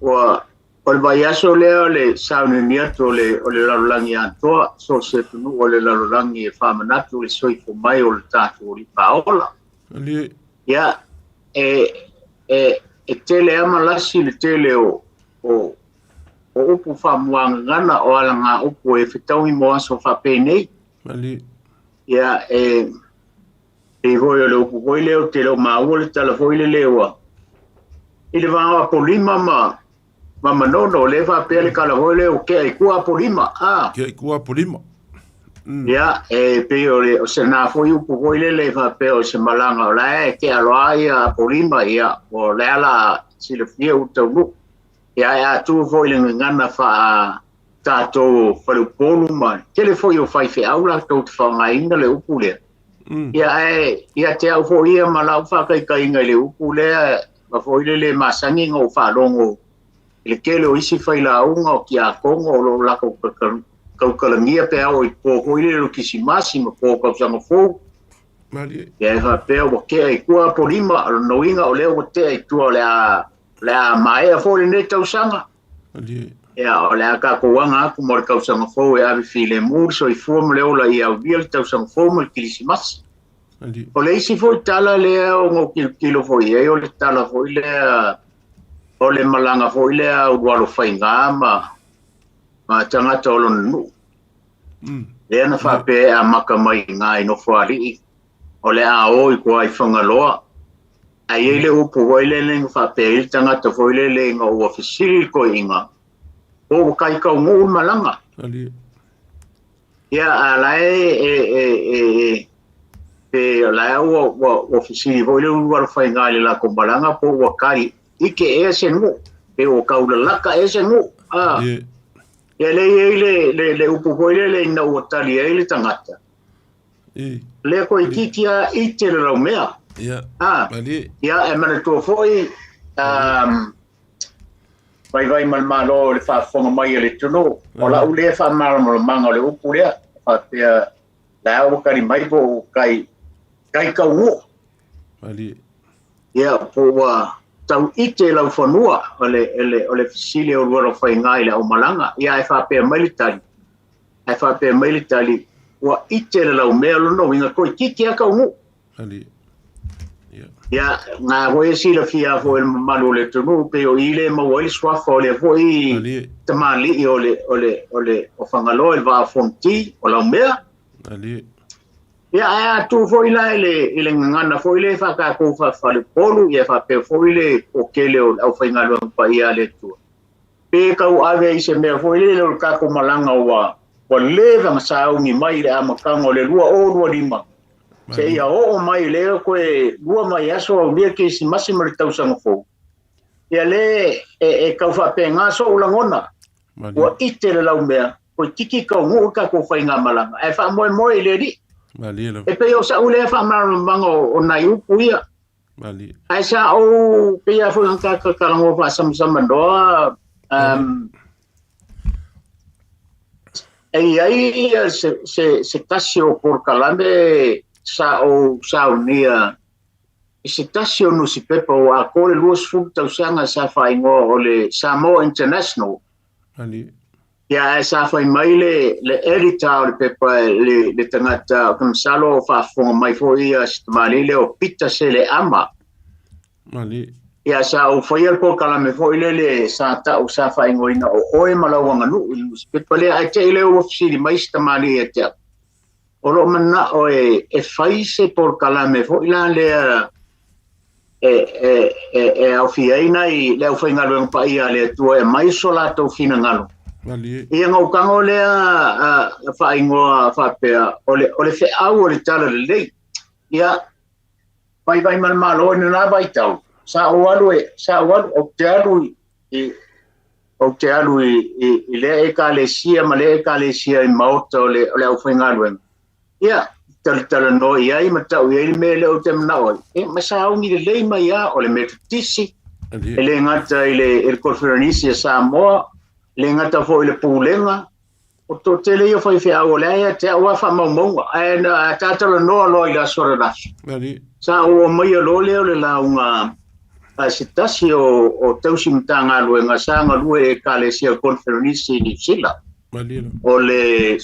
Ua, o le vaiaso lea o le sauniuni atu o le, o le lalolagi atoa, so o se atunuu o le lalolagi e faamanatu le soifua mai o le tatou Alii Paola. Ia, e, e, e tele lava malasi le tele o, o, o upu faamuagagana o alagaupu e fetaui mo aso faapenei. Ia, e, pei foi o le upu foi lea ou te le o maua le tala foi lele ua i le va o Apolima ma ma Manono lea faapea le tala foi lea o kea i tua Apolima a kea i tua Apolima Ia, e pei o le o se na foi upu foi lele e faapea o se malaga o la e tea loa ia Apolima ia o le ala silafia ua taunuu. Ia e a tu foi le gagana faa tatou faleupolu ma tele foi o faifeau latou te faaaogaina le upu lea. Ia ae ia te au foi ia ma lau faataitaiga i le upu lea ma foi le le masani ona ou faalogo i le tele o isi failauga o tiakono o lo o latou tautalagia pe a oo i po foi lele o le Kisimasi ma po tausaga fou. Ia e faapea ua tea i tua Apolima, o lona uiga o lea ua tea i tua o le a o le a maea foi lenei tausaga. Ia, o le a tatou aga atu mo le tausaga fou e ave filemu le soifua ma le ola ia aulia le tausaga fou ma le Kilisimasi. O le isi foi tala lea ona ou tilotilo foi i ai, o le tala foi lea o le malaga foi lea a Ulualofaiga ma, ma tagata o lona nuu. Lea na faapea e amata mai i ina i Nofoalii, o le a o i tua i Fagaloa, Ae i ai le upu foi lele na faapea ai le tagata foi lele ina ua fesili le toeaina, po ua kaitaunuu le malaga. Ia, a la e, e, e, e, e pe o la ua, ua, ua fesili foi le Ulualofaiga i le latou malaga po ua kai ike ea se nuu, pe ua taulalaka ea se nuu. A, ia lea e i ai le, le, le upu foi lele ina ua tali ai le tagata. Lea toeitiiti a ite le laumea. Ia. A. Ia, e manatua foi, um, vaivai ma le Malo o le faafofoga mai a le atunuu. O lau lea faamalamalamaga o le upu lea, faapea la ua tali mai po o kai, kai taunuu. Ia, po ua tau ite lau fanua o le, o le, o le fesili o Lualofaiga i le aumalaga. Ia, ae faapea mai le tali, Ae faapea mai le tali, ua ite le laumea lona uiga toeitiiti lava taunuu. Ia, na foi e silafia foi e le mamalu o le atunuu, pei o i lea e maua ai le suafa o lea foi tamalii o le, o le, o le, o Fagaloa i le Vaa o Fonoti, o Laumea. Ia, ae a tu foi la i le, i le gagana foi lea faa-tatou faa-faleupolu, ia faapea foi le toatele o le aufaigaluega paia a le Atua. Pe tau ave i se mea foi lele o le tatou malaga ua ua leva ona sauni mai i le amataga o le 2025 seia oo mai lea toe lua vaiaso aulia Kerisimasi ma le tausaga fou. Ia le e, e tau faapena sou lagona. Ua ite le laumea, toeitiiti taunuu le tatou faigamalaga, ae faamoemoe i le Alii. E pei o sa'u lea faamalamalamaga o, o nai upu ia. Malie. Ae sa ou pei lava foi ona tatou talanoa faasamasama noa um, e i ai se, se, se tasi o polokalame sa ou saunia i se tasi o nusipepa ua atoa le 20 tausaga sa faaigoa o le Samoa International. Malie. Ia, ae sa fai mai le, le editor o le pepa, le, le tagata, ou te masalo o faafofoga mai foi ia si tamalii lea o Peter Seleama. Malie. Ia, sa ou faia le polokalame foi lele sa ta'u sa faaigoaina o Oe ma Lau Aganuu i le nusipepa lea, ae te i lea ua fesili mai si tamalii ia te au. O loo manao e fai se polokalame foi la lea e aofia ai nai le aufaigaluega paia a le Atua e aumai so latou finagalo. Ia gaukago lea faaigoa faapea o le feau o le talalelei. Ia vaivai ma le Malo i lena vaitau, sa ou alu ou te alu i lea ekalesia ma lea ekalesia i maota o le aufaigaluega. Ia, talatalanoa i ai ma tau i ai le mea lea ou te manao ai. E, ma sauni lelei mai lava o le Metotisi, e le gata i le Koneferenisi a Samoa, e le gata foi i le Pulega, o toatele ia o faifeau o lea ia te au lava faamaumauga, ae na tatalanoa loa i le aso ananafi. Sa ou aumaia loa lea o le lauga a se tasi o tausi Matagaluega sa galue i Ekalesia Koneferenisi i Niu Sila. O le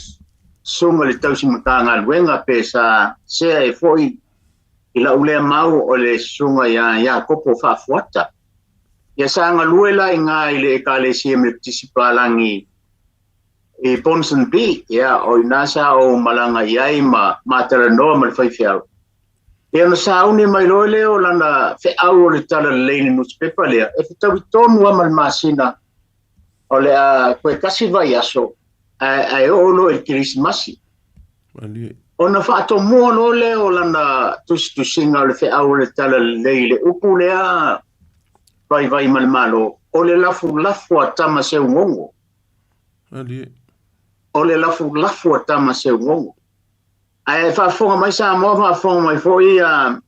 susuga i le tausi Matagaluega pe sa sea e foi i lau lea mau o le susuga ia Iakopo Faafuata. Ia sa galue la i ngā i le Ekalesia Metotisi Palangi i Ponsonby, ia o ina sa o malaga i ai ma matalanoa ma le faifeau. Ia na sauni mai loa lea o lana feau o le talalelei i le newspaper lea, e fetaui tonu lava ma le masina o le a koe tasi vaiaso ae oo loa i le Kerisimasi. Ona faatomua loa lea o lana tusitusiga o le feau o le talalelei i le upu lea vaivai ma le Malo, o le lafulafu a tama seugogo. O le lafulafu a tama seugogo. Ae faafofoga mai Samoa, faafofoga mai foi a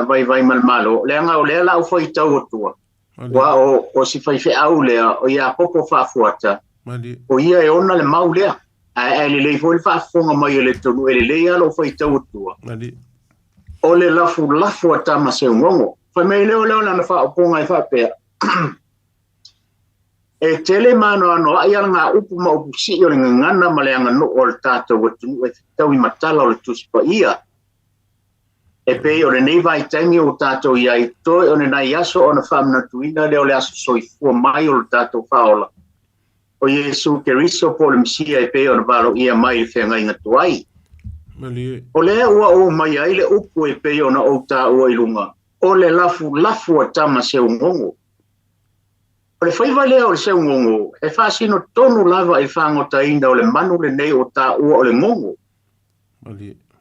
vaivai ma le Malo, leaga o lea la ou faitau atua, ua o si faifeau lea, o Iakopo Faafuata, o ia e ona le mau lea. Ae lelei foi le faafofoga mai o le atunuu, e lelei lava lou faitau atua. O le lafulafu a tama seugogo. Fai mai lea o lea o lana faaupuga e faapea, e tele maanoanoa'i ala upu ma upu sii o le gagana ma le aganuu o le tatou atunuu e fetaui matala o le Tusi Paia. E pei o lenei vaitaimi o tatou iai toe o lenai aso ona faamanatuina lea o le aso soifua mai o le tatou faaola. O Iesu Keriso po o le Mesia e pei ona valoia mai i le feagaiga tuai. O lea ua ou mai ai le upu e pei ona ou taua i luga, o le lafulafu a tama seugogo. O le faiva lea o le seugogo, e faasino tonu lava i le fagotaina o le manu lenei o taua o le gogo.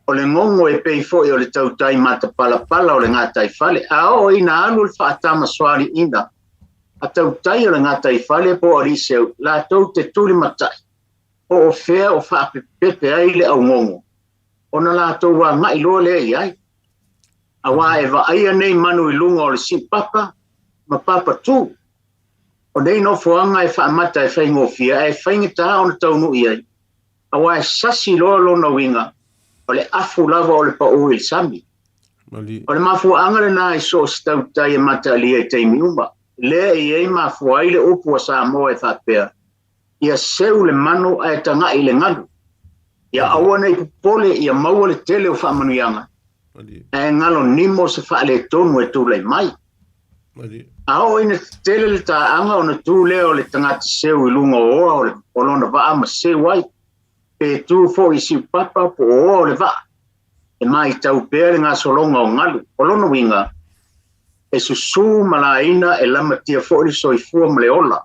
O le gogo e pei foi o le tautai matapalapala o le gataifale, a oo ina alu le faatamasoaliiga a tautai o le gataifale po o alii latou te tulimatai, po o fea o faapepepe ai le augogo, ona latou agai loa lea i ai. Auā e vaaia nei manu i luga o le siupapa ma papatū. O nei nofoaga e faamata e faigofie ae faigata ona taunuu i ai, auā e sasi loa lona uiga, o le afu lava o le paū i le sami. O le mafuaaga lenā i so o se tautai e mataalia i taimi uma, lea e i ai mafua ai le upu a Samoa e faapea, ia seu le manu ae taga'i i le galu. Ia aua nei popole ia maua le tele o faamanuiaga, ae galo nimo se faaletonu e tulai mai. A oo ina tetele le taaga ona tu lea o le tagata seu i luga o oa o lona vaa ma seu ai, pe tu foi i siupapa po o oa o le vaa, e maitau pea le gasologa o galu. O lona uiga, e susū ma laina e lamatia foi le soifua ma le ola.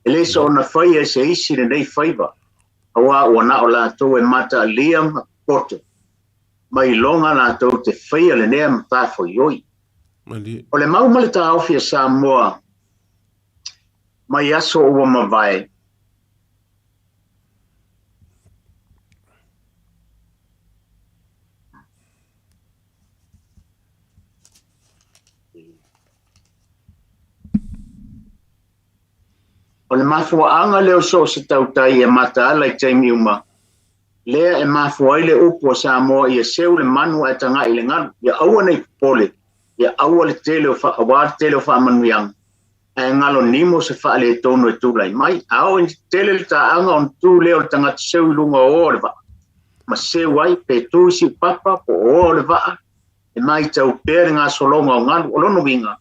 E le soona faia e se isi lenei faiva, auā ua na o latou e mataalia ma poto, mai iloga latou te faia lenea matafoioi. O le mau ma le taofi a Samoa mai aso ua mavae, o le mafuaaga lea o so o se tautai e mataala i taimi uma, lea e mafua ai le upu a Samoa ia seu le manu ae taga'i i le galu, ia aua nei popole, ia aua le tele o auā le tele o faamanuiaga, ae galo nimo se faaletonu e tulai mai. A oo ina tetele le taaga ona tu lea o le tagata seu i luga o oa o le vaa, ma seu ai pe tu i siupapa po o oa o le vaa, e maitau pea le gasologa o galu. O lona uiga,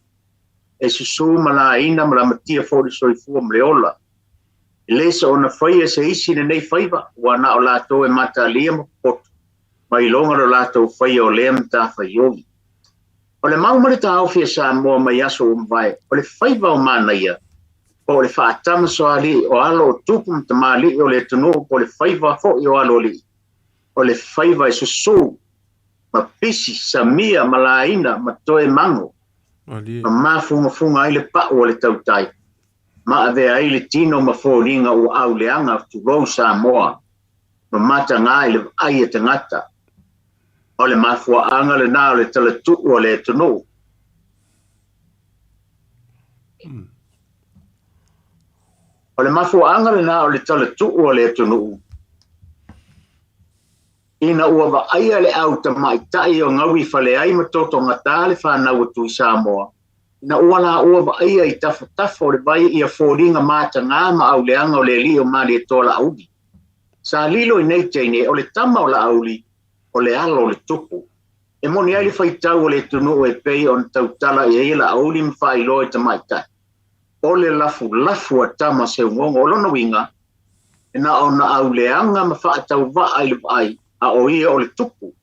e susū ma laina ma lamatia foi le soifua ma le ola. E le soona faia e se isi lenei faiva, ua na o latou e mataalia ma popoto, Ma iloga lo latou faia o lea matafaioi. O le mau ma le taofi a Samoa mai aso ua mavae, o le faiva o manaia, po o le faatamasoalii o alo o tupu ma tamalii o le atunuu po o le faiva foi o aloalii, o le faiva e susū ma pisi, samia ma laina ma toe mago, ma mafugafuga ai le pa'u o le tautai, ma avea ai le tino ma foliga ua auleaga, tulou Samoa, ma matagā i le vaai a tagata. O le mafuaaga lenā o le talatuu a le atunuu. O le mafuaaga lenā o le talatuu a le atunuu, ina ua vaaia le au tamaitai o gauifale ai ma totogatā le fanau a Tuisamoa, ina ua laua vaaia i tafatafa o le vai ia foliga matagā ma auleaga o le alii o Malietoa Laauli. Sa lilo i nei teine o le tama o Laauli o le alo o le tupu. E moni ai le faitau o le atunuu e pei ona tautala i ai e Laauli ma faailoa i tamaitai, o le lafulafu a tama seugogo. O lona uiga, e na o na auleaga ma faatauvaa i le vaai, a o ia o le tupu.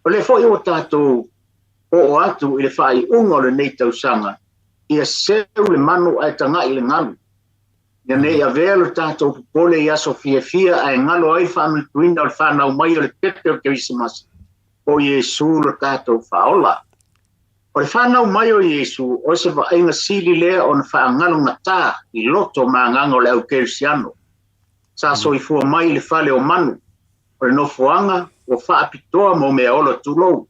O lea foi ua tatou oo atu i le faaiuga o lenei tausaga, ia seu le manu ae tagai i le galu. Ina ne i avea lo tatou popole i aso fiafia ae galo ai le faamanatuina o le fanau mai o le pepe o le Kerisimasi, o Iesu lo tatou Faaola. O le fanau mai o Iesu, o se vaaiga sili lea ona faagalogatā i loto ma agaga o le au kerisiano. Sa soifua mai i le fale o manu, o le nofoaga ua faapitoa mo meaola tulou,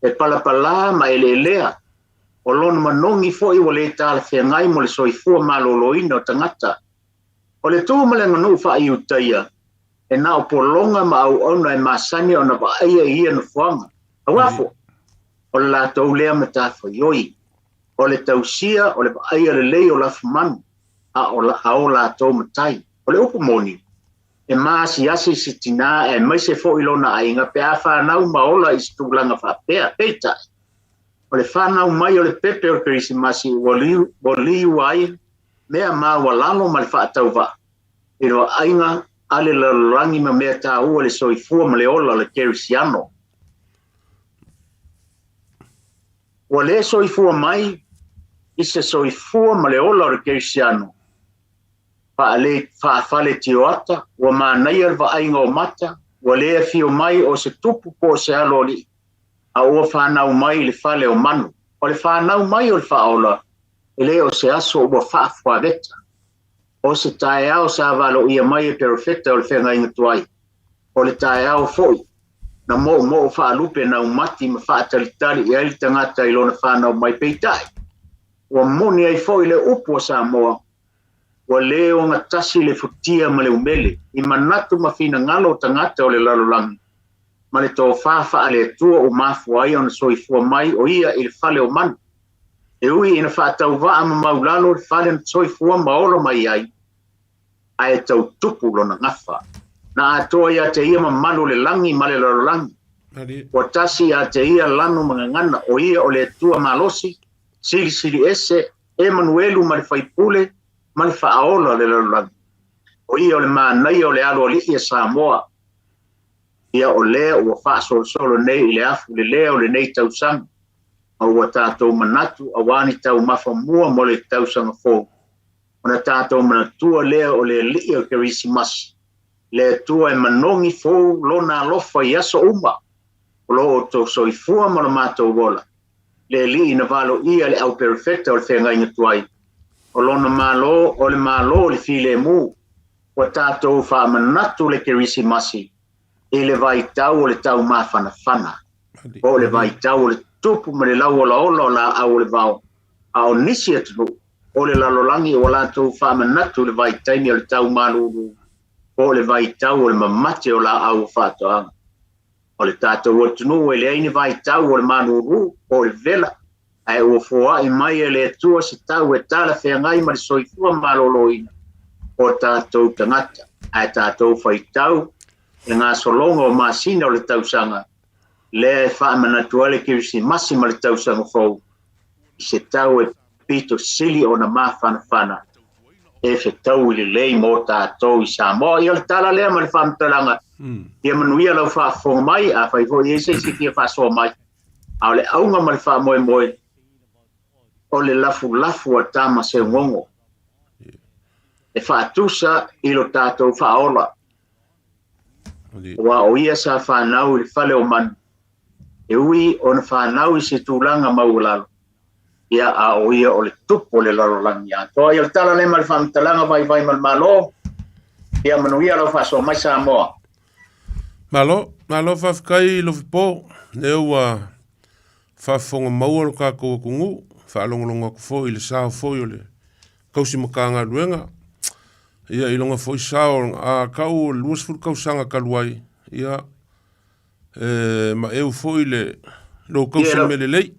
e palapalā ma eleelea, o lona manogi foi ua le talafeagai mo le soifua maloloina o tagata. O le tu ma le aganuu faa-Iutaia, e na o pologa ma auauna e masani ona vaaia i ia nofoaga. Auā foi, o le latou lea matafaioi, o le tausia o le vaaia lelei o lafumanu a o latou matai. O le upu moni, e maasiasi se tinā aemaise foi lona aiga pe a fanau ma ola i se tulaga faapea. Peitai, o le fanau mai o le pepe o le Kerisimasi ua liua ai mea maualalo ma le faatauvaa i le vaaiga a le lalolagi ma mea taua i le soifua ma le ola o le kerisiano. Ua le soifua mai i se soifua ma le ola o le kerisiano faafaletioata, ua manaia le vaaiga o mata, ua le afio mai o se tupu po o se aloalii, a ua fanau mai i le fale o manu. O le fanau mai o le Faaola, e le o se aso ua faafuaveta. O se taeao sa valoia mai e perofeta o le feagaiga tuai. O le taeao foi na moomoo faalupe naumati ma faatalitali i ai le tagata i lona fanau mai. Peitai, ua moni ai foi le upu a Samoa, ua le ogatasi le futia ma le umele i manatu ma finagalo o tagata o le lalolagi ma le tofā faale-Atua ua mafua ai ona soifua mai o ia i le fale o manu. E ui ina faatauvaa ma maulalo le fale na soifua ma ola mai ai, ae tau tupu lona gafa. Na atoa ia te ia mamalu o le lagi ma le lalolagi. Ua tasi ia te ia lanu ma gagana, o ia o le Atua malosi, Silisili Ese, Emanuelu ma le Faipule ma le Faaola o le lalolagi. O ia o le manaia o le aloalii a Samoa. Ia o lea ua faasolosolo nei i le afu lelea o lenei tausaga, ma ua tatou manatu auā ni taumafa mua mo le tausaga fou, ona tatou manatua lea o le Alii o le Kerisimasi, le Atua e manogi fou Lona alofa i aso uma o lo outou soifua ma lo matou ola, le Alii na valoia le au perofeta o le feagaiga tuai, o Lona Malo o le Malo o le filemu, ua tatou faamanatu le Kerisimasi i le vaitau o le taumafanafana, po o le vaitau o le tupu ma le lauolaola o laau o le vao, a o nisi atunuu o le lalolagi ua latou faamanatu le vaitaimi o le taumalūlū, po o le vaitau o le mamate o laau o faatoaga. O le tatou atunuu e leai ni vaitau o le malūlū po o le vela, ae ua foai mai e le Atua se tau e talafeagai ma le soifua maloloina o tatou tagata, ae tatou faitau i le gasologa o masina o le tausaga lea e faamanatu ai le Kerisimasi ma le tausaga fou i se tau e pito sili ona mafanafana e fetaui lelei mo tatou i Samoa. Ia o le tala lea ma le faamatalaga. Ia manuia lau faafofoga mai, afai foi e i ai se isi e fia faasoa mai, a o le auga ma le faamoemoe, o le lafulafu a Tama Seugogo e faatusa i lo tatou faaola, aua o ia sa fanau i le fale o manu, e ui ona fanau i se tulaga maualalo, ia a o ia o le tupu o le lalolagi atoa. Ia o le tala lea ma le faamatalaga vaivai ma le Malo, ia manuia lau faasoa mai Samoa. Malo, malo faafetai Lofipo, lea ua faafofoga maua lo tatou atunuu, faalogologo atu foi i le sao foi o le tausi Matagaluega, ia i lona foi sao, a tau o le 20 tausaga talu ai, ia, e maeu foi le lou tausi mea lelei.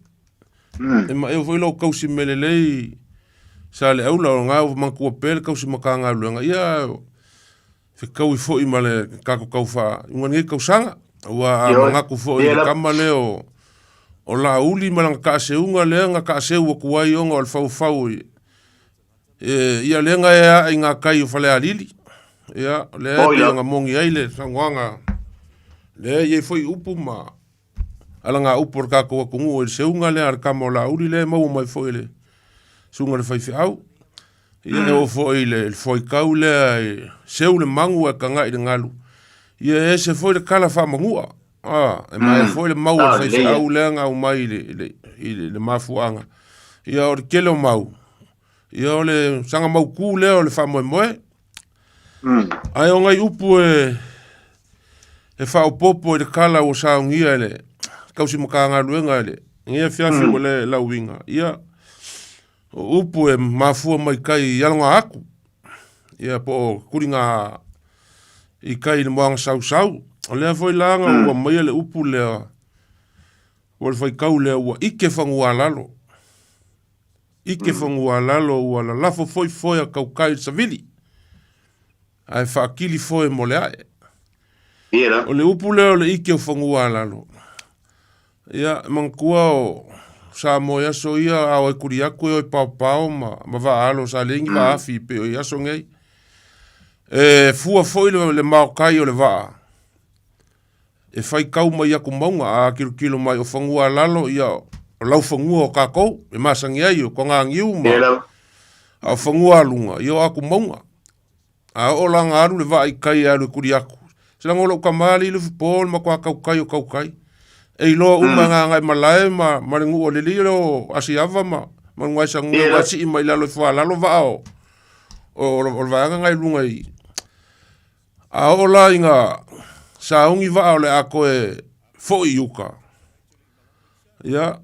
E maeu foi lou tausi mea lelei sa le aula o lena ua manatua pea le tausi Matagaluega, ia, fetaui foi ma le tatou tau faaiuga o lenei tausaga. Aua a manatu foi i le tama lea o, o Laauli ma lana taaseuga lea na taaseu atu ai ona o le faufau i, e, ia lea na ea ae i gatai o Falealili. Ia, lea e pei ona moni ai le saunoaga, lea e i ai foi upu ma alagaupu o le tatou atunuu i le seuga lea a le tama o Laauli lea e maua mai foi e le susuga i le faifeau. Ia e oo foi i le foaitau lea e seu le magu ae tagai i le galu. Ia e ese foi le tala faamanua. A, e maea foi le mau a le faifeau lea na aumai i le, i le, i le, le mafuaaga. Ia o le tele o mau, ia o le saga mautu lea o le faamoemoe. Ae o nai upu e, e faaopoopo i le tala ua saunia e le tausi Matagaluega i lenei afiafi ua le lauiga, ia, o upu e mafua mai kai i aloga atu, ia po o tuliga i kai i le moana sausau. O lea foi la na ua aumaia le upu lea, po o le faitau lea ua ike fanua a lalo. Ike fanua a lalo ua lalafo foi foe a tautai i le savili, ae faakili foe mo le ae. O le upu lea o le ike o fanua a lalo, ia, e manatua o Samoa i aso ia, a o e kuli atu e o e paopao ma, ma vaaalo, sa leai ni vaafi e pei o i aso nei. E fua foi le, le maokai o le vaa, e faitau mai aku mauga, a tilotilo mai o fanua a lalo, ia, o laufanua o tatou, e masani ai o togaaniu ma, a o fanua a luga, ia o aku mauga. A oo la na alu le vaa i kai e alu e kuli atu, se leaga o lou tama alii Lufipo o le matua tautai o tautai. E iloa uma e Gagaemalae ma, ma le nuu o le alii lea o Asiava ma, ma Lugaesanua ua sii mai lalo i Foalalo vaa o, o, o le vaega na i luga i. A oo la ina sauni vaa o le a toe foi i uka, Ia,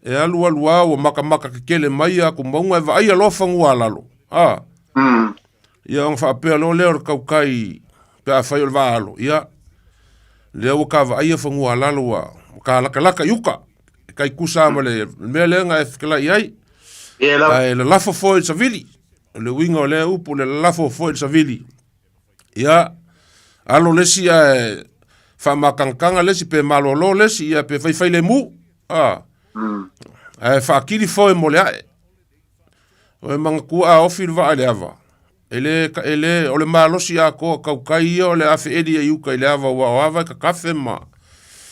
e alu alu lava ua matamata tetele mai aku mauga e vaaia loa fanua a lalo. A. Ia ona faapea loa lea o le tautai pe afai o le vaa alo, ia, lea ua ta vaaia fanua a lalo ua ta latalata i uka. E tai tusa lava ma le mea lea na e fetalai ai. Ae lalafo foi i le savili. O le uiga o lea upu, le lalafo foi i le savili. Ia, alo le isi ae faamatagataga le isi pe malolo le isi, ia pe faifailemu, a. Ae faakili foe mo le ae. O e manatua a ofi le vaa i le ava, e le, e le, o le malosi atoa tautai ia o le a feeli ai i uta i le ava aua o ava e tatafe ma,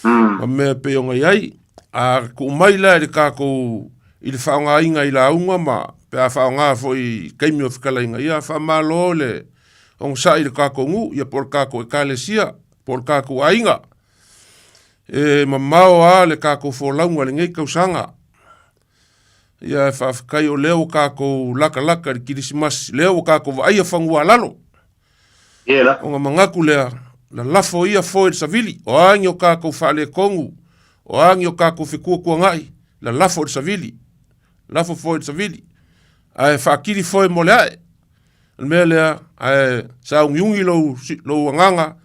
ma mea e pei ona i ai. A tuu mai la i le tatou, i le faaaogaina i lauga ma pe a faaaoga foi i taimi o fetalaiga, ia faamalo le onosai i le tatou nuu, ia po o le tatou ekalesia, po o le tatou aiga. E mamao lava le tatou folauga i lenei tausaga. Ia e faafetai o lea ua tatou latalata i le Kerisimasi, lea ua tatou vaaia fanua a lalo. Ona manatu lea, lalafo ia foe i le savili, o a ni o tatou faaletonu, o a ni o tatou fetuatuanai, lalafo i le savili, lafo foe i le savili, ae faakili foe mo le ae. O le mea lea, ae sauniuni lou, lou agaga,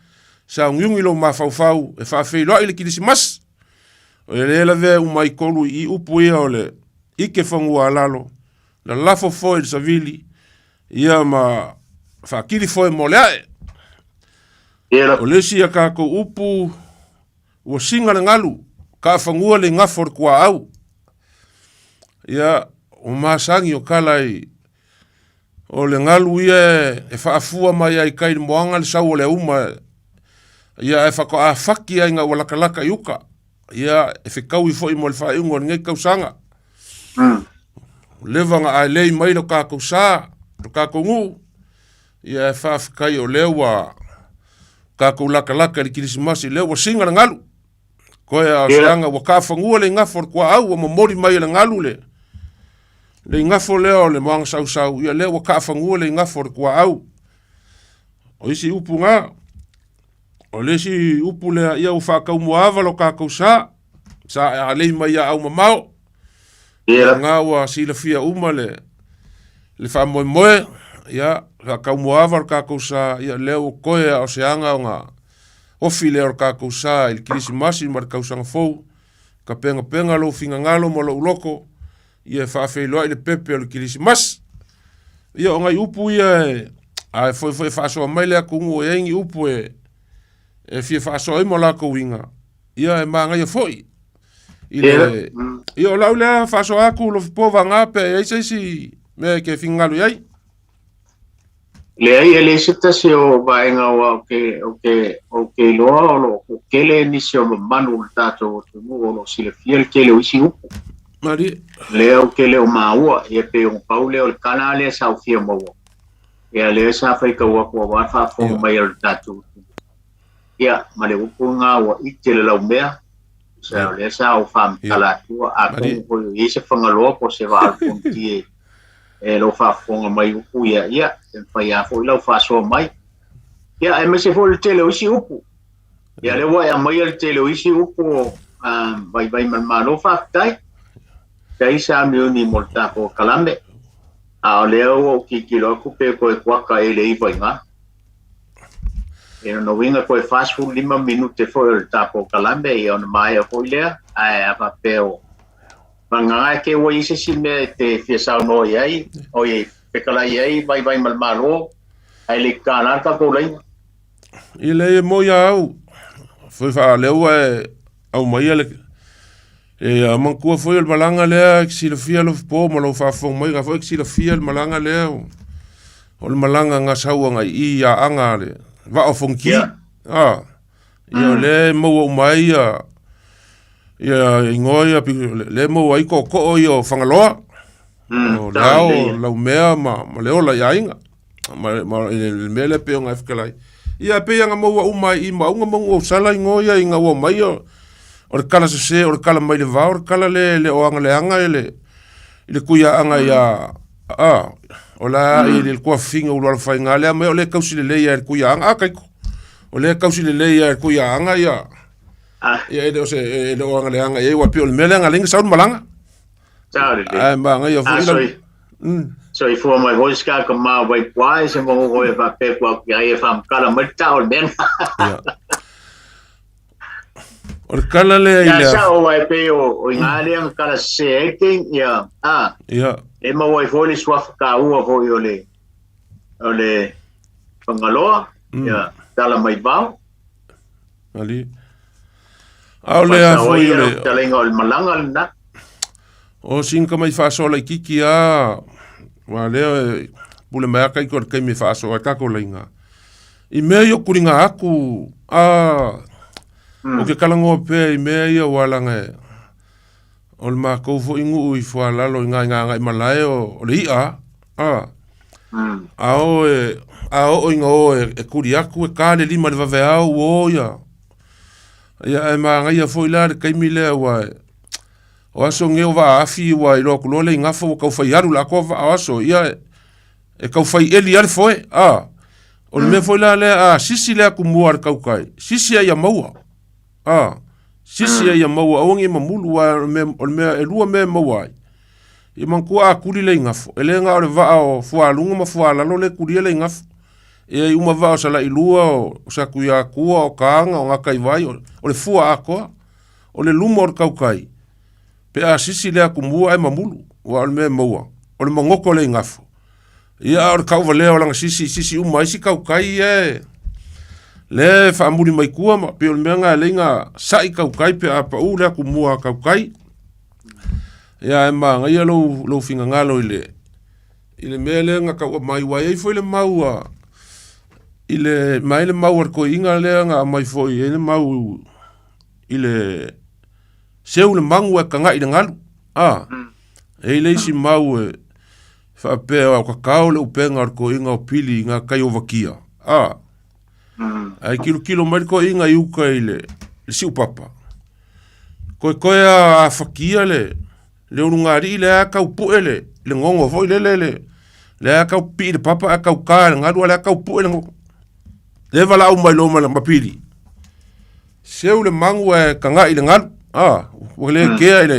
sauniuni lou mafaufau e faafeiloai le Kerisimasi. O le lavea uma ai tolu i upu ia o le ike fanua a lalo, lalafo foe i le savili, ia ma faakili foe mo le ae. O le isi a tatou upu, ua siga le galu, kaafanua le igafo o le tuaau. Ia, o masani o tala i, O le galu ia e faafua mai ai i kai i le moaga le sau o le auma, ia ae faatoa faki ai ina ua latalata i uka. Ia e fetaui foi mo le faaiuga o lenei tausaga. Ua leva ona aelei mai lo tatou sa, lo tatou nuu, ia e faafetai o lea ua tatou latalata i le Kerisimasi, lea ua siga le galu. Toe a o se aga ua taafanua le igafo o le tuaau ua momoli mai e le galu le le igafo lea o le moana sausau, ia lea ua taafanua le igafo o le tuaau. O isi upu na, o le isi upu lea, ia ua faataumuaava lo tatou sa, sa e alei mai ia au mamao. Ia na ua silafia uma le le faamoemoe, ia faataumuaava lo tatou sa, ia lea ua toe a o se aga ona ofi lea o le tatou sa i le Kerisimasi ma le tausaga fou, tapenapena lou finagalo ma lou loto, ia e faafeiloai le pepe o le Kerisimasi. Ia o nai upu ia e, a e foi foi e faasoa mai le atunuu e i ai ni upu e, e fia faasoa ai mo latou uiga, ia e manaia foi. I le, ia o lau lea faasoa atu Lofipo Vaga pe i ai se isi mea e te finagalo i ai. Leai, e leai se tasi o vaega aua ou te, ou te, ou te iloa o lo o tele nisi o mamalu o le tatou atunuu o lo o silafia le tele o isi upu. Malie. Lea ou te le o maua, ia pei ona pau lea o le tala lea sa ou fia maua. Ia lea sa faitau atu aua le faafofoga mai a le tatou atunuu. Ia, ma le upu lena ua ite le laumea, sa o lea sa ou faamatala atua, atonu foi o i ai se Fagaloa po o se vaa o le Fonoti e lo faafofoga mai upu ia, ia, e mafai lava foi lau faasoa mai. Ia, aemaise foi le tele o isi upu. Ia, lea ua e aumaia le tele o isi upu o Vaivai ma le Malo, faafetai. Faafetai Samioni mo le tatou kalame. A o lea ua ou tilotilo atu pe toe kuata i le 9 i ina. E lona uiga toe 45 minute foi o le tatou kalame ia ona maea foi lea, ae a faapea o vagana e te ua i ai se isi mea e te fia saunoa i ai, oi e fetalai i ai Vaivai ma le Malo, ae le i tatala le tatou laina. I le e moi a au, foi faaleu e aumaia le e a manatua foi o le malaga lea e te silafia Lofipo ma lou faafofoga mai, na foi e te silafia le malaga lea o le malaga na sau agai i i Aana le Vaa o Fonoti. Ah, ia o lea e maua uma ai ia ia igoa ia lea e maua ai tootoo ia o Fagaloa. O le ao, Laumea ma ma le ola i aiga. Ma ma le mea lea pei ona e fetalai. Ia pei ona maua uma ai i Maauga ma Nuuausala igoa ia ina ua omai o le kala sese o le kala mai le vao, o le kala le le o agaleaga i le i le kuiaaga ia a o la i le tuafafine o Lualafaiga lea mai o le tausi lelei ia i le kuiaaga a taiko o le tausi lelei ia i le kuiaaga ia ia e le o se e le o agaleaga i ai ua pei o le mea lea na ala ai ona sau le malaga. Sao lelei. Ae magaia foi lau Soifua mai foi se ka ma wai puai se mo ko e fa pe kua ki ai e fa mkala mai ta o le mea. O le kala lea i le... Ia sa o wai pe o o ngā lea nga kala se e te ia a. Ia. E ma wai foi le suafa ka ua foi o le o le Fagaloa ia tala mai vao. Ali. A o le a foi o le... Talenga o le malaga lena. O sina tamai faasoa laitiiti lava, aua o lea e pule mai lava taito i le taimi e faasoa ai tatou laina. I mea ia o tuliga atu, a, ou te talanoa pea i mea ia aua leaga e, o le matou foi nuu i Foalalo i ina i Gagaemalae o le i'a, a, a o e, a oo ina o e tuli atu e ta le lima i le vaveao ua o ia, ia ae manaia foi la le taimi lea aua e, O aso nei o vaa afi ua iloa atu loa le igafa ua tau fai alu le atoa vaa o aso ia e tau fai eli lava le foe a. O le mea foi la lea a sisi le atumua a le tautai, sisi a ia maua a, sisi a ia maua aua ne i mamulu aua o le mea e lua mea e maua ai. Ia manatua a tuli le igafo, e le na o le vaa o Fualuga ma Fualalo lea e tulia le igafo. E i ai uma vaa o Salailua, o Satuiatua, o Taga, o Gataivai, o le fua atoa. O le luma o le tautai, pe a sisi le atumua ae mamulu, aua o le mea e maua, o le magoto o le igafo. Ia a o le tauvalea o lana sisi, sisi uma ai si tautai ia e, lea e faamuli mai tua ma pei o le mea lena e alai ona sa'i tautai pe a pau le atumua a tautai. Ia ae manaia lou, lou finagalo i le, i le mea lea na tau aumai, ua i ai foi le mau a i le mai le mau a le toeaina lea na aumai foi, e i ai le mau i le seu le manu ae tagai i le galu, a. E i ai le isi mau e faapea o tatao le upega o le toeaina o Pili i ngā kai o Vakia, a. Ae kilokilo mai le toeaina i uka i le siupapa, koekoe a afakia le le ulugalii lea a tau pue le le gogo foi lele le lea a tau pipii i le papa ae tau ta i le galu a o lea a tau pue le gogo. Lea e valaau mai loa ma Pili, seu le magu ae tagai i le galu, a, ua le kea i le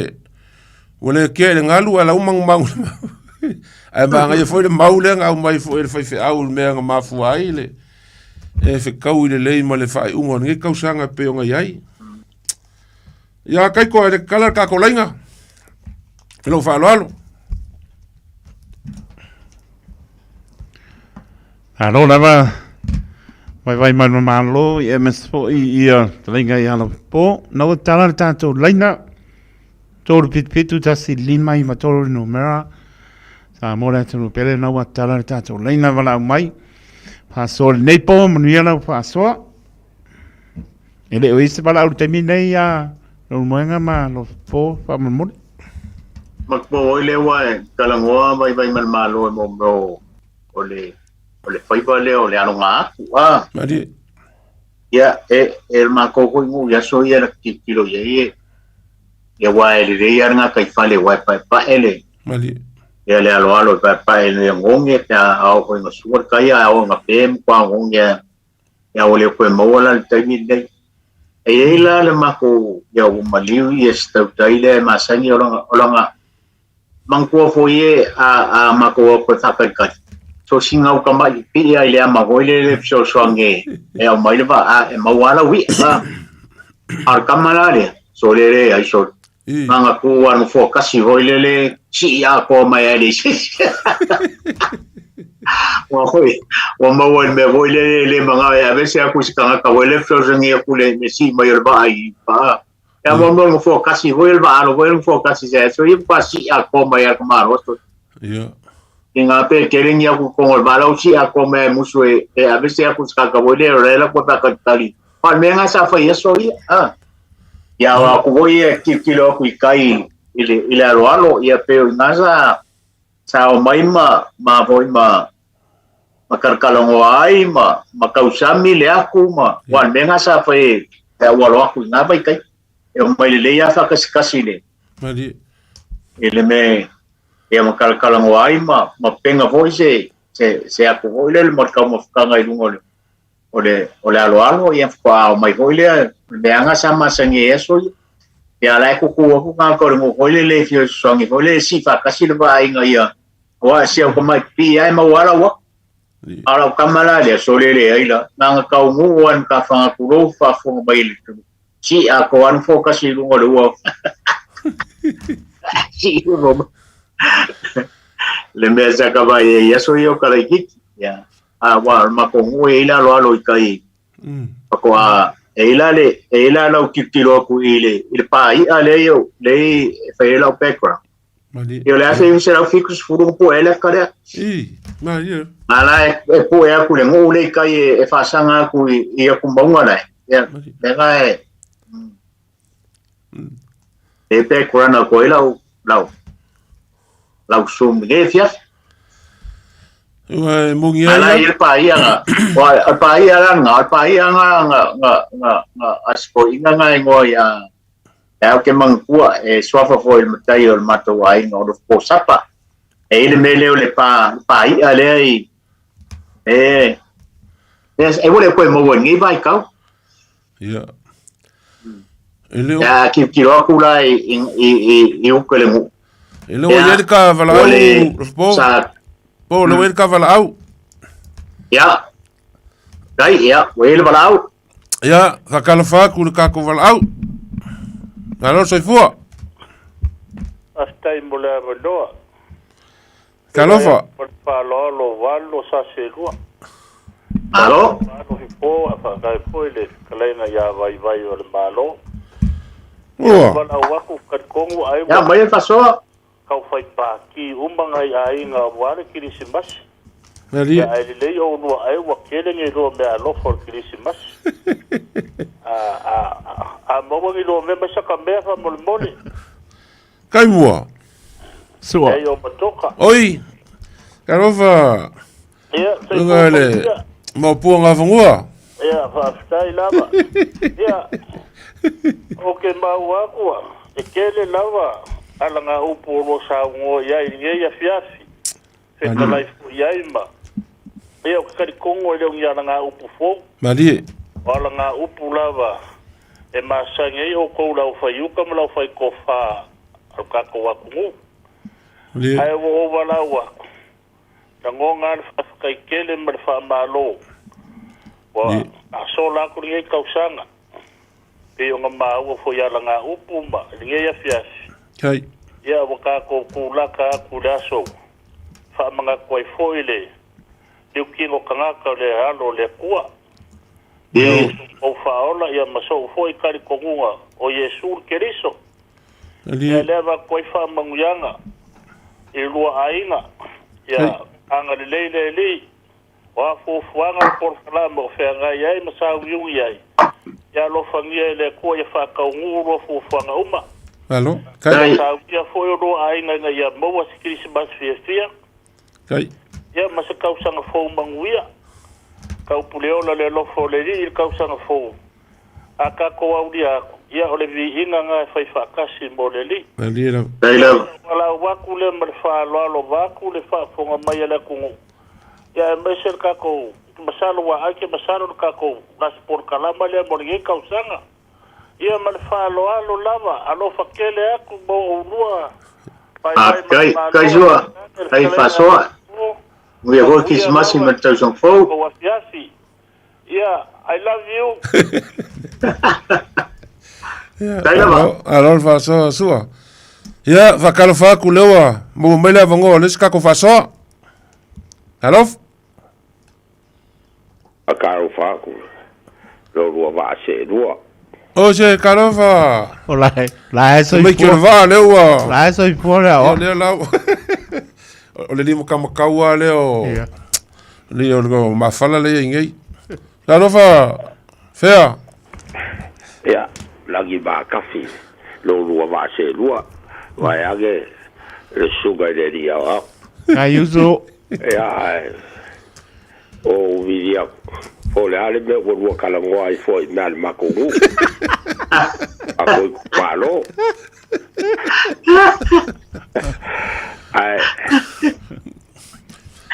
ua le kea i le galu ae la ua magumagu i le mau. Ae manaia foi le mau lea na aumai foi e le faifeau i le mea na mafua ai le e fetaui lelei ma le faaiuga o lenei tausaga e pei ona i ai. Ia Kaiko, e le tatala le tatou laina i lou faaaloalo. Malo lava, vaivai mai ma malo i MS foi ia talaiga i ala po. Na ua tala le tatou laina, 377 1 5 9 3 le numera. Sa mo le atunuu pele na ua tala le tatou laina valaau mai. Faasoa lenei po, manuia lau faasoa. E le o i ai se valaau i le taimi nei a Leulumoega ma Lopo faamolemole. Matua oi lea ua e talanoa vaivai ma le Malo i mo mea o le o le faiva lea o le aloga atu a. Malie. Ia e e le matou foi nuu i aso ia na tilotilo i ai e ia aua e lelei lava le gataifale aua e paepae le Malie. Ia le aloalo e paepae le ogeoge pe a oo foi ina sua le tai a oo ina pe matua ogeoge lava. Ia ua le toe maua la le taimi lenei. E i ai la le matou, ia ua maliu ia si tautai lea e masani o lana, o lana manatua foi e a, a matou o atu e faatalikali. So sina uta mai pipii a i le ama foi lele le fesoasoani e, e aumai le vaa e maua a lau i'a. A, a o le tama la lea, so le le ai so nana tu a nofoa kasi foi lele sii atoa mai ai le isi. Ua foi, ua maua i le mea foi lele le manao e aveese aku i se tagata foi le fesoasoani aku le, le sii mai o le vaa i paa. Ia mo mo nofoa kasi foi le vaa alo foi le nofoa kasi se so ia pa sii atoa mai a ka malo so. Ia. I ngā pe kere ni aku kongo le vaa lau sii atoa mai ai musu e, e aveese aku i se tagata foi le o le la kua whakatali. Pa mea ngā sa whai aso ia. Ah. Ia o aku foi e tilotilo aku i kai i le, i le aloalo, ia pe o i ngā sa, sa o mai ma, ma foi ma, ma kalakalagoa ai ma, ma tausami le aku ma, wa le mea ngā sa whai e, e aualo aku i ngā vai kai. E o mai lelei a whakasikasi le, Malie. i le me, ia ma kalakalagoa ai ma, ma penga foi se, se, se aku foi le le mo le taumafataga i luga o le, o le, o le aloalo, ia faatoa ao mai foi lea, o le meaga sa masani ai aso ia. Ia la e kuku aku kātou le nuu foi lele e fia fesoasoani foi lele e sii faatasi le vaaiga ia, aua si au tamai pipii lava e maua lava lau atu. A o lau tama la lea, sole leai la, na ona tau nuu lava i matafaga tulou faafofoga mai i le atunuu. Sii atoa lava nofo tasi i luga o le ua. Sii luga o le mea sa ta vaai ai i aso ia o Kalaititi. Ia. A ua o le matou nuu e i ai le aloalo i tai faatoa e i ai la le e i ai la lau tilotilo atu i le i le pāi'a lea i lea e fai ai lau background. Malie. Ia o le 1970 na pu'e ai le ata lea. I, malie. A la e, e pu'e atu i le nuu lea i tai e, e faasaga atu i, i atu mauga lae. Ia, lea na e e background atu ai lau lau lau sum i lenei afiafi. Ua e moni ai. Ala i le paia nga, o a paia la nga, o paia nga nga nga nga nga asikoiga nga ingoa ia e au ke manatua e suafa foi le matai o le matou aiga o le Sapa. E i le mea lea o le pa pai'a lea i e e e ua le koe maua i lenei vaitau. Ia. E le o... Ia tilotilo atu la i i i i uka i le nuu. E le o i ai le ka valaau, po. Sa Po, le o i ai le ka valaau. Ia. Kai, ia, ua i ai le valaau. Ia, faatalofa atu i le tatou valaau. Malo le soifua. Faafetai mo le avanoa. Talofa. Ma le faaaloalo 8 sase 2. Malo. Malo fipo a faafetai foi le fetalaiga ia Vaivai o le Malo. Ua. Valaau atu talitonu ai Ia, mai le faasoa. tau fai pāti uma ngai aiga aua le Kerisimasi. Malie. Ia ae lelei oulua ai ua tele ni lua mea alofa o le Kerisimasi. A, a, a, a maua ni lua mea mai saka mea faamolemole. Kai mua. Sua. Ei o matoka. Oi. Talofa. Ia, Luga soifua le manuia. maopua ngafangua. Ia, faafetai lava. Ia, o ke maua aku a, e tele lava alaga upu o lua saugoa i ai i lenei afiafi. Fetalai foi i ai ma. Ia, o ke talitonu e le o ni alaga upu fou. Malie. O alaga upu lava e masani ai outou le aufaiuka ma le aufaitofa a lo tatou atunuu. Malie. Ae ua ou valaau aku, lagona lava le faafetai tele ma le faamalo ua faasola atu lenei tausaga, pei ona maua foi i alagaupu ma lenei afiafi. Kai. Ia ua tatou tulaka atu i le aso faamanatu ai foi le liutino tagata o le alo o le Atua. Ia ou faaola ia ma sou foi talitonuga o Iesu le Keriso. Ia lea avatu ai faamanuiaga i lua aiga, ia agalelei le Alii, o a fuafuaga le polokalame o feagai ai ma sauiui ai, ia alofagia e le Atua ia faataunuu lua fuafuaga uma. Malo. Kai. Ia sauia foi o lua aiga ina ia maua se Kerisimasi fiafia. Kai. Ia ma se tausaga fou manuia. Taupuleola le alofa o le Alii i le tausaga fou a tatou aulia atu, ia o le viiga na e fai faatasi mo le Alii. Malie lava. Faafetai lava. Valaau atu lea ma le faaaloalo vaeatu le faafofoga mai a le atunuu, ia aemaise le tatou, masalo ua ai ke masalo le tatou lasi polokalama lea mo lenei tausaga. Ia ma le faaaloalo lava, alofa tele atu mo oulua, vaivai ma le Faafetai. Malo, Faafetai Sua. le Faafetai fetalaiga a faasoa. le Manuia foi Manuia Kerisimasi lava ma le tausaga fou. tou afiafi. Ia, I love you. Ia, Faafetai lava. alo, alo le faasoa sua. Ia, faatalofa atu lea ua maua mai le avanoa o le isi tatou faasoa. Alofa. Faatalofa atu lo lua vaa seelua. O se talofa. O la la e Mai ki o le soifua. vaa lea ua. La e soifua le Ia ao. lea la. O le lima kamakau lava lea o. Ia. Le o le mafala lea i nei. Talofa. Fea. Ia, lagi makasi lo lua vaa seelua. Vaeage le susuga i le alii aoao. Kai uso. Ia, ae o uvilia po o le a le mea ua lua talanoa ai foi i mea a le matou nuu. Matou itumalo. Ae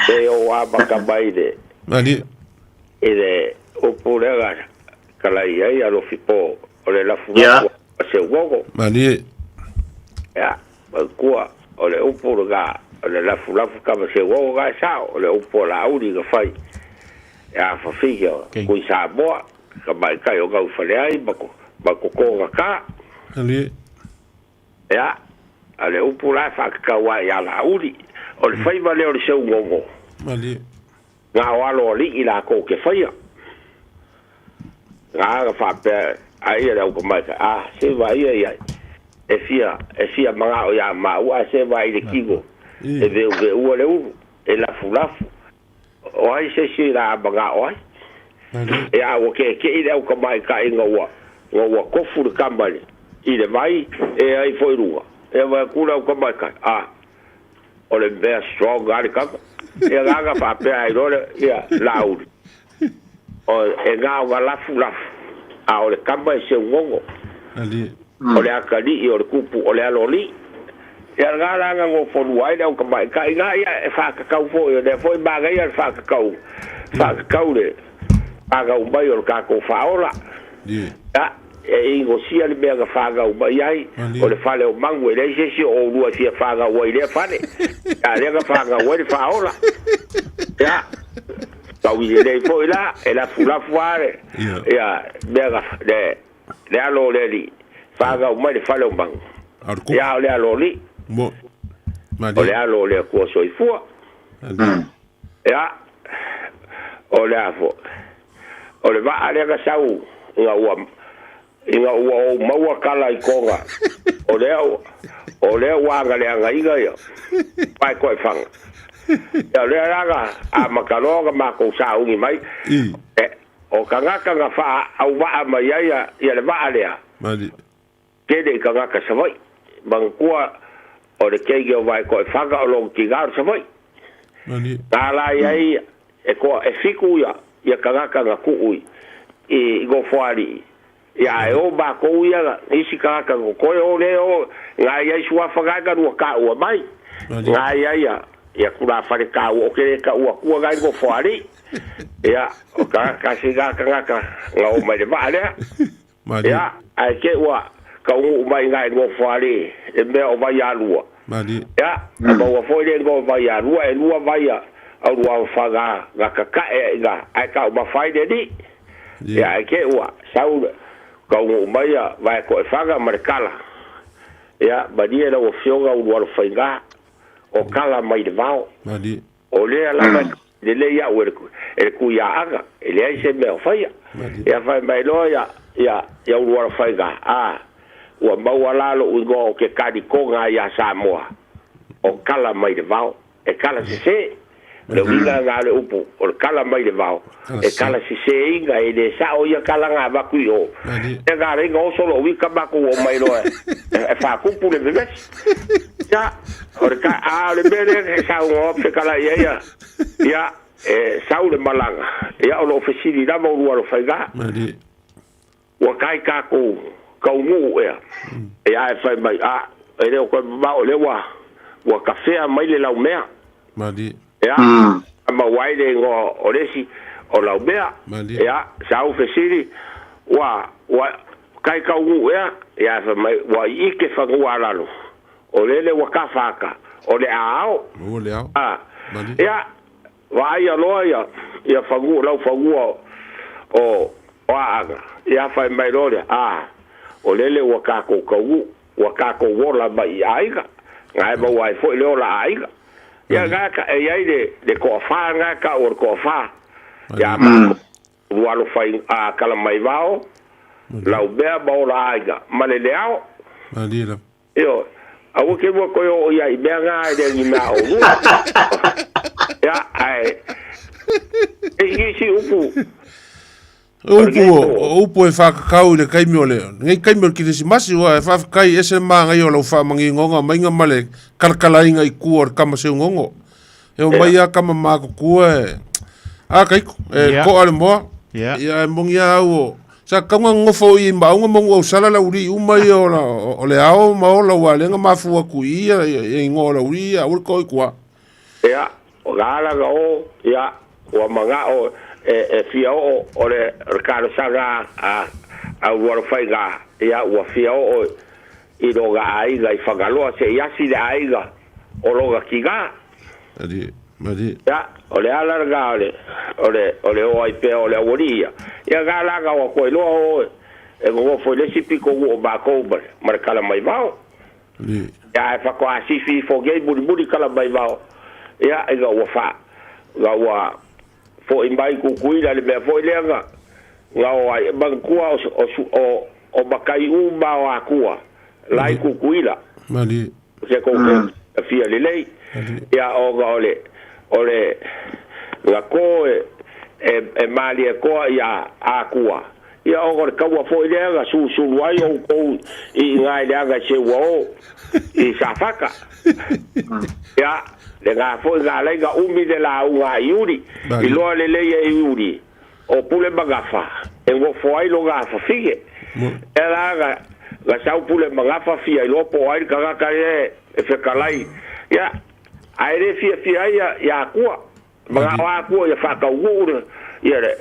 se i ou amata mai i le Malie. i le upu lea na talai ai Alofi po o le Ia. lafulafu a Seuogo. Malie. Ia, manatua o le upu lena o le lafulafu tama Seuogo na e sao, o le upu a Laauli na fai ia fafine o Tui Samoa, tamaitai o Gaufaleai ma ma Totogata. Malie. Ia, a le upu la e faatatau ai ia Laauli, o le faiva lea o le seugogo. Malie. Na o alo alii lakou ke faia. Na aga faapea ai ia le aukamaikai, a, se vaai ia e fia e fia manao ia maua, ae se vaai i le tino e veuveua le ulu, e lafulafu. O ai se isi la manao ai. Ia, ua keekei le aukamaikai ina ua ina ua tofu le tama i le vai e ai foi i luga. Ia vaai atu le aukamaikai, a, o le mea strong lava le tama. Ia na aga faapea ai loa le ia Laauli, o e na ona lafulafu, a o le tama e seugogo. O le atalii o le tupu o le aloalii. Ia lena la na nofonua ai le autamaitai na, ia e faatatau foi, o lea foi manaia le faatatau, faatatau le fanau mai o le tatou faaola. Ia, e inosia le mea na fanau mai ai, o le fale o manu, e leai se isi o oulua e fia fanau ai i lea fale. A lea na fanau ai le faaola. Ia, tau i lelei foi la, e lafulafu lava le, ia, mea na, le, le alo o le alii, fanau mai le fale o manu. Ia, o le aloalii. O le alo o le Atua soifua. Ia, o le a foi, o le vaa lea na sau ina ua ina ua ou maua tala i Toga, o lea O lea ua agaleagaina ia Vaekoefaga. Ia o lea la na amata loa ona matou sauni mai. O tagata na faaauvaa mai ai ia le vaa lea, tele i tagata Savaii. Manatua o le teine o Vaekoefaga o lona tina o le Savaii. Na la i ai e toa e fitu ia tagata na tuu i Nofoalii. Ia ae o matou ia isi tagata na totoe o lea o na i ai suafa na na lua taua mai. Na i ai ia tulafale taua o ke le taua atua na i Nofoalii. Ia o tagata tasi na tagata na o mai le vaa lea. Ia ae te ua taunuu mai na i Nofoalii le mea o Vaialua. Ia na maua foi le igoa o Vaialua e lua vai a Uluaofaga na tatae ina ae taumafa ai le alii. Ia ae te ua sau taunuu mai ia Vaetoefaga ma le tala. Ia malie lau afioga Ulualofaiga o tala mai le vao. O lea lava e lelei au e le tuiaaga, e leai se mea o faia. Ia fai mai loa ia ia Ulualofaiga, a ua maua la lou igoa o ke kalikona ia Samoa, o tala mai le vao, e tala sese. Le uiga na o le upu, o le tala mai le vao, e tala seseina, e le sao ia tala na avatu i o. E na ala ai ona oso lou ika matou oo mai loa e faatupu le vevesi. Ia, o le ta, a o le mea lea e saunoa fetalai ai ia, ia, e sau le malaga, ia o loo fesili lava Ulualofaiga. Ua kai tatou taunuu ea, ia ae fai mai, a, e le o toe mamao, o lea ua, ua tafea mai le laumea. Ia, maua ai le igoa o le isi o laumea. Ia, sau fesili, ua, ua kai taunuu ea, ia ae fai mai, ua iike fanua a lalo, o lele ua tafa ata, o le a ao. A, ia, Vaaia loa ia ia fanua lau fanua o o Aaga, ia fai mai loa lea, a, o lele ua tatou taunuu, ua tatou ola mai i aiga, na e maua ai foi le ola aiga. Ia na ka e iai le le toafa na tau o le toafa ia matou Lualofai a Kalamaivao, Laumea ma ola aiga ma le Leao. Ioe. Aua ke ua koe oo ia i mea ngā e lea ni mea o lua. Ia, ae, e isi upu. Upu, o upu e whakakau i le kaimi o le, nei kaimi o le kirisimasi, ua e whawhakai ese maangai o lau whaamangingonga mainga ma le kalakalainga i kua o le kama seu ngongo. E o mai a kama mākukua e, a kaiko, e koa le moa. Ia e mongi a au o, sa kaunga ngofo i maunga mongu au sala la uri uma ia o, la, o le ao ma o la ua lenga mafua ku ia ia ingoa o la uri ia uri koi kua. Ia, o la ala na o, ia, ua mangao e fia oo o le talosaga a Ulualofaiga, ia, ua fia oo i lona aiga i Fagaloa se i asi le aiga o lona tina. Ia, o le ala lena o le, o le, o le o ai pea o le aualii ia. Ia, na la na o atu ai loa o e nonofo i le isi pitonuu o matou ma le, ma le Kalamaivao. Ia, ae faatoa sifi ifo nei mulimuli Kalamaivao, ia, ina ua fa, ina ua foi mai Tutuila i le mea foi lea na, na o ai, manatua o, o, o, o matai uma o Atua la i Tutuila. Se tou te fia lelei, ia ona o le, o le, na to e, e, e Malietoa ia Atua, ia ona o le taua foi lea na susulu ai outou i ina i le aga i Seua o i Safata. Ia, lena foi na ala ai na umi le lauga a Iuli, iloa lelei e Iuli, o Pule ma Gafa, e nofo ai lona afafine. Ea la na, na sau Pule ma Gafa fia iloa po o ai le tagata lea e fetalai, ia, ae le fiafia ai ia, ia Atua. Manao Atua ia faataunuu le, ia le,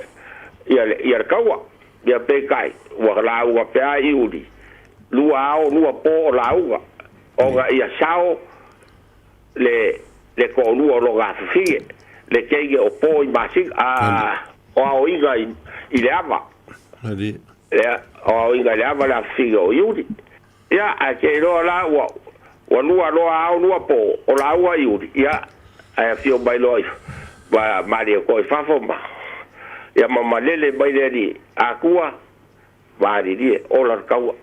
ia le, ia le taua. Ia peitai, ua lauga pea Iuli, lua ao lua po o lauga, ona ia sao le le toalua o lona afafine, le teine o po i masina, a, o aoina i, i le ava. Lea, o aoina i le ava le afafine o Iuli. Ia, ae te iloa la ua, ua lua loa ao lua po o lāua Iuli, ia, ae afio mai loa i, ma Malietoa i fafo ma, ia ma malele mai le alii Atua, Malilie, ola le taua.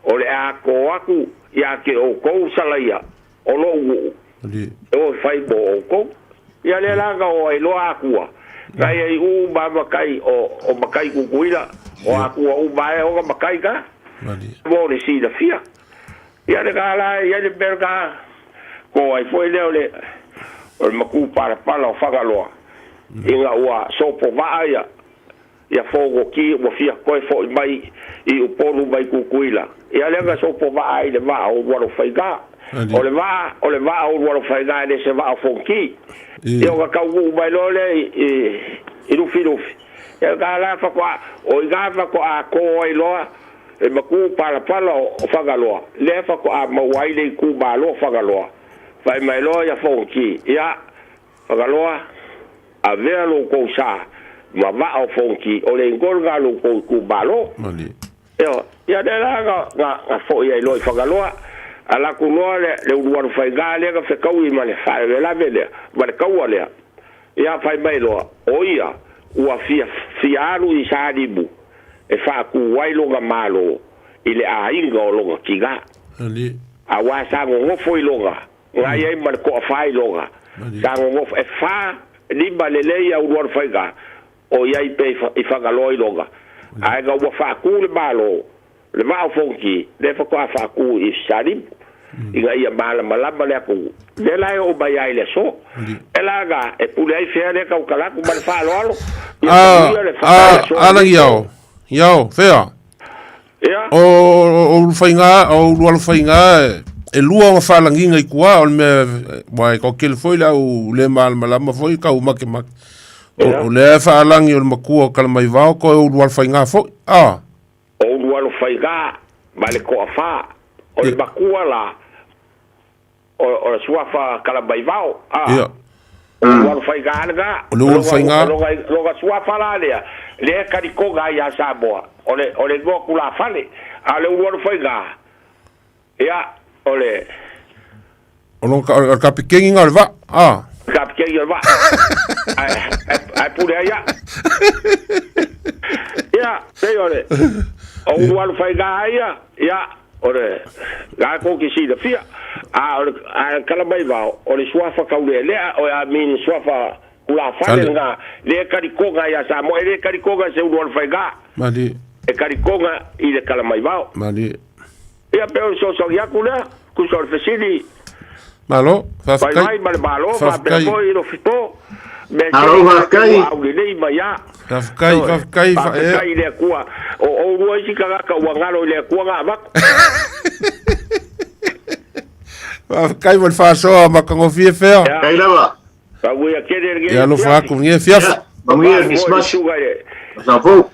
O le a to atu Ia te outou salaia o lo'u nuu e o e fai mo outou. Ia lea la na o ai loa Atua, na ia i uma matai o matai Tutuila, o Atua uma e ona matai na, mo le silafia. Ia lena la e i ai le mea lena, ko ai foi lea o le o le matu palapala o Fagaloa, ina ua sopo vaa ia ia Fonoti ua fia toe fo'i mai i Upolu mai Tutuila. Ia lea na sopo vaa ai le vaa o Ulualofaiga. O le vaa, o le vaa o Ulualofaiga e le se vaa o Fonoti. Ia ona taunuu mai loa lea i, i Lufilufi. Ia na la faatoa, o i ina faatoa to ai loa le matu palapala o Fagaloa, lea faatoa maua ai le itumalo o Fagaloa. Fai mai loa ia Fonoti, ia, Fagaloa, avea lo outou sa ma vaa o Fonoti, o le igoa lena o lo outou itumalo. Ioe. Ia lea la na, na, na foi ai loa i Fagaloa, ala atu loa le, le ulualu faiga lea na fetaui ma le faalavelave lea, ma le taua lea. Ia fai mai loa, o ia ua fia, fia alu i Salimu e faatu ai lona malo i le aiga o lona tina. Aua sa nonofo i lona Na i ai ma le toafa i loga. Sa nonofo e fa lima lelei au lua faiga o i ai pe i Fagaloa i loga. Ae na ua faatu le Malo, le Vaa o Fonoti, lea faatoa faatu i Salimu, ina ia malamalama le atunuu. Lea la e oo mai lava i le aso. E la na e pule ai fea lea tautala atu ma le faaaloalo. Ia manuia le aso A lagi iao, iao, fea? Ia. O o Ulufaiga, o Ulualofaiga e lua ona faalagiga i tua, o le mea, aua e toatele foi le au le malamalama foi tau makemake. O, o lea e faalagi o le matua o Kalamaivao toe o Ulualofaiga foi. A. O Ulualofaiga ma le toafa, o le matua la, O le suafa Kalamaivao, a. Ia. O le Ulualofaiga lena. O le Ulualofaiga. Lona suafa la lea, lea e talitoga ai ia Samoa, o le, o le igoa tulafale. A o le Ulualofaiga, ia, o le. O lona, o le kapikeni lena o le vaa, a. Kapikeni o le vaa. Ae, ae pule ai au. Ia, pei o le, o Ulualofaiga ia, ia, O le la kou ke silafia, a o le a Kalamaivao, o le suafa taulealea, o I mean suafa tulafale lena, lea e talitoga ia Samoa, e le talitoga i se ulualofaiga. Malie. E talitoga i le Kalamaivao. Malie. Ia pe o le fesoasoani atu lea, tusa o le fesili. Malo, faafetai. Vaivai ma le Malo, faapea foi Lofito. Mea Malo, faafetai. Ua aulelei mai a. Faafetai, faafetai. Faafetai i le Atua. O oulua isi tagata ua galo i le Atua na avatu. Faafetai mo le faasoa matagofie fea. Faafetai lava. Manuia tele lenei Ia alofa atu lenei afiafi. Manuia le Kerisimasi. Tausaga fou.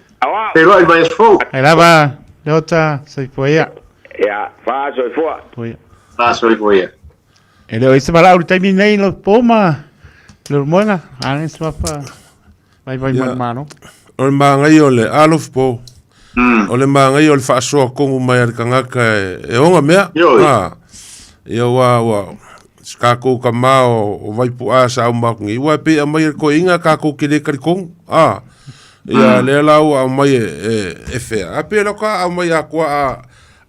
Feiloai i le vaiaso fou. Ai lava, Leota, soifua ia. Ia, faasoifua. Faasoifua ia. E le o i se valaau i le taimi nei lo po ma le moega, a le suafa vai vai mai malo. O le māngai o le alof po. O le māngai o le faasoa tonu mai a le tagata e ona mea. A, ia ua, ua, si kākou kamā o Vaipu'a sa auma atu nei, ua e pei e aumai e le toeaina kākou te le talitonu. A, ia lea la ua aumai e fea. A pei o lea faatoa aumai atoa a,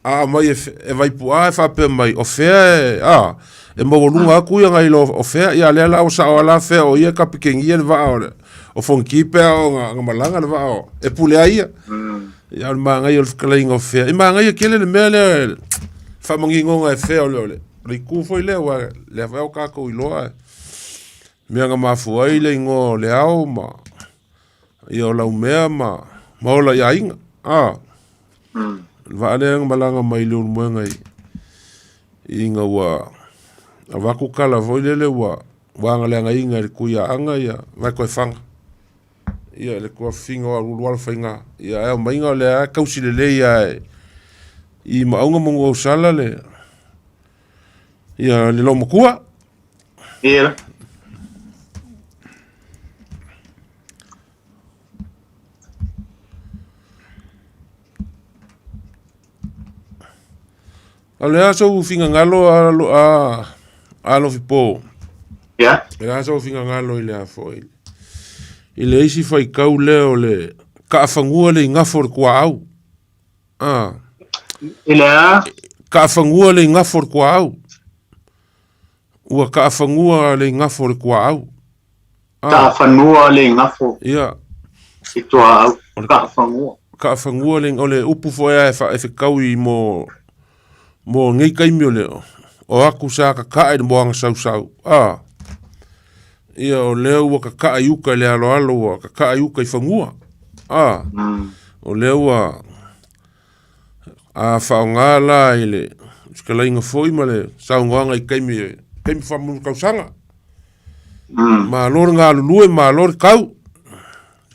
A aumai e, e Vaipu'a e faapea mai, o fea e, a, e maualuga atu ia nai lo o fea, ia lea la ua sao lava la fea o ia e kapikenia le vaa o le, o Fonoti pe a o na malaga le vaa o, e pule ai ia. Ia o le manaia o le fetalaiga o fea. E manaia tele le mea lea, le faamaninoga e fea o le, o le, o le itu foi lea, aua lea foi a ua tatou iloa mea na mafua ai le igoa o le ao ma, ia o Laumea ma, ma ola i aiga. A. Le vaa lea na malaga mai le Ulumoega i, ina ua avatu tala foi lele ua agaleagaina e le Tuiaana ia Vaetoefaga, ia le tuafafine o Ulualofaiga, ia ae aumaiga o lea lava e tausi lelei lava i Maauga ma Nuuausala le, ia le loomatua. Ia. O le a sou finagalo a, a, alofi po. Ia. O le a sou finagalo i le a foi. I le isi faitau lea o le kaafanua le igafo o le tuaau. Ah. I le a? Kaafanua le igafo o le kuaau. Ua kaafanua le igafo o le kuaau. Ah. Kaafanua le igafo. Ia. I tuaau. Kaafanua. Kaafanua le, o le upu foi a e fa e fekaui mo mo nei taimi o le o aku sa kaka'a i le moaga sausau. Ah. Ia o lea ua kaka'a i uka i le aloalo ua kaka'a i uka i fanua. Ah. O lea ua A faaaoga la i le fetalaiga foi ma le saunoaga i taimi taimi faamunu tausaga. Malo le galulue, malo le tau,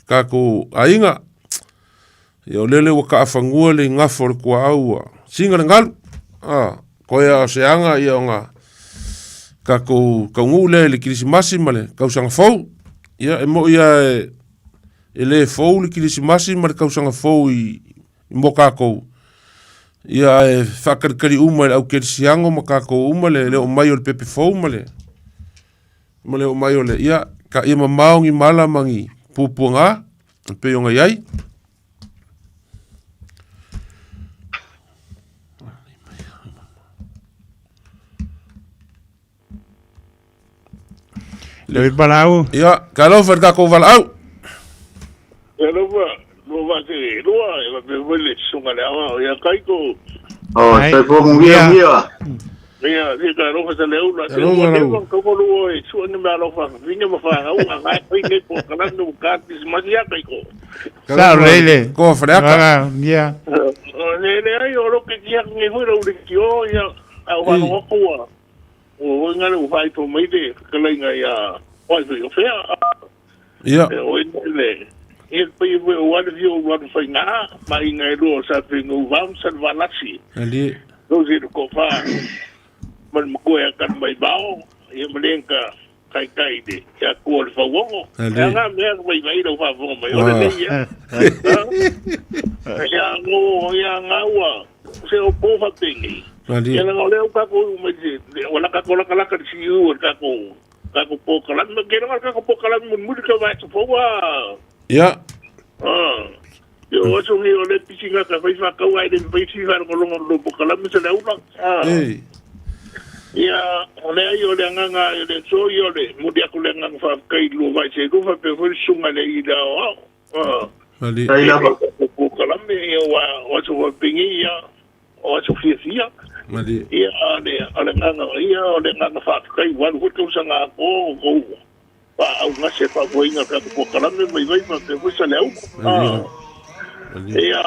tatou aiga. Ia o lele ua taafanua le igafo o le tuaau ua siga le galu. A, toe lava o se aga ia ona tatou taunuu lea i le Kerisimasi ma le tausaga fou. Ia e moi lava e le fou le Kerisimasi ma le tausaga fou i mo kākou. Ia ae faakalikali uma e le au kerisiano ma kākou uma le le oo mai o le pepe fou ma le ma le oo mai o le ia ka ia mamao ni mala ma ni puapuaga e pei ona i ai. David Palau. Ia, talofa i le tatou valaau. Talofa, lua vase lua, e faapea foi le susuga le aoao ia Kaiko. Oh, soifua manuia ia. Ia, ia talofa sa le ula. Se ua leva toko lua e sua ni mea alofa, fafine ma fanau, a ngai fai nei po kalani no ka Krismasi ia Kaiko. Sa lele. Ko whareaka. Ia. Le le ai o lo ke kia ngi hui ro le kio ia, a o whanau ua. Ua hoi ngare ua whaito mai te whakaleinga i a wai o whea. Ia. E oi nei le. Ia te pai e o wale fio o wanu whai ngā, ma i ngai rua o sa te ngau vau sa le walasi. Ali. No se te ko wha, ma le makoe a kan mai bao, ia ma lenga kai kai te, ia kua le whauongo. Ali. Ia ngā mea mai vai rau whawhongo mai, ore nei ia. Ia ngō, ia ngā ua, se o pō whapengi. Ali. Ia langa o lea o kako mai te, o la kako laka laka te siu o kako, kako pō kalami, ma ke langa kako pō kalami mun muri ka vai te pōa. Ia. Ah. Ia o aso ngi o le pisinga ka whai whakau ai le whai whiwha rongo rongo rongo pō kalami sa le aula. Ah. Ei. Ia, o le ai o le anganga o le so i o le muri aku le anganga whakakai lua vai se rufa pe fwe sunga le i rao ao. Ah. Ali. Kai lava. Pō kalami ia wa o aso whapingi ia o aso fia fia. Ali. Ia, ale, ale nganga, ia, o le nganga whakakai, waru hoto usanga ako, ko, pa au ngase pa voinga ka ko kalame mai vai pa pe fusa le au. Ah. Ia,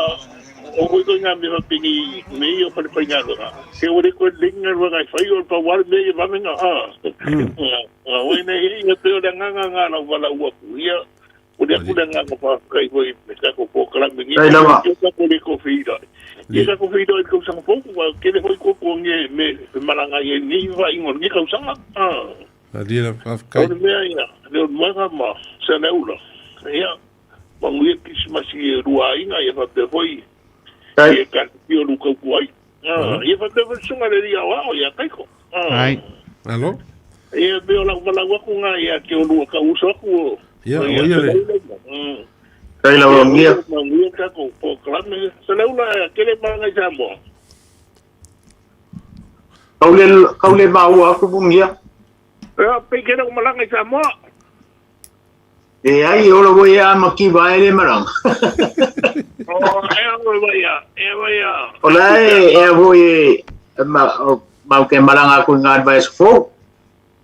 o hoi ko ngā mea pingi me i o pare pai ngā roa. Se o re koe linga roa ngai whai o pa waru me i vamenga. Ah. Ngā hoi nei hei, ia pe o le nganga ngā rau wala uaku. Ia, o le aku le nganga whakakai hoi me kako pō kalame ngi. Kai lava. Ia kako le ko whira. Ia kako whira i kausanga pōku, wa kere hoi koko nge me maranga i ni wa ingo ni kausanga. Ah. Ali la whakakai. O le mea ia, le o manga ma sa le ula. Ia, manguia Krismasi e rua inga ia whapea hoi. Ia ka pio lu kau kuai. Ah, ia whapea hoi sunga le ria wao ia kaiko. Ah. Ai. Alo? Ia me o lau walau aku ngā ia ke o lua ka uso aku o. Ia, o ia le. Kai lava ngia. Manguia kako po kalame. Sa le ula kele manga i Samoa. Kau le kau le maua aku bungia. Ia, pe kere o malanga i Samoa. E ai ora voi a maki vai le maranga. O, e o ia, e o ia. O la e e voi e ma o mau ke maranga ku ngā advice fo.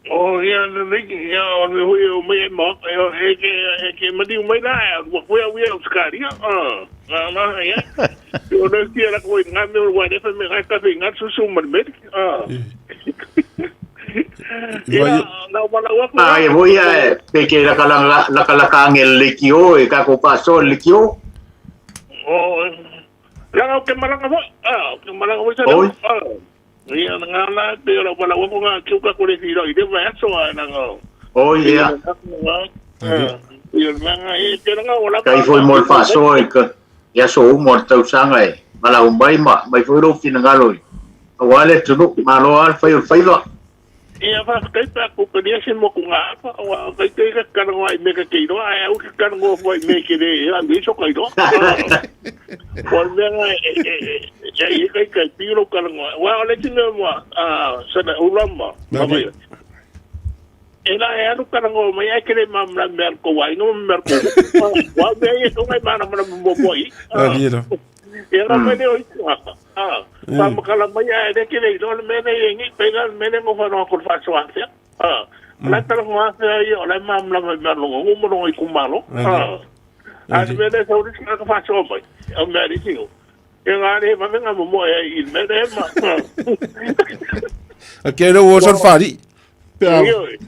O, ia, le liki, ia, o le hui o mai e ma, e ke, e ke mani o mai la, e ua koe au ia o skaria. Ah, ngā ngā, ia. O le kia la koe ngā mea o wai lefa me ngā kafe ngā susu ma le meri. Ah. Ia, nā wala uaku. Ah, e voi e pe ke laka laka laka angel le kio e ka ko paso le kio. O, langa o ke malanga foi. Ah, o ke malanga foi sa Oi. Ah. Ia, ngā la, te ora wala uaku ngā kiuka kore whira i rewa e aso a nanga. Oi ia. Ia, ngā, e te ranga o la. Kai foi mo le faso e ka ia so mo le tausaga e. Mala o mai ma mai foi ro finangalo i. Awa le tunu malo al fai o faiva. Ia faafetai pe a kukania se mokugāfa, auā o kai ka talanoa i mea ta te iloa, ae aua e te talanoa fua i mea e te le ave ai so ta iloa. Ua o le mea lena e e e ai ai kai pio lou talanoa. Aua o le isi mea ua Saleaula ma Vaioe, e la e alu talanoa mai ae te le malamalama i mea a le tou aiga ma mea a le tou nuu. Aua o mea ia e tatau ona e malamalama muamua i ai. Ia ona fai lea o isi tagata. A, faamatala mai ae le te le iloa le mea lea e i ai nei, pei la le mea lea na ou faalogo atu i le faasoa afea. A, o la e talanoa afea ia o la e malamalama i mea o lona nuu ma lona itumalo. A, a o le mea lea e sau le isi tagata faasoa mai, o mea a le isi nuu, ia na le vave ona momoe ai i le mea lea ma. A ke le ua sa fari. Ioe.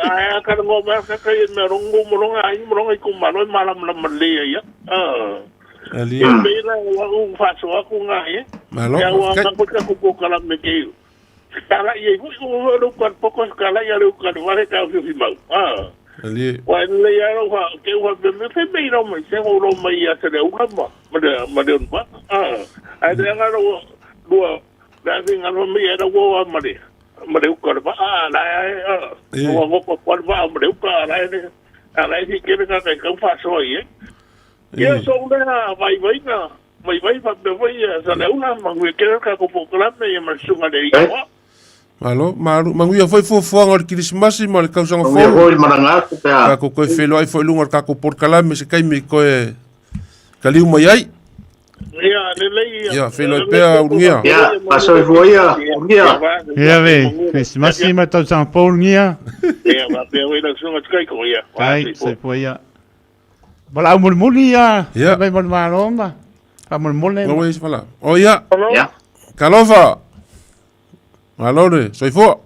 Ae a talanoa mai a kai i mea o lona nuu ma lona aiga ma lona itumalo e malamalama lelei ai ia. A. Ali. Ia pei la o a'u faasoa atu lena i ai. Malo, Ia ua faafetai. aga foi tatou polokalame kei fetalai ai foi ua foi le utu a le poto e fetalai a le utu a le vale taofiofi mau. A. Ali. Ua e lelei lava lou faa te ua faapea mai fai mai lau mai se ua lou mai ia Saleaula ma ma le ma Leonupa. A. Ae leaga lou lua le ave ngalo mai e lau oa ma le ma le uka o le vaa la e ua goto atu le vaa ma le uka la e a la e si kele ka kai kau faasoa i ai. Ia so lea vaivaiga vaivai faapea foi ia Saleaula manuia tele le tatou polokalame ia ma le susuga i le Ioa. Malo, malu, manuia foi fuafuaga o le Kirisimasi ma le tausaga fou. Manuia foi le malaga atu pe a. Tatou toe feiloai foi i luga o le tatou polokalame se taimi koe taliu mai ai. Ia, lelei ia. Ia, feiloai pea Ulugia. Ia, faasoifua ia, Ulugia. Ia ve, Kirisimasi ma tausaga fou Ulugia. Ia, faapea foi lau susuga Tikaiko, ia. Ai, soifua ia. Valaau mulimuli ia, yeah. Mai mo le malo ma faamolemole. Ua isi valaau. O ia. Ia. Talofa. Malo le soifua.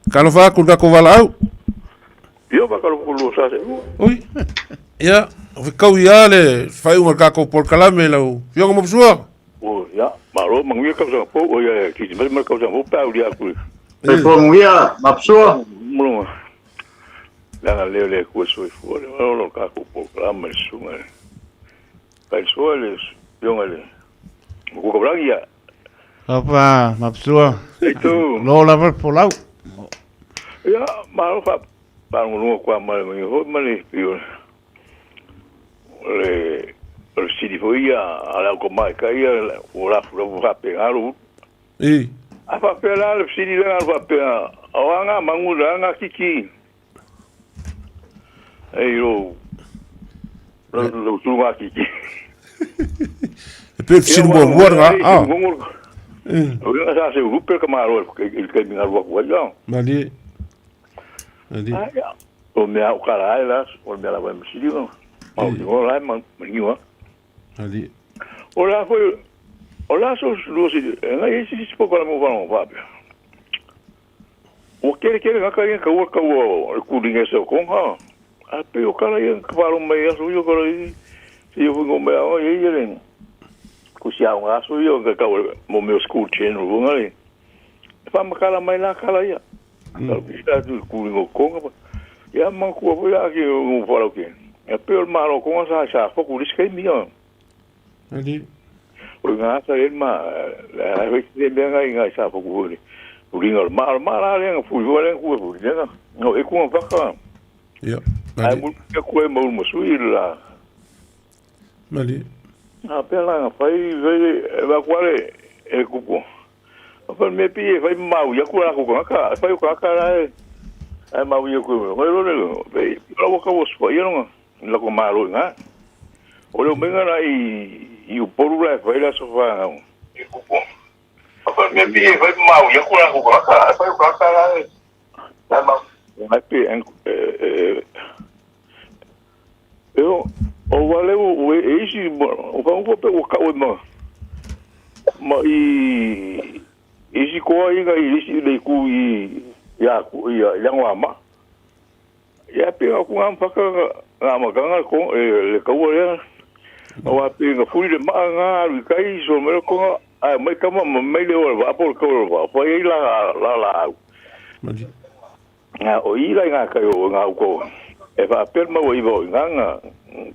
Talofa atu le tatou valaau. Ia ba kalo kulu sa se. Ui. Ia, o fekau ia le faaiuga o le tatou polokalame lau Afioga Mapusua. O ia, malo manuia tausaga fou o ia Kirisimasi ma le tausaga fou pe a uli atu. Soifua manuia, Mapusua. Mulunga. Leaga lea o le Atua soifua le ola o tatou polokalame le susuga i le Faisoa le Afioga i le Matua Taulagi ia. Papa Mapusua. Eitu. Lo lava le folau. Ia, malo fa faalogologo atu lava ma le manuia foi ma le pei o le o le fesili foi ia a le au tamaitai ia ua lafulafu faapena lou utu. I. A faapea la le fesili lea na faapea, o a ngā mangu la ngā kiki e i lou lou lou tulu ngā kiki. E pe fesili muamua lena. Ah. O le sa se urupe ka malo i le taimi na alu atu ai la. Malie. Malie. Ah, ia. O mea o kala ai la, o le mea lava e masili ona. Ma o le la e maniua. Malie. O la foi, o la so lua si, e ngai e si si poko la mo whanau whapea. Ua kere kere ngā kai ka ua kaua le kulinga se o konga. A pe o kala ia ka wharo mai aso ia kala i si ia whingo mai ao ia ia le. Ko si ao ngā aso ia ka kaua mo meo school channel runga le. E whamakala mai la kala ia. Ka pisa atu i kulinga o konga. Ia mangkua foi la ki o ngō wharau ki. Ia pe o le malo konga sa sa foku lisi kai mia. Ali. O ngā asa e ma, la hoi te mea ngai ngai sa foku hoi. O ringa o ma, ma la lenga fui hoi lenga kue fui lenga. No e kunga whaka. Ia. Ai mu kia kue mauru masui la. Mali. Ngā pēr la ngā whai, whai, e wā kuare e kupu. Whai me pi e whai mau ia kua rako kanga, e whai o kanga la e, e mau ia kua. Ngai rone, pe, la waka wo swa ia nonga, la ko malo i ngā. O leo menga la i, i uporu la e whai la sofa ngā. E kupu. Whai me pi e whai mau ia kua rako kanga, e whai o kanga la e, e mau. Ngai pi, e, e, e, o, o wale o e isi, o ka pe o ka o ma, ma i, isi koa inga i isi le ku i, ia ku ia ia ngā ma. Ia pe o ku ngā whaka ngā makanga ko e le kaua lea. O a pe ngā furi le maa ngā aru i kai so me ko ngā ai mai kama ma mai le o le vapo le kaua le vapo ai la la la au. Ngā o i lai ngā kai o ngā uko. E whaapea mau i vau i ngā ngā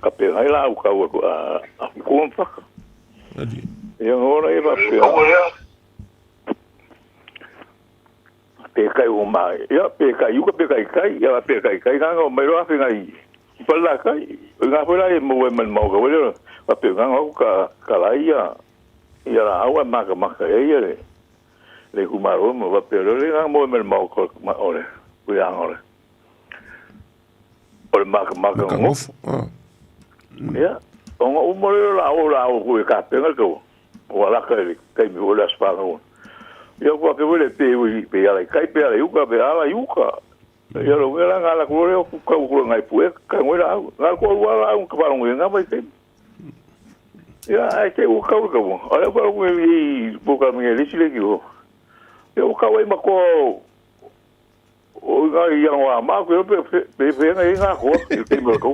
ka pe ngai la au kaua ko a ku ngā whaka. Ia ngōna e whaapea. Pe kai o mai. Ia pe kai uka pe kai kai, ia pe kai kai nga mai ro afi ngai. Pa la kai, nga foi la e mo e man mo ka wele. Pa pe nga ngo ka ka la ia. Ia la awa maka maka e ia le. Le ku maro mo pa pe le nga mo e man mo ko ma ole. Ku ya ngole. Ole maka maka ngo. Ia. O nga umo le la o la o ku e ka pe nga ko. O ala ka le kai mi o la spa nga. Ia kua pe wele pe ui pe ala kai pe ala iuka pe ala iuka. Ia lo wela nga la kore o ka u ngai pue ka ngoi la nga ko wa la un ka pa ngoi nga mai te. Ia ai te u ka u ka mo. Ala pa u i po ka mi le sile ki o. Ia u ka wai ma ko o nga ia ngwa ma ko pe pe pe nga nga ko i te mo ko.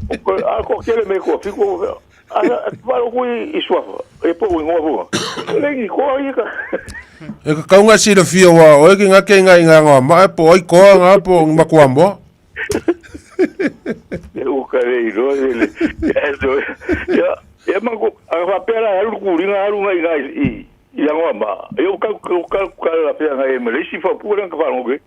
O ko a ko kele me ko fi ko ala pa ko i suafa. E po u ngwa po. Le ko i ka. E ka kaunga sila fia wa oe ki ngake ngai ngā ngā ma e po ai koa ngā po ng makua moa. E u ka le i roa le. Ia ia mango a fa pera haru ku ringa haru ngai ngai i i ngā ma. E u ka ka ka la pera ngai me le si fa pu ka fa ngoke.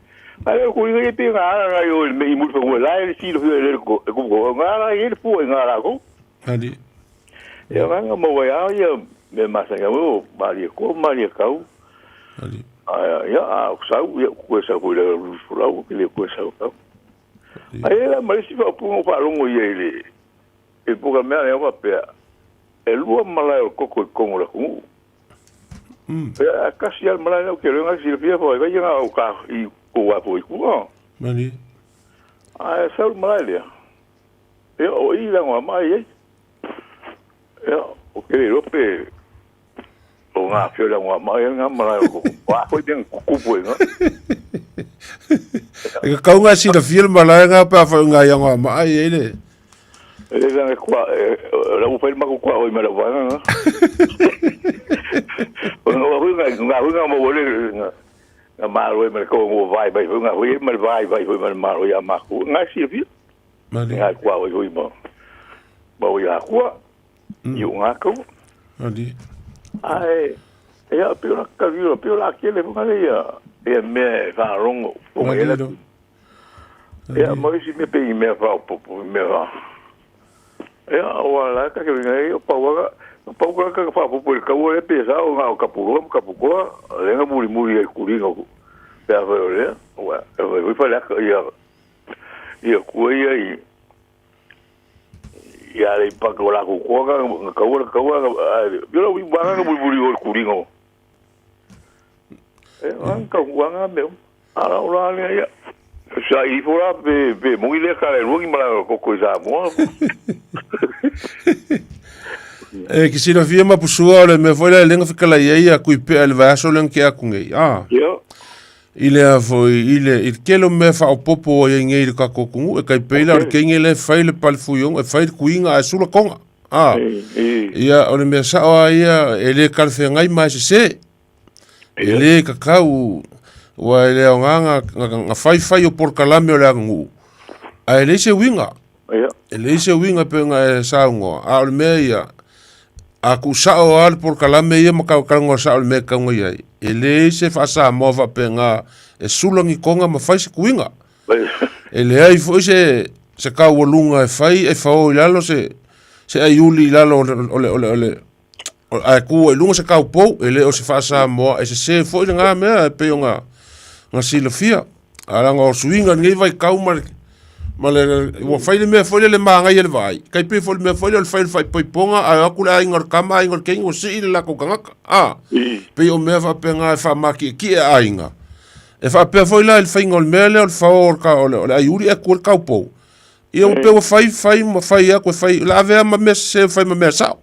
Ai ku ringa i pe ngā ngai o me i mu fa ngo la e si lo le ko ko ko ngā la i pu ngā la ko. Ali. Ia ngā mo wa ia me masa ia o mari ko mari kau. Ali. Ai ia a sau ia ku sa ku le ru ku le ku sa kau. Ai la mari si fa pu ngo fa longo ia ile. E pu ka mea le wa pe. E lua mala o koko i kongo la ku. E a kasi al mala o ke le nga si le fia fo e nga o ka i ko wa po i ku. Mali. Ai sa mala le. E o i la ngo mai e. Ia o ke le rope o ngā whio la ngā mai ngā marae o koko. Wā hoi te kukupu e ngā. E ka kaunga sila fia le malae ngā pā whai ngā ia ngā mai e le. E le ngā kua, la uwhai maku kua hoi mara wā ngā. O ngā hui ngā, ngā hui ngā mawale ngā ngā māro e mara kau ngā vai vai hui ngā hui e mara vai vai hui mara māro ia maku. Ngā sila fia. Ngā kua hoi hui ma. Ma hui a kua. I o ngā kau. Ali. Ai, ia pio la kavio, pio la kele funga le ia. Ia mea e whaarongo. Mali ro. Ia mo isi me pe i mea whaopopo, i mea wha. Ia, o ala ka ke winga e, o pauaka, o pauaka ka whaopopo i kaua le pe sa o ngā o kapuroa, mo kapukoa, le ngā muri muri e kuringa ku. Pe a whai o lea, o e whai hui whai laka ia, ia kua ia i, ia le paka o la kukoa ka, ngā kaua, kaua, pio la ui wanga ngā muri muri o kuringa o. E, ngā kaua ngā meo. Ara o la lea ia. Sa i fora pe pe mongi le ka le ruangi mala koko i sa moa. E ki sila fia ma pusua o le mea foi la e lenga fikala ia ia kui pea le vaiaso lenga ke aku ngei. Ah. Ia. I le a foi, i le, i le kelo mea whaopopo o ia ngei le kako kungu, e kai peila o le kenge le fai le palifuionga, e fai le kuinga a e sula konga. Ah. Ia, o le mea sao a ia, e le kalwhea ngai mai se se. E le kakau, ua e le ao ngā ngā, ngā, ngā whai whai o porkalame o le agangu. A e le se winga. E le se winga pe ngā e saungoa. A o le mea ia, a ku sao a le porkalame ia ma kau kalangoa sao le mea kaunga ia. E le se whaasa moa wha pe ngā e sulangi konga ma whai se kuinga. E le ai fo se se kau lunga e whai e whao i lalo se se ai uli i lalo o le o le o le, o le a ku e lunga se kau pou e le o se whaasa moa e se se fo i ngā mea e pe o ngā ngā silafia. A la ngā suinga ngei vai kau ma ma le ua whai le mea fo le maangai e le vai. Kai pe fo le mea fo le o le whai le whai poiponga a aku le ainga o le kama ainga o le kengi o si i le lako kangaka. A pe o mea wha pe ngā e wha maki e ki e ainga. E wha pea fo i la le whainga o le mea le o le whao o le ka o le o le ai uri e ku le kau pou. Ia o pe ua whai whai ma whai aku e whai la avea ma mea se whai ma mea sao.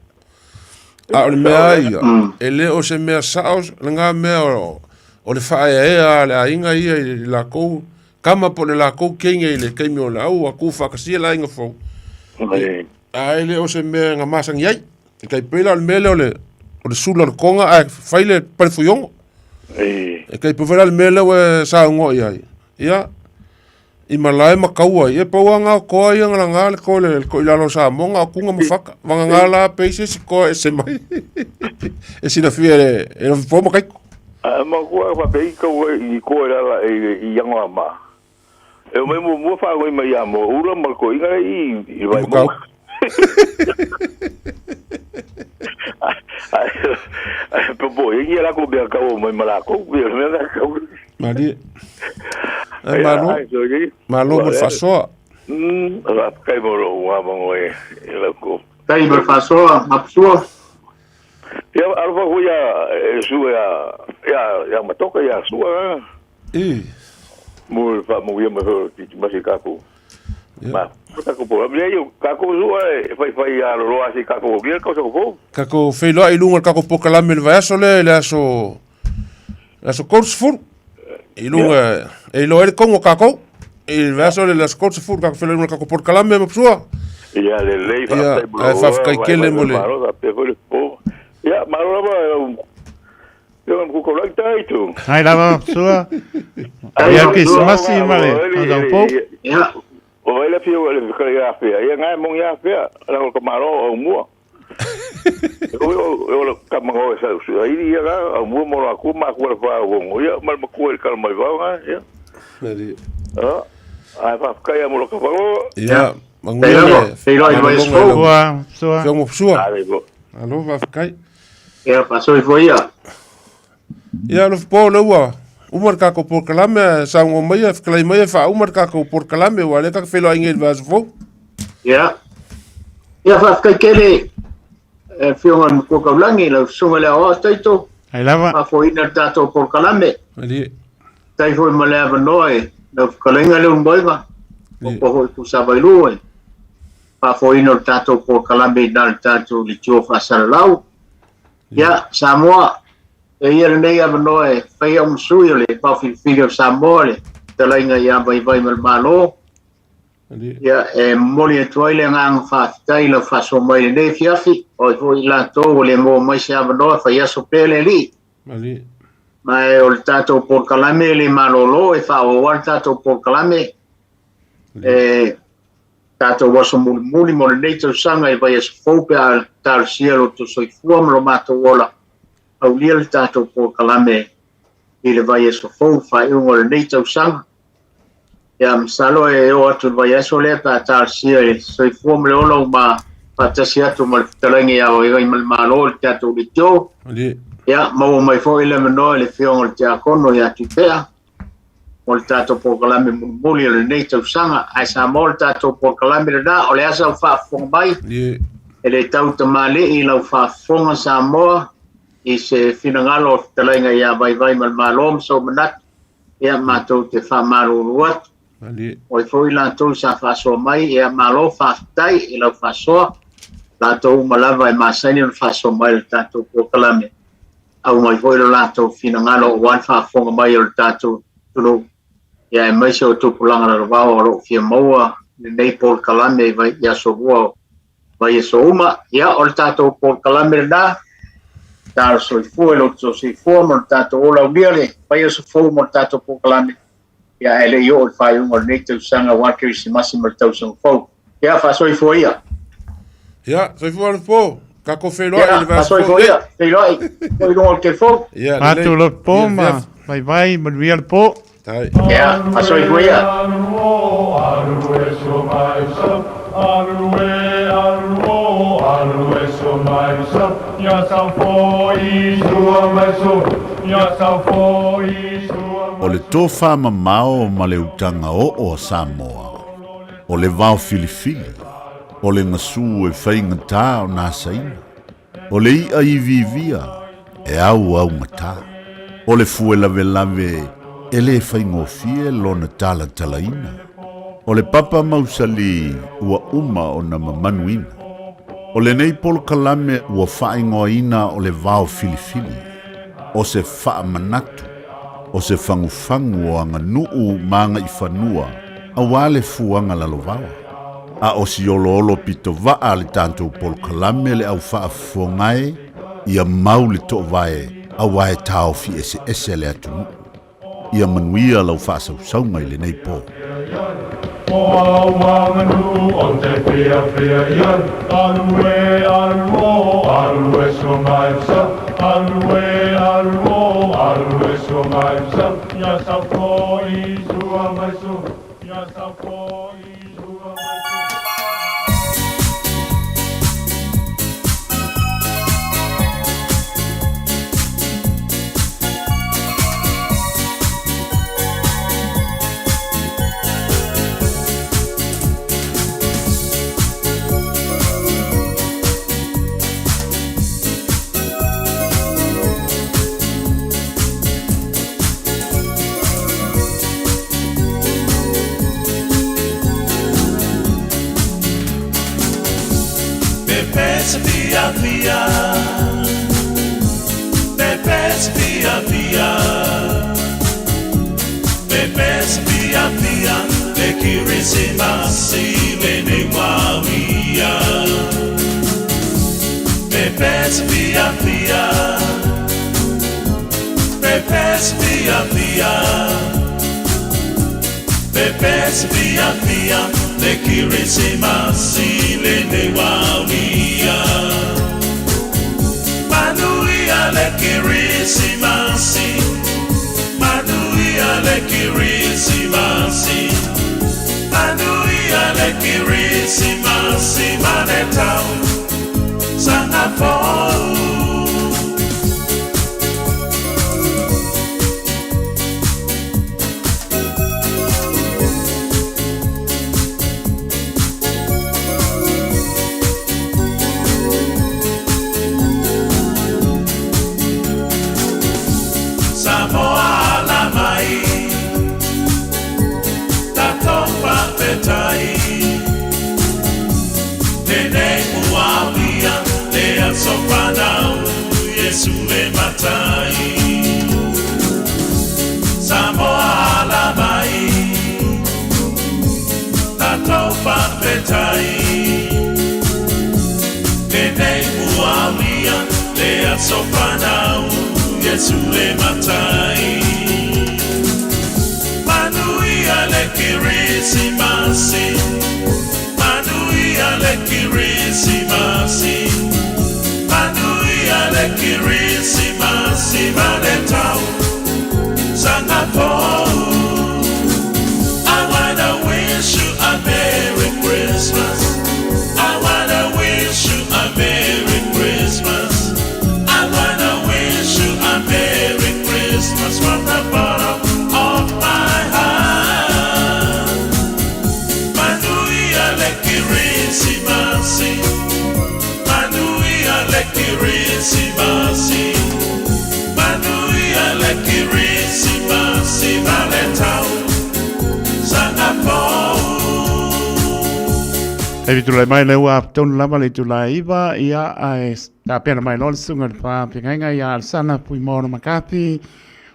A o le mea ia, e le o se mea sao le ngā mea o, o le whaea e a le ainga ia i le lākou, kama po le lākou keinga i le keimi o le au, a ku whakasia la inga fau. A e le o se mea ngā masangi ai. E kai pela o le mea le o le, o le sula o le konga a whai le palefuiongo. E kai pewera le mea le o e sa ungo i ai. Ia, i malae ma kaua i e paua ngā koa ia ngā ngā le ko le ko i lalo sa mo ngā kunga ma whaka. Wanga ngā la pe se si koa e se mai. E sina fia le, e no fo ma kaiko. A ma kua fa pe ko i ko la la i yango ma. E o mai mo mo fa ngoi mai ya mo ula ma ko inga i i vai mo. Ai po po i la ko be ka o mai mala ko be me na ko. Mali. Ai malo. Malo mo fasoa. La kai mo ro wa mo e la ko. Tai mo fasoa mapsua. Ya alfa ko ya su ya ya ya matoka ya sua. E. Mo fa mo ya mo ti ma se ka ko. Ma ka ko po me yo ka ko sua e fai fai ya lo asi ka ko gi ko so ko. Ka ko feiloa i luga o le kako pokalame le vaiaso lea i le aso le aso 30 i luga e iloa ai le kogo o kakou i le vaiaso lea i le aso 30 kako feiloa i luga o le kako polokalame ma Psua. Ia lelei Ia faafetai mo ae lou faafetai tele mo le malo faapea foi le po. Ia malo lava lau afioga ma Kukaulagi tai tu. Hai lava Psua. Ia Krisimasi ma le tausaga fou. Ia. O vai le afioga i le fekalai afea. Ia ngai mongi afea. La o ka malo au mua. O o o ka mango e sa su ai ia ga au mua mo la ku ma ku le fa o ngo. Ia ma ma ku e kala mai vau nga. Ia. Mali. Ah. Ai fa kai mo lo ka fa. Ia manuia le Feiloa i le vaiaso fou. Ua Psua. Afioga ma Psua. Alo faafetai. Ia faasoifua ia. Ia alofa po le ua uma le kakou polokalame ae saugoa mai ae fetalai mai ae faauma le kakou polokalame aua lea kaka feiloaiga i le vaiaso fou. Ia. Ia faafetai tele e afioga i le Matua Taulagi lau susuga i le Aoao Taito. Ai lava. Faafoeina le tatou polokalame. Malie. Faafetai foi ma le avanoa e lau fetalaiga Leulumoega, o foi Tusavailua e faafoeina o le tatou polokalame i na le tatou leitio faasalalau. Ia, Samoa, e ia lenei avanoa e fai au ma sui o le vaofilifili o Samoa le fetalaiga ia Vaivai ma le Malo. Ia, e momoli atu ai le agaga faafetai i lau faasoa mai i lenei afiafi, o ai foi i latou ua le maua mai se avanoa e fai aso pea le alii. Malie. Ma e o le tatou polokalame e le malolo e faaauau lava le tatou polokalame. E tatou aso mulimuli mo lenei tausaga i vaiaso fou pe a talosia lo outou soifua ma lo matou ola aulia le tatou polokalame i le vaiaso fou faaiuga o lenei tausaga. Ia, masalo e oo atu i le vaiaso lea pe a talosia i le soifua ma le ola ua ma faatasi atu ma le fetalaiga ia Vaivaimalemalo i le tatou leitio. Ia, maua mai foi le avanoa i le afioga o le Tiakono ia Tupea mo le tatou polokalame mulimuli o lenei tausaga. Ae Samoa le tatou polokalame lena, o le a sau faafofoga mai. E le tau tamalii i lau faafofoga Samoa i se finagalo o le fetalaiga ia Vaivaimalemalo ma sou manatu. Ia matou te faamalulu atu. O ai foi latou sa faasoa mai, ia malo faafetai i lau faasoa. Latou uma lava e masani ona faasoa mai i le tatou polokalame. Aumai foi lo latou finagalo aua le faafofoga mai o le tatou atunuu. Ia aemaise o tupulaga lalovao o lo o fia maua lenei polokalame i aso lua o vaiaso uma. Ia, o le tatou polokalame lena, talo soifua i lo outou soifua ma lo tatou ola aulia le vaiaso fou mo le tatou polokalame. Ia, ae le i oo i le faaiuga o lenei tausaga aua le Kerisimasi ma le tausaga fou. Ia, faasoifua ia. Ia, soifua le po. Kako feiloai Ia, i le vaiaso fou faasoifua nei. ia, feiloai foi i luga o le telefoni. Ia, lelei. Atu le po Ia, ma le fiafi. vaivai manuia le po. Tai. Ia, faasoifua ia. O le tofamamao ma le utaga oo a Samoa, o le vaofilifili, o le gasu e faigatā ona asaina, o le i'a iviivia e auaugatā, o le fue lavelave e lē faigofie lona talatalaina, o le papa mausali ua uma ona mamanuina. O lenei polokalame ua faaigoaina o le vaofilifili, o se faamanatu, o se fagufagu o aganuu ma agaifanua auā le fuaga lalovaoa. A o si oloolo pitovaa le tatou polokalame le au faafofoga e, ia mau le toovae auā e taofi eseese le atunuu. Ia manuia lau faasausauga i lenei po. O au aganuu o te fiafia i ai, Alu e, alu o, alu e so mai sa, Alu e, alu o, alu mai usau, ia sau fo'i sua mai su, ia sau fo'i sua mai su. Pepes via via Pepes via via Pepes via via Le kirisimasi le wawia Pepes via via Pepes via via Pepes via via Le kirisimasi le wawia Manuia le kirisimasi Manuia le kirisimasi Manuia le kirisimasi Manetau Sangafou. Samoa la mai Tatou fa'afetai Lenei ua aulia le aso fanau Iesu le matai Samoa la mai Tatou fa'afetai Lenei ua aulia le aso fanau Iesu le matai Manuia le kirisimasi Manuia le kirisimasi Manuia le kirisimasi Manetau Sangafou. I wanna wish you a Merry Christmas. I wanna wish you a Merry Christmas. I wanna wish you a Merry Christmas from the bottom of my heart. Manuia le kirisimasi Manuia le kirisimasi Manuia le kirisimasi Maletau Sangafou. E vitu lai mai le ua tonu lava le tula iwa ia ai tapena mai loa le susuga i le faafeagaiga ia Alesana Fuimaono Makafi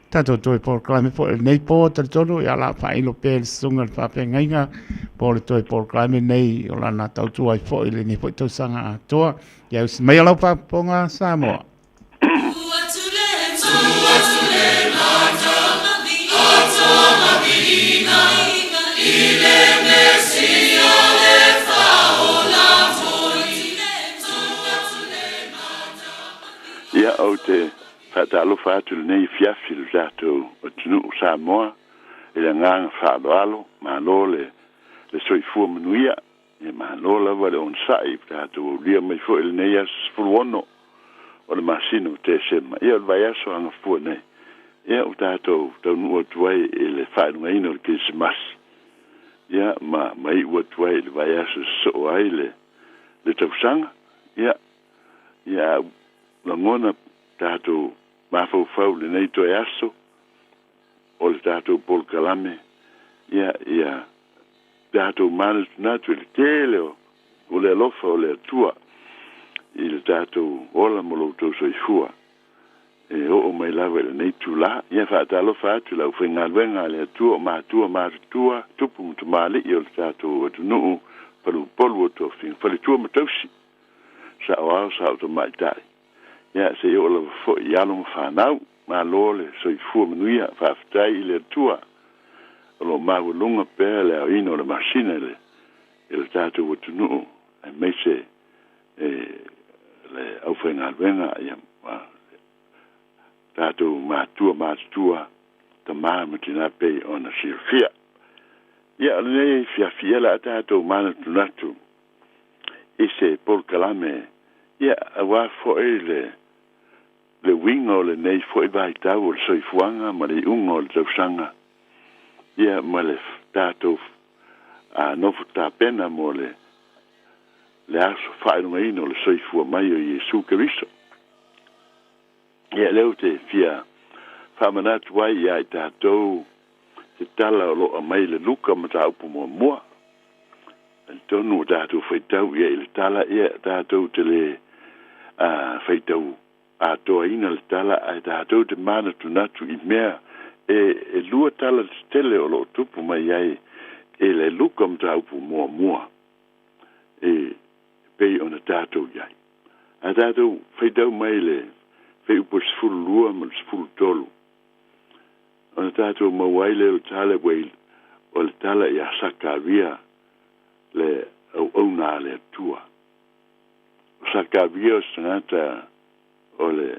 tatou toe polokalame foi lenei po talitonu ia la faailo pea i le susuga i le faafeagaiga po o le toe polokalame nei o lana tautua ai foi i lenei foi tausaga atoa ia usi mai lau faafofoga Samoa. Ia, ou te faatalofa atu i lenei afiafi i le tatou atunuu Samoa i le agaga faaaloalo, malo le le soifua manuia, ia malo lava le onosai ua tatou aulia mai foi i lenei aso 16 o le masina o Tesema, ia o le vaiaso agafua nei, ia ua tatou taunuu atu ai i le faailogaina o le Kerisimasi, ia ma ma iu atu ai i le vaiaso e sosoo ai le le tausaga, ia ia lagona tatou mafaufau i lenei toe aso o le tatou polokalame, ia ia tatou manatunatu i le tele o o le alofa o le Atua i le tatou ola ma lo outou soifua e oo mai lava i lenei itulā. Ia faatalofa atu i le aufaigaluega a le Atua o matua matutua, tupu ma tamalii o le tatou atunuu palupolu o tofiga, faletua ma tausi, saoao sao tamaitai, ia seia oo lava foi i alo ma fanau. Malo le soifua manuia, faafetai i le Atua o lo o maualuga pea le aoina o le masina i le i le tatou atunuu aemaise e le aufaigaluega ia ma tatou matua matutua tamā ma tinā pei ona silafia. Ia, o lenei fiafia o le a tatou manatunatu i se polokalame, ia, auā fo'i le le uiga o lenei fo'i vaitau o le soifuaga ma le iʻuga o le tausaga, ia, ma le tatou a nofo tapena mo le le aso faailogaina o le soifua mai o Iesu Keriso. Ia, lea ou te fia faamanatu ai iā i tatou se tala o lo o aumai i le Luka mataupu muamua. Talitonu ua tatou faitau i ai i le tala, ia, tatou te le faitau atoaina le tala, ae tatou te manatunatu i mea e lua tala tetele o lo o tupu mai ai i le Luka mataupu muamua e pei ona tatou i ai. A tatou faitau mai le fuaiupu 12 ma le 13, ona tatou maua ai lea o le tala ua o le tala ia Sakaria le auauna a le Atua. O Sakaria o se tagata o le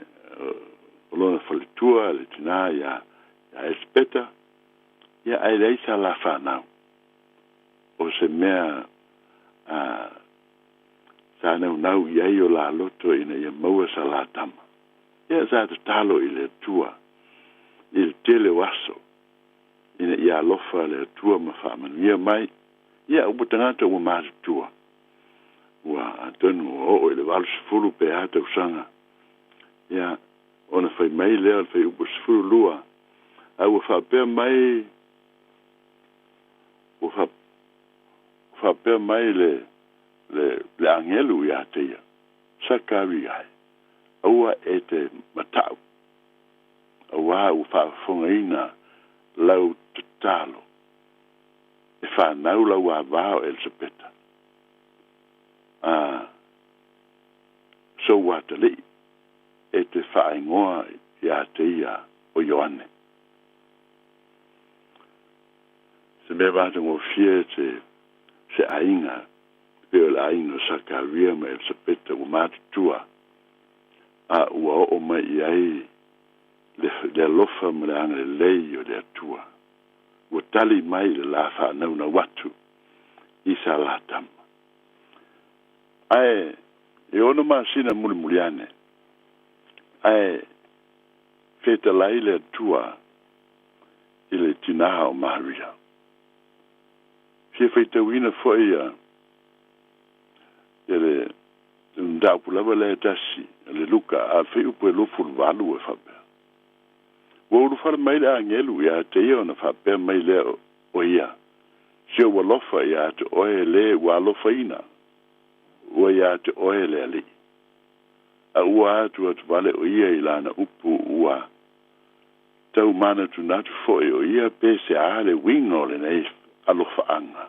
o lona faletua le tinā ia Elisapeta, ia ae leai sa la fanau. O se mea sa naunau i ai o la loto ina ia maua sa la tama. Ia sa tatalo i le Atua i le tele o aso ina ia alofa le Atua ma faamanuia mai. Ia ua tagata ua matutua. Ua atonu ua oo i le 80 pe a tausaga. Ia ona fai mai lea o le fuaiupu 12, a ua faapea mai ua faapea mai le le le agelu iā te ia, Sakaria e, aua e te mataʻu, auā ua faafofogaina lau tatalo, e fanau lau avā o Elisapeta, a sou atalii e te faaigoa iā te ia o Ioane. Se mea matagofie se se aiga pei o le aiga o Sakaria ma Elisapeta ua matutua a ua oo mai i ai le le alofa ma le agalelei o le Atua ua tali mai i le la faanaunau atu i sa la tama. Ae e 6 masina mulimuli ane, ae fetalai le Atua i le tinā o Maria. Fia faitauina foi ia le mataupu lava lea e tasi a le Luka, a le fuaiupu e 28 e faapea, Ua ulufale mai le agelu iā te ia ona faapea mai lea o ia, Si ou alofa iā te oe lē ua alofaina, ua iā te oe le Alii. A ua atu atu vale o ia i lana upu ua tau manatunatu foi o ia pe se a le uiga o lenei alofaaga.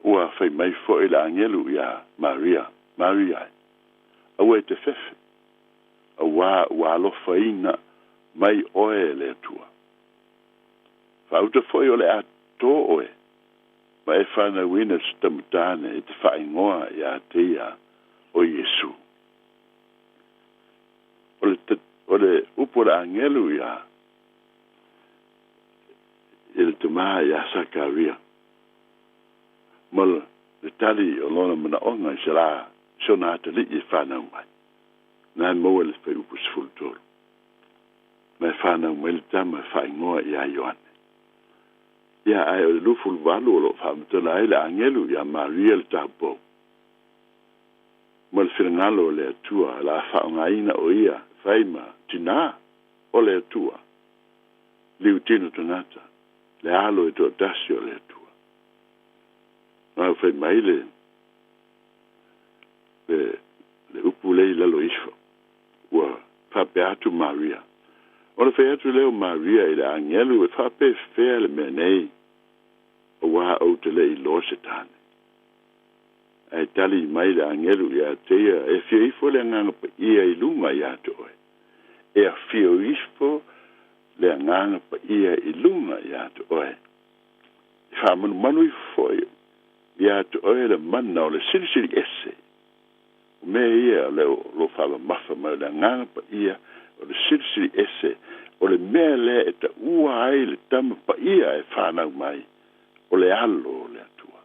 Ua fai mai foi le agelu iā Maria, Maria e, aua e te fefe, auā ua alofaina mai oe e le Atua. Faauta foi o le a tō oe ma e fanauina se tama tāne e te faaigoa iā te ia o Iesu. O le, o le upu o le agelu iā i le tamā iā Sakaria ma le tali o lona manaoga i se lā i sona atalii e fanau mai. Na e maua le fuaiupu 13. Ma e fanau mai le tama e faaigoa iā Ioane. Ia, ae o le 28 o lo o faamatala ai le agelu iā Maria le taupou ma le finagalo o le Atua o le a faaaogaina o ia e fai ma tinā o le Atua, liutino tagata, le alo e toatasi o le Atua. Ma ua fai mai le, le, le upu lea i lalo ifo, ua faapea atu Maria. Ona fai atu lea o Maria i le agelu, E faapefea le mea nei, auā ou te le i iloa se tane? Ae tali mai le agelu iā te ia, E afio ifo le Agaga Paia i luga iā te oe. E afio ifo le Agaga Paia i luga iā te oe. E faamanumanuifo foi iā te oe le mana o le Silisili Ese. O mea ia o lea o lo o faamamafa mai o le Agaga Paia o le Silisili Ese O le mea lea e taua ai le tama paia e fanau mai, o le alo o le Atua.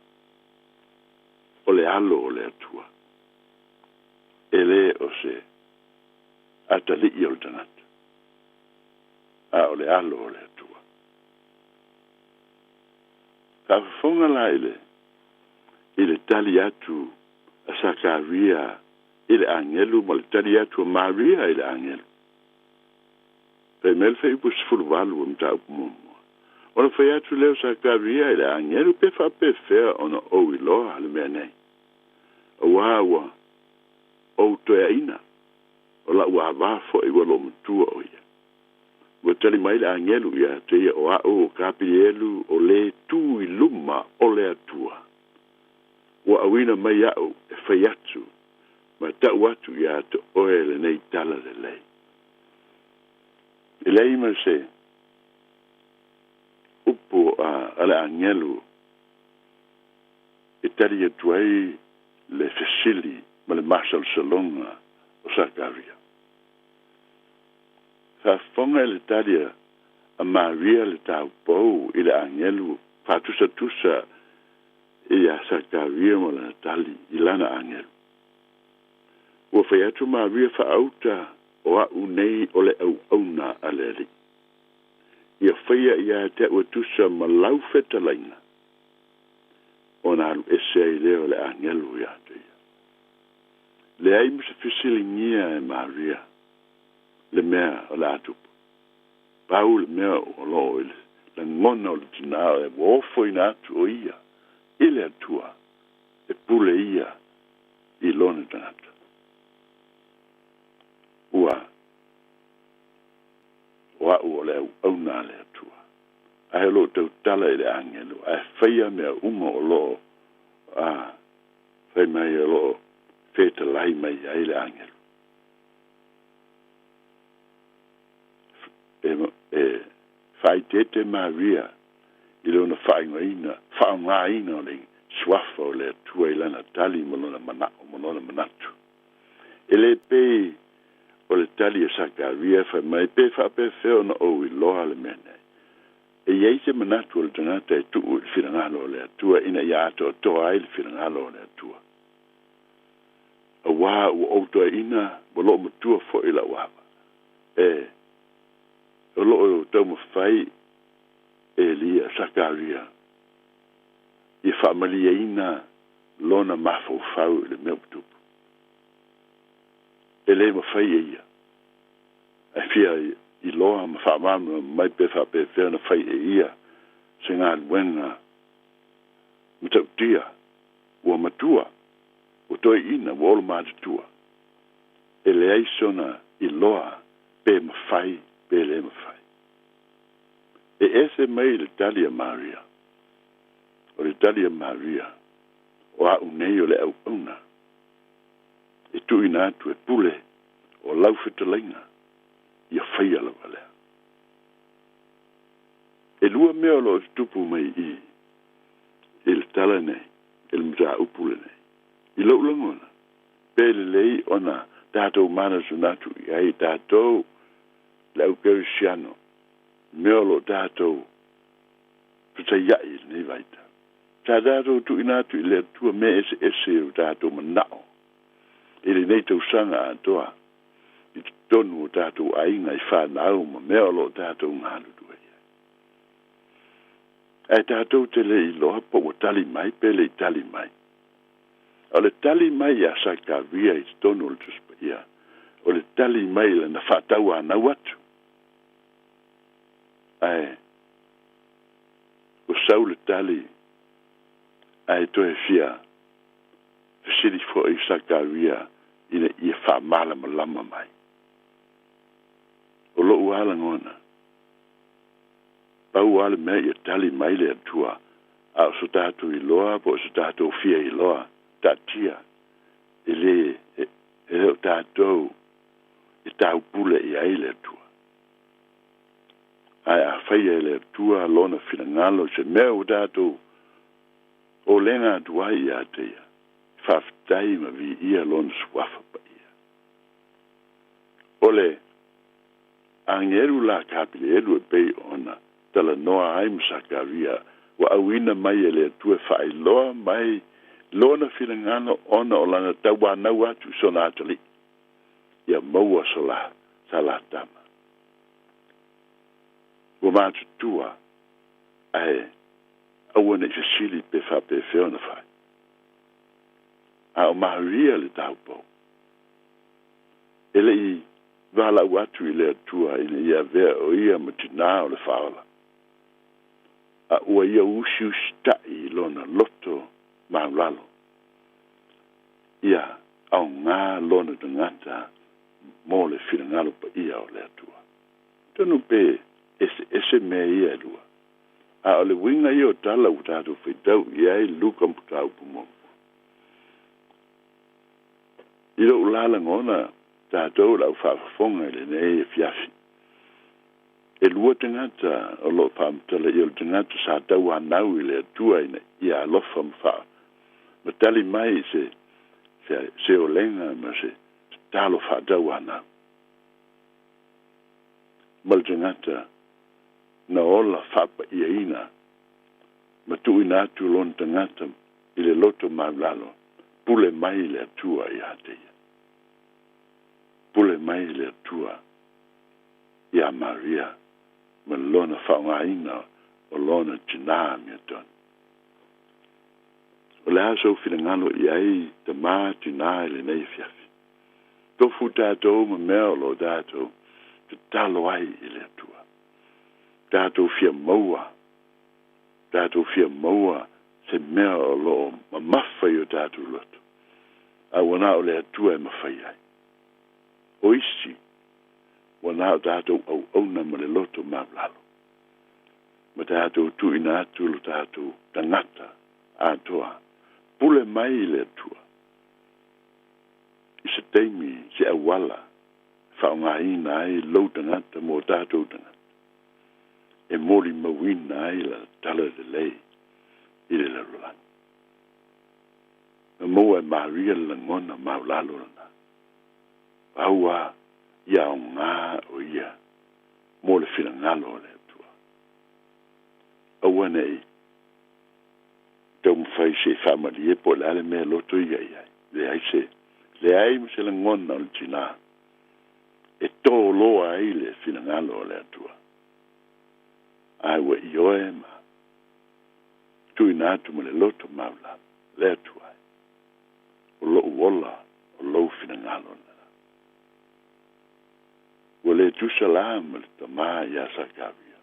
O le alo o le Atua. E lē o se atalii o le tagata, a o le alo o le Atua. Faafofoga la i le i le tali atu a Sakaria i le agelu ma le tali atu a Maria i le agelu. Fai mai le fuaiupu 18 o le mataupu muamua. Ona fai atu lea o Sakaria i le agelu, Pe faapefea ona ou iloa le mea nei? Auā ua ou toeaina, o la'u avā fo'i ua loomatua o ia. Ua tali mai le agelu ia te ia, O a'u o Kapilielu, o lē tu i luma o le Atua. Ua auina mai a'u e fai atu ma ta'u atu iā te oe lenei tala lelei. E leai ma se upu a le agelu e tali atu ai le fesili ma le masalosaloga o Sakaria. Faafofoga i le tali a Maria le taupou i le agelu faatusatusa ia Sakaria ma lana tali i lana agelu. Ua fai atu Maria faauta, O a'u nei o le auauna a le Alii. Ia faia ia te a'u e tusa ma lau fetalaiga. Ona alu ese ai lea o le agelu ia te ia. Leai ma se fesiligia e Maria le mea o le a tupu. Pau le mea o loo i le lagona o le tinā ua ofoina atu o ia i le Atua e pule ia i lona tagata. Ua o a'u o le auauna a le Atua, ae o loo tautala i le agelu, ae faia mea uma o loo a fai mai o loo fetalai mai ai le agelu. E e faaeteete Maria i lona faaigoaina, faaaogaina o le suafa o le Atua i lana tali ma lona manao ma lona manatu. E le pei o le tali a Sakaria fai mai, Pe faapefea ona ou iloa le mea nei? E i ai se manatu o le tagata e tuu i le finagalo o le Atua ina ia atoatoa ai le finagalo o le Atua. Auā ua ou toeaina, ua loomatua foi lau ava. E, o loo taumafai Elia, Sakaria, ia faamalieina lona mafaufau i le mea ua tupu. E lē mafai e ia, ae fia iloa ma faamalamalama mai pe faapefea ona fai e ia se galuega matautia, ua matua, ua toeaina, ua olo matutua. E leai sona iloa pe mafai pe lē mafai. E ese mai le tali a Maria. O le tali a Maria, O a'u nei o le auauna e tuuina atu e pule o lau fetalaiga, ia faia lava lea. E lua mea o lo o tutupu mai i i le tala nei, i le mataupu lenei. I lou lagona, pe lelei ona tatou manatunatu i ai tatou le au kerisiano, mea o lo o tatou fetaia'i i lenei vaitau. Sa tatou tuuina atu i le Atua mea eseese o tatou manao i lenei tausaga atoa i totonu o tatou aiga i fanau ma mea o lo o tatou galulue i ai. Ae tatou te le iloa po ua tali mai pe le i tali mai. O le tali mai iā Sakaria i totonu o le Tusi Paia, o le tali mai i lana faatauanau atu. Ae ua sau le tali, ae toe fia fesili foi Sakaria ina ia faamalamalama mai. O lou lava lagona, pau lava le mea ia tali mai le Atua, a o so tatou iloa po o so tatou fia iloa, taatia, e le, e le o tatou e taupule i ai le Atua. Ae a faia e le Atua Lona finagalo i se mea ua tatou olega atu ai ia te Ia, e faafetai ma viia Lona suafa paia. O le. Agelu la Kapilielu e pei ona talanoa ai ma Sakaria ua auina mai e le Atua e faailoa mai lona finagalo ona o lana tauanau atu i sona atalii ia maua sola sa la tama. Ua matutua ae aua ne i fesili pe faapefea ona fai. A o Maria le taupou e le i valaau atu i le Atua ina ia avea o ia ma tinā o le Faaola, a ua ia usiusita'i i lona loto maulalo, ia aogā lona tagata mo le finagalo paia o le Atua. Atonu pe eseese mea ia e lua, a o le uiga ia o tala ua tatou faitau i ai Luka mataupu muamua. I lou la lagona, tatou le au faafofoga i lenei afiafi, e lua tagata o lo o faamatalaia, o le tagata sa tauanau i le Atua ina ia alofa ma faa ma tali mai i se se se olega ma se tatalo faatauanau, ma le tagata na ola faapaiaina ma tuuina atu lona tagata i le loto maulalo, pule mai le Atua ia te ia, pule mai le Atua iā Maria ma lona faaaogaina o lona tinā amiotonu. O le a sou finagalo i ai, tamā tinā i lenei afiafi? Tofu tatou ma mea o lo o tatou tatalo ai i le Atua. Tatou fia maua, tatou fia maua se mea o lo o mamafa i o tatou loto, a ua na o le Atua e mafai ai. O isi, ua na o tatou auauna ma le loto maulalo, ma tatou tuuina atu lo tatou tagata atoa, pule mai i le Atua i se taimi, se auala e faaaogaina ai lou tagata mo tatou tagata, e molimauina ai la tala lelei i le lalolagi. Na maua e Maria le lagona maulalo lena. Pau a ia aoga o ia mo le finagalo o le Atua. Aua ne i taumafai se i faamalie po o le a le mea e loto ia i ai. Leai se, leai ma se lagona o le tinā e toloa ai le finagalo o le Atua. Ae ua ioe ma tuuina atu ma le loto maulalo, le Atua e, o lou ola o lou finagalo lena. Ua le tusa la ma le tamā iā Sakaria.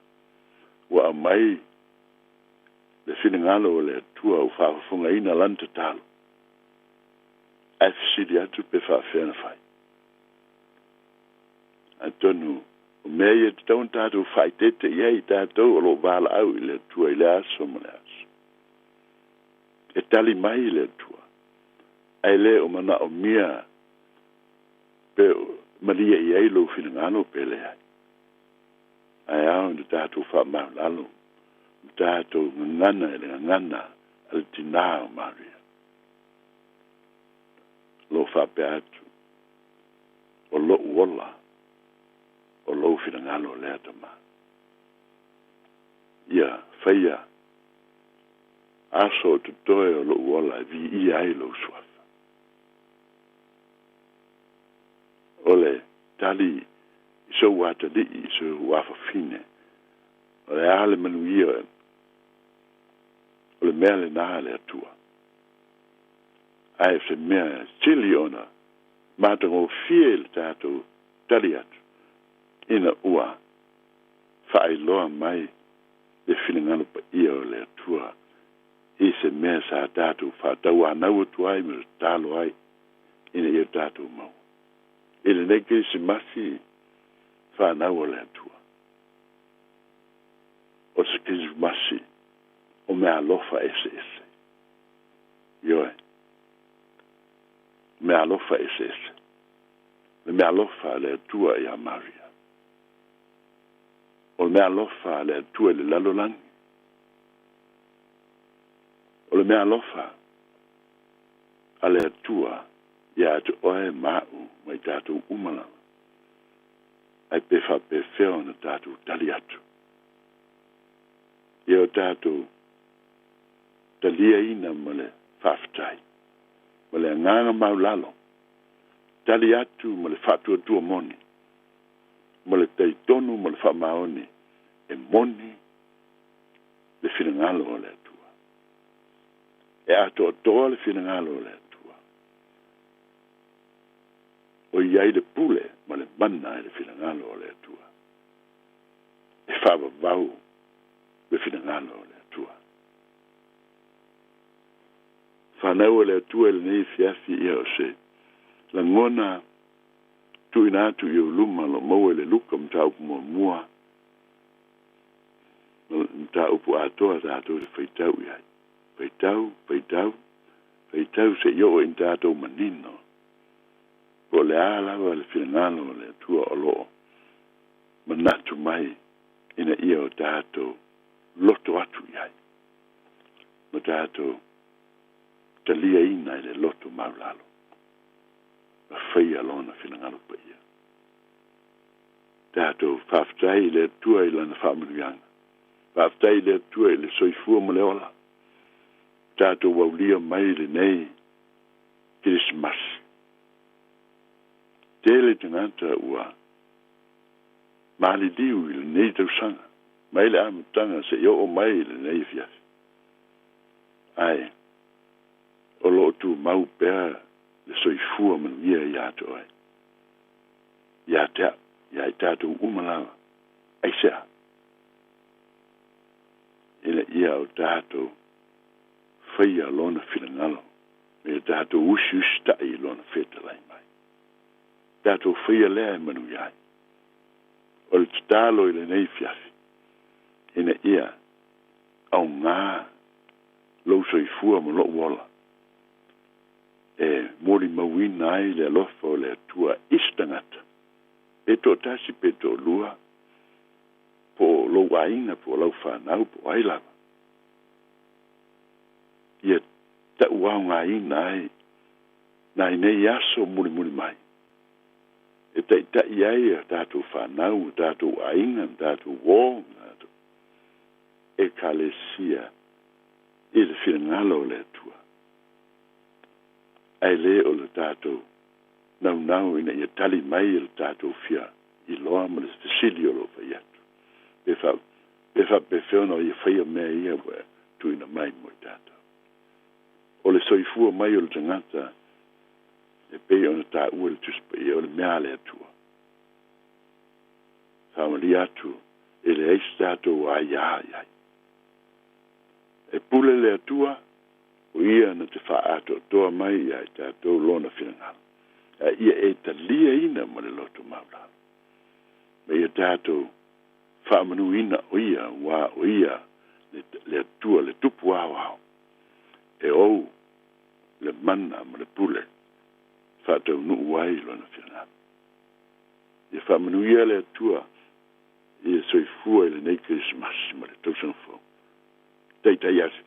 Ua aumai le finagalo o le Atua ua faafofogaina lana tatalo, ae fesili atu pe faafefea ona fai. Atonu o mea ia e tatau ona tatou faaeteete i ai i tatou o lo o valaau i le Atua i le aso ma le aso. E tali mai le Atua, ae le o manaomia pe malie i ai lou finagalo pe leai. Ae ao ina tatou faamaulalo ma tatou gagana i le gagana a le tinā o Maria. O lo o faapea atu, O lou ola, o lou finagalo lea tama. Ia faia aso o totoe o lou ola e viia ai lou suafa. O le tali i sou atalii i sou afafine, o le a le manuia o le mea lenā a le Atua? Ae o se mea sili ona matagofie i le tatou tali atu ina ua faailoa mai le finagalo paia o le Atua i se mea sa tatou faatauanau atu ai ma tatalo ai ina ia tatou maua. I lenei Kerisimasi fanau a le Atua, o se Kerisimasi o meaalofa eseese. Ioe, meaalofa eseese. Le meaalofa a le Atua iā Maria. O le meaalofa a le Atua i le lalolagi. O le meaalofa a le Atua ia te oe ma a'u ma i tatou uma lava. Ae pe faapefea ona tatou tali atu. Ia o tatou taliaina ma le faafetai, ma le agaga maulalo, tali atu ma le faatuatua moni, ma le talitonu ma le faamaoni e moni le finagalo o le Atua. E atoatoa le finagalo o le Atua. O i ai le pule ma le mana i le finagalo o le Atua. E faavavau le finagalo o le Atua. Fanau a le Atua i lenei afiafi, ia o se lagona tuuina atu i ou luma o lo o maua i le Luka mataupu muamua, mataupu atoa tatou te faitau i ai. Faitau, faitau, faitau seia oo ina tatou manino po o le a lava le finagalo o le Atua o lo o manatu mai ina ia o tatou loto atu i ai ma tatou taliaina i le loto maulalo ma faia Lona finagalo paia. Tatou faafetai i le Atua i Lana faamanuiaga. Faafetai i le Atua i le soifua ma le ola. Tatou aulia mai lenei Kerisimasi. Tele tagata ua maliliu i lenei tausaga, mai le amataga seia oo mai i lenei afiafi. Ae o lo o tumau pea le soifua manuia ia te oe, ia te au, ia i tatou uma lava. Aisea? Ina ia o tatou faia Lona finagalo, ma ia tatou usiusitai i Lona fetalai mai. Tatou faia lea e manuia ai. O le tatalo i lenei afiafi, ina ia aoga lou soifua ma lou ola e molimauina ai le alofa o le Atua i se tagata, pe toatasi pe toalua, po o lou aiga, po o lau fanau, po o ai lava, ia tauaogaina ai nai nei aso mulimuli mai e taitai ai a tatou fanau, a tatou aiga, a tatou uo, a tatou Ekalesia i le finagalo o le Atua, ae le o le tatou naunau ina ia tali mai e le tatou fia iloa ma le fesili o lo o fai atu, pe fa, pe faapefea ona ia faia mea ia ua tuuina mai mo i tatou. O le soifua mai o le tagata e pei ona taua i le Tusi Paia, o le mea a le Atua. Faamalie atu, e leai se tatou aiā i ai. E pule le Atua, o Ia na te faaatoatoa mai ia i tatou Lona finagalo, a ia e taliaina ma le loto maulalo, ma ia tatou faamanuina o Ia, aua o Ia le Atua, le Tupu Aoao, e ou le mana ma le pule faataunuu ai Lona finagalo. Ia faamanuia le Atua i le soifua i lenei Kerisimasi ma le tausaga fou. Taitai atu.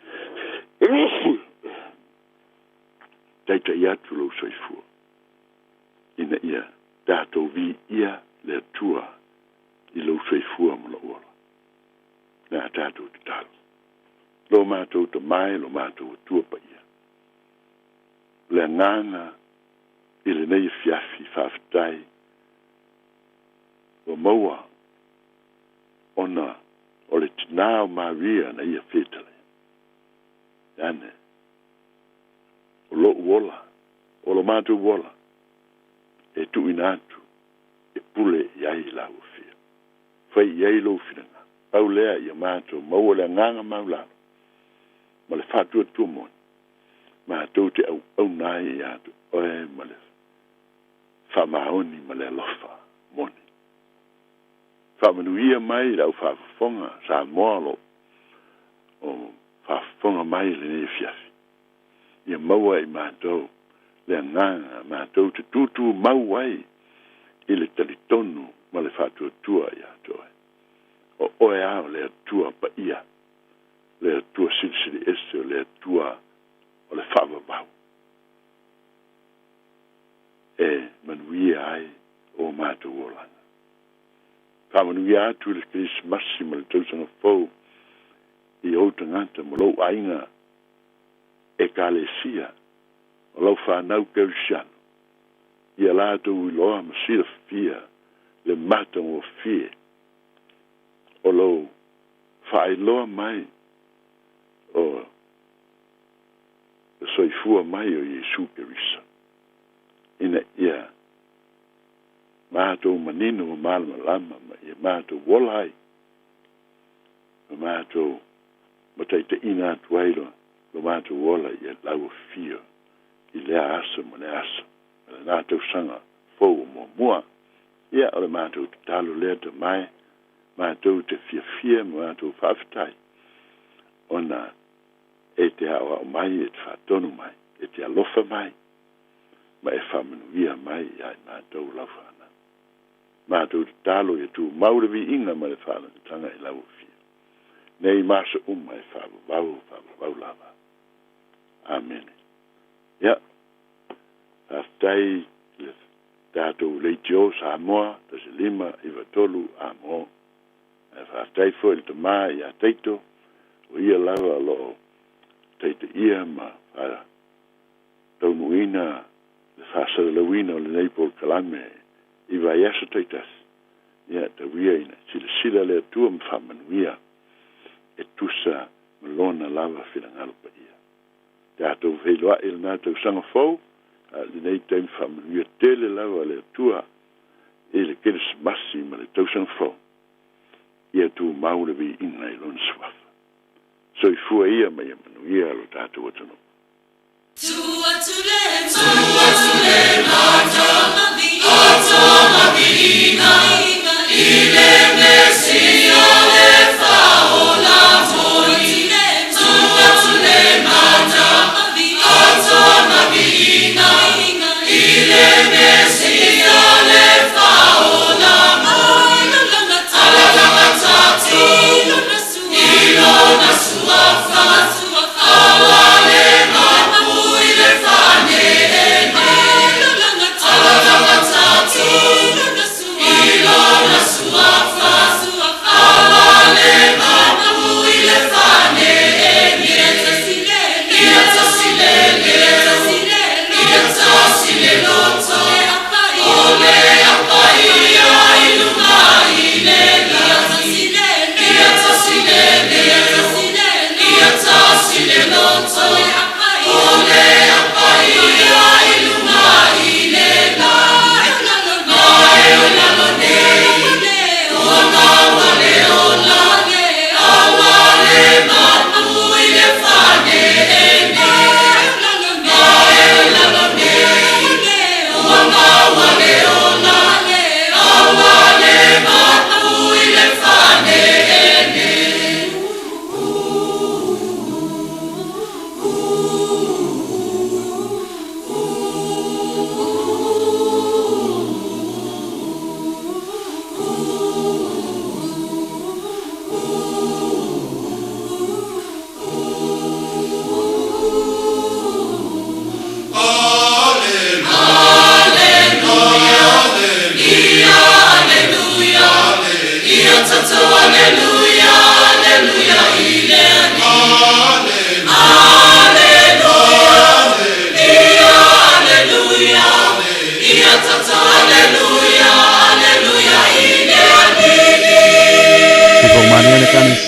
Taitai atu lou soifua ina ia tatou viia le Atua i lou soifua ma lou ola. Le a tatou tatalo. Lo matou Tama e, lo matou Atua paia. O le agaga i lenei afiafi faafetai ua maua ona o le tinā o Maria na ia fetalai. Ane, o lo'u ola, o lo matou ola, e tuuina atu e pule i ai lau afio. Fai i ai lou finagalo. Pau lea ia matou maua le agaga maulalo ma le faatuatua moni, matou te auauna ai ia te oe ma le faamaoni ma le alofa moni. Faamanuia mai i le au faafofoga Samoa o lo o faafofoga mai i lenei afiafi. Ia maua e i matou le agaga matou te tutumau ai i le talitonu ma le faatuatua ia te oe. O oe lava o le Atua paia, le Atua silisili ese, o le Atua o le faavavau e manuia ai o matou olaga. Faamanuia atu le Kerisimasi ma le Tausaga Fou i ou tagata ma lou aiga Ekalesia, o lau fanau Kerisiano, ia latou iloa ma silafia le matagofie o lou faailoa mai o le soifua mai o Iesu Keriso, ina ia matou manino ma malamalama ma ia matou ola ai ma matou mataitaiina atu ai lo lo matou ola ia lauafio i lea aso ma lea aso ma lena tausaga fou o muamua. Ia, o le matou tatalo lea, Tama e, matou te fiafia ma matou faafetai ona e te aoao mai, e te faatonu mai, e te alofa mai, ma e faamanuia mai ia i matou lau fanau. Matou tatalo ia tumau le viiga ma le faalagataga i lau afio nei ma aso uma e faavavau, faavavau lava. Amene. Ia, faafetai le tatou Leitio Samoa 1593 Amo. Ae faafetai foi i le tama ia Taito, o ia lava o lo o taitaia ma faataunuuina le faasalalauina o lenei polokalame i vaiaso taitasi, ia tau ia ina silasila le Atua ma faamanuia e tusa ma Lona lava finagalo paia. Tatou feiloai i lena tausaga fou, a o lenei taimi faamanuia tele lava le Atua i le Kerisimasi ma le tausaga fou. Ia tumau le viiga i Lona Suafa. Soifua ia ma ia manuia lo tatou atunuu.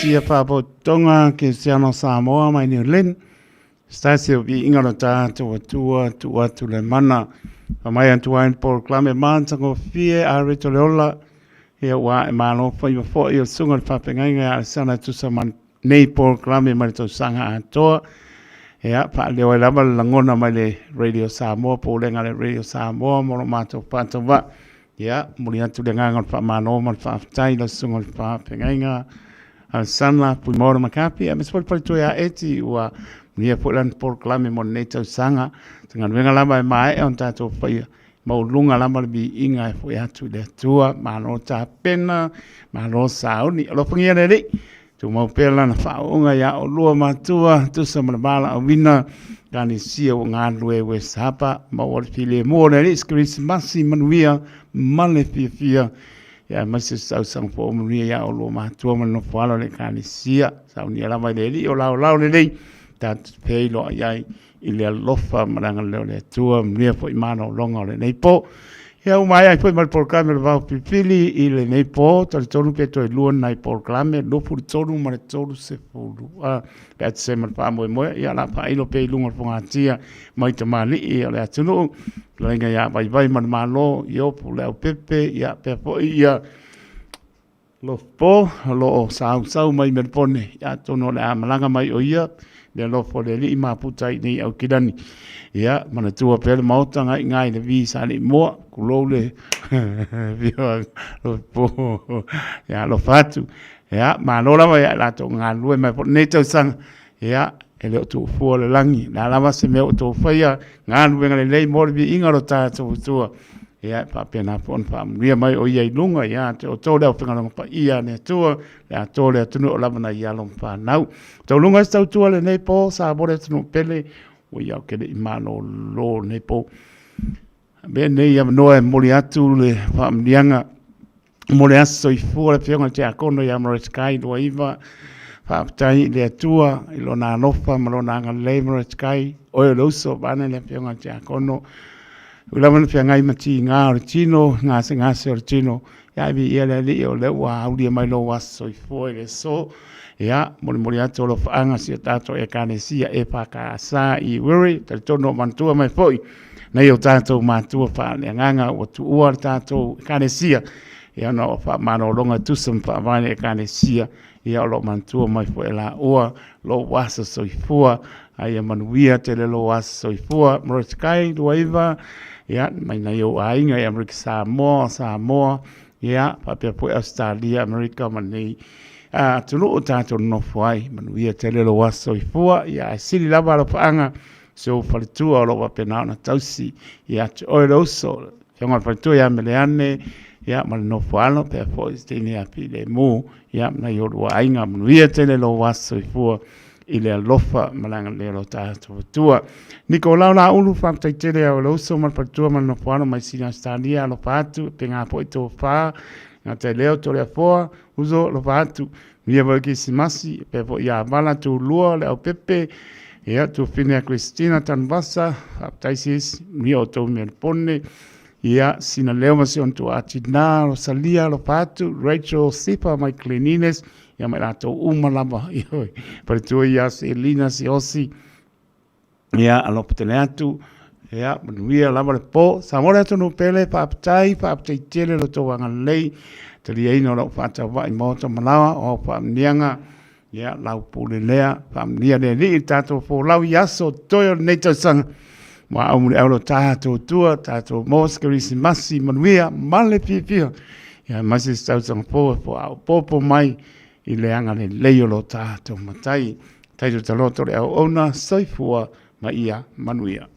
Sia Fapotoga Kesiano Samoa mai New Zealand. Stasi o viiga o le tatou Atua tuu atu le mana. Fa mai atu ai le polokalame matagofie a Rito le Ola. Ia ua ae malo faiva foi o susuga i le faafeagaiga ia Alesana e tusa ma nei polokalame mai le tausaga atoa. Ia, faaleo ai lava le lagona mai le Radio Samoa, Pulega a le Radio Samoa mo lo matou faatauvaa. Ia, momoli atu le agaga o le faamalo ma le faafetai i lau susuga i le faafeagaiga Alesana Fuimaono McCarthy, aemaise foi le faletua ia Eti ua manuia foi lana polokalame mo lenei tausaga. O se galuega lava e maea ona tatou faia, maualuga lava le viiga e foi atu i le Atua. Malo tapena, malo sauni. Alofagia le Alii, tumau pea lana faaooga ia oulua matua, tusa ma le valaauina, Ekalesia ua galulue West Harbour, maua le filemu o le Alii, se Kerisimasi manuia ma le fiafia. Ia aemaise se tausaga fou manuia iā oulua matua ma le nofo alo o le Ekalesia. Saunia lava i le Alii o laolao lelei, tatou te feiloai ai i le alofa ma le agalelei o le Atua, manuia foi malologa o lenei po. Ia ua maea ai foi ma le polokalame o le Vao Filifili i lenei po, talitonu pe toe lua ni nai polokalame, 23 ma le 30, a, pe a tusa ai ma le faamoemoe, ia o le a faailo pea i luga o le fogatia mai tamalii o le atunuu, fetalaiga ia Vaivai ma le Malo, Iopu Leaupepe, ia faapea foi ia Lopo o lo o sausau mai Melepone, ia atonu o le a malaga mai o ia, le alofa o le Alii mafuta i nei Aukilani. Ia, manatua pea le maota ngai ngai le vi sa le moa, kulou le Lopo, ia alofa atu. Ia, malo lava ia latou galulue mai foi lenei tausaga. Ia, e le o tuufua le lagi, le a lava se mea o outou faia, galuega lelei mo le viiga o lo tatou Atua. Ia, e faapena foi ona faamanuia mai o ia i luga ia te outou le aufaigaluega paia a le Atua, le atoa o le atunuu o lava nai alo ma fanau. Taualuga ai se tautua lenei po, Samoa le atunuu pele, ua ia ou te le i malolo lenei po. Avea lenei avanoa e momoli atu le faamanuiaga mo le aso soifua le Afioga i le Tiakono ia Mordecai Luaiva. Faafetai i le Atua i Lona alofa ma Lona agalelei Mordecai, oe o le uso vaeane le Afioga i le Tiakono. Ui lava ina feagai ma tiga o le tino, gasegase o le tino, ia e viia le Alii o lea ua aulia mai lou aso soifua i le aso. Ia, molimoli atu alofaaga si o tatou Ekalesia EFKS i Wiri, talitonu o manatua mai foi nai o tatou matua faaleagaga ua tuua le tatou Ekalesia, ia ona o faamalologa e tusa ma faavae le Ekalesia, ia o lo o manatua mai foi e laua lou aso soifua, a ia manuia tele lou aso soifua. Mordecai Luaiva, ia, mai nai ou aiga i Amerika Samoa, Samoa, ia, faapea foi Ausetalia, Amerika ma nei atunuu tatou nonofo ai. Manuia tele lou aso soifua, ia ae sili lava alofaaga si ou faletua o lo o faapena ona tausi ia te oe le uso, le afioga i le faletua ia Meleane, ia ma le nofo alo, faapea foi si teine ia Filemu, ia ma nai oulua aiga. Manuia tele lou aso soifua i le alofa ma le agalelei o lo tatou Atua. Nikolao Laulu, faafetai tele ia oe le uso ma le faletua ma le nofo alo mai Sini Ausetalia, alofa atu, faapena foi Tofa, Gataileo Toleafoa, uso, alofa atu. Manuia foi le Kerisimasi, faapea foi ia Vala Tulua Leaupepe, ia Tuafine ia Christina Tanuvasa, faafetai sis, manuia outou i Melipone, ia sina leo ma si ona tuaatinā Rosalia alofa atu, Rachel Sifa mai Glen Innes, ia ma i latou uma lava, ioe, faletua ia Selina Siaosi, Ia, alofa tele atu. Ia, manuia lava le po. Samoa le atunuu pele, faafetai, faafetai tele lo outou agalelei, taliaina o lau faatauva'i maota ma laoa, o au faamanuiaga, ia, lau pule lea, faamanuia le Alii i le tatou folau i aso toe o lenei tausaga. Ua au muliau lo tatou Atua, tatou maua se Kerisimasi manuia ma le fiafia. Ia, aemaise se tausaga fou e faaopoopo mai i le agalelei o lo tatou Matai. Taito taloto le auauna, soifua ma ia manuia.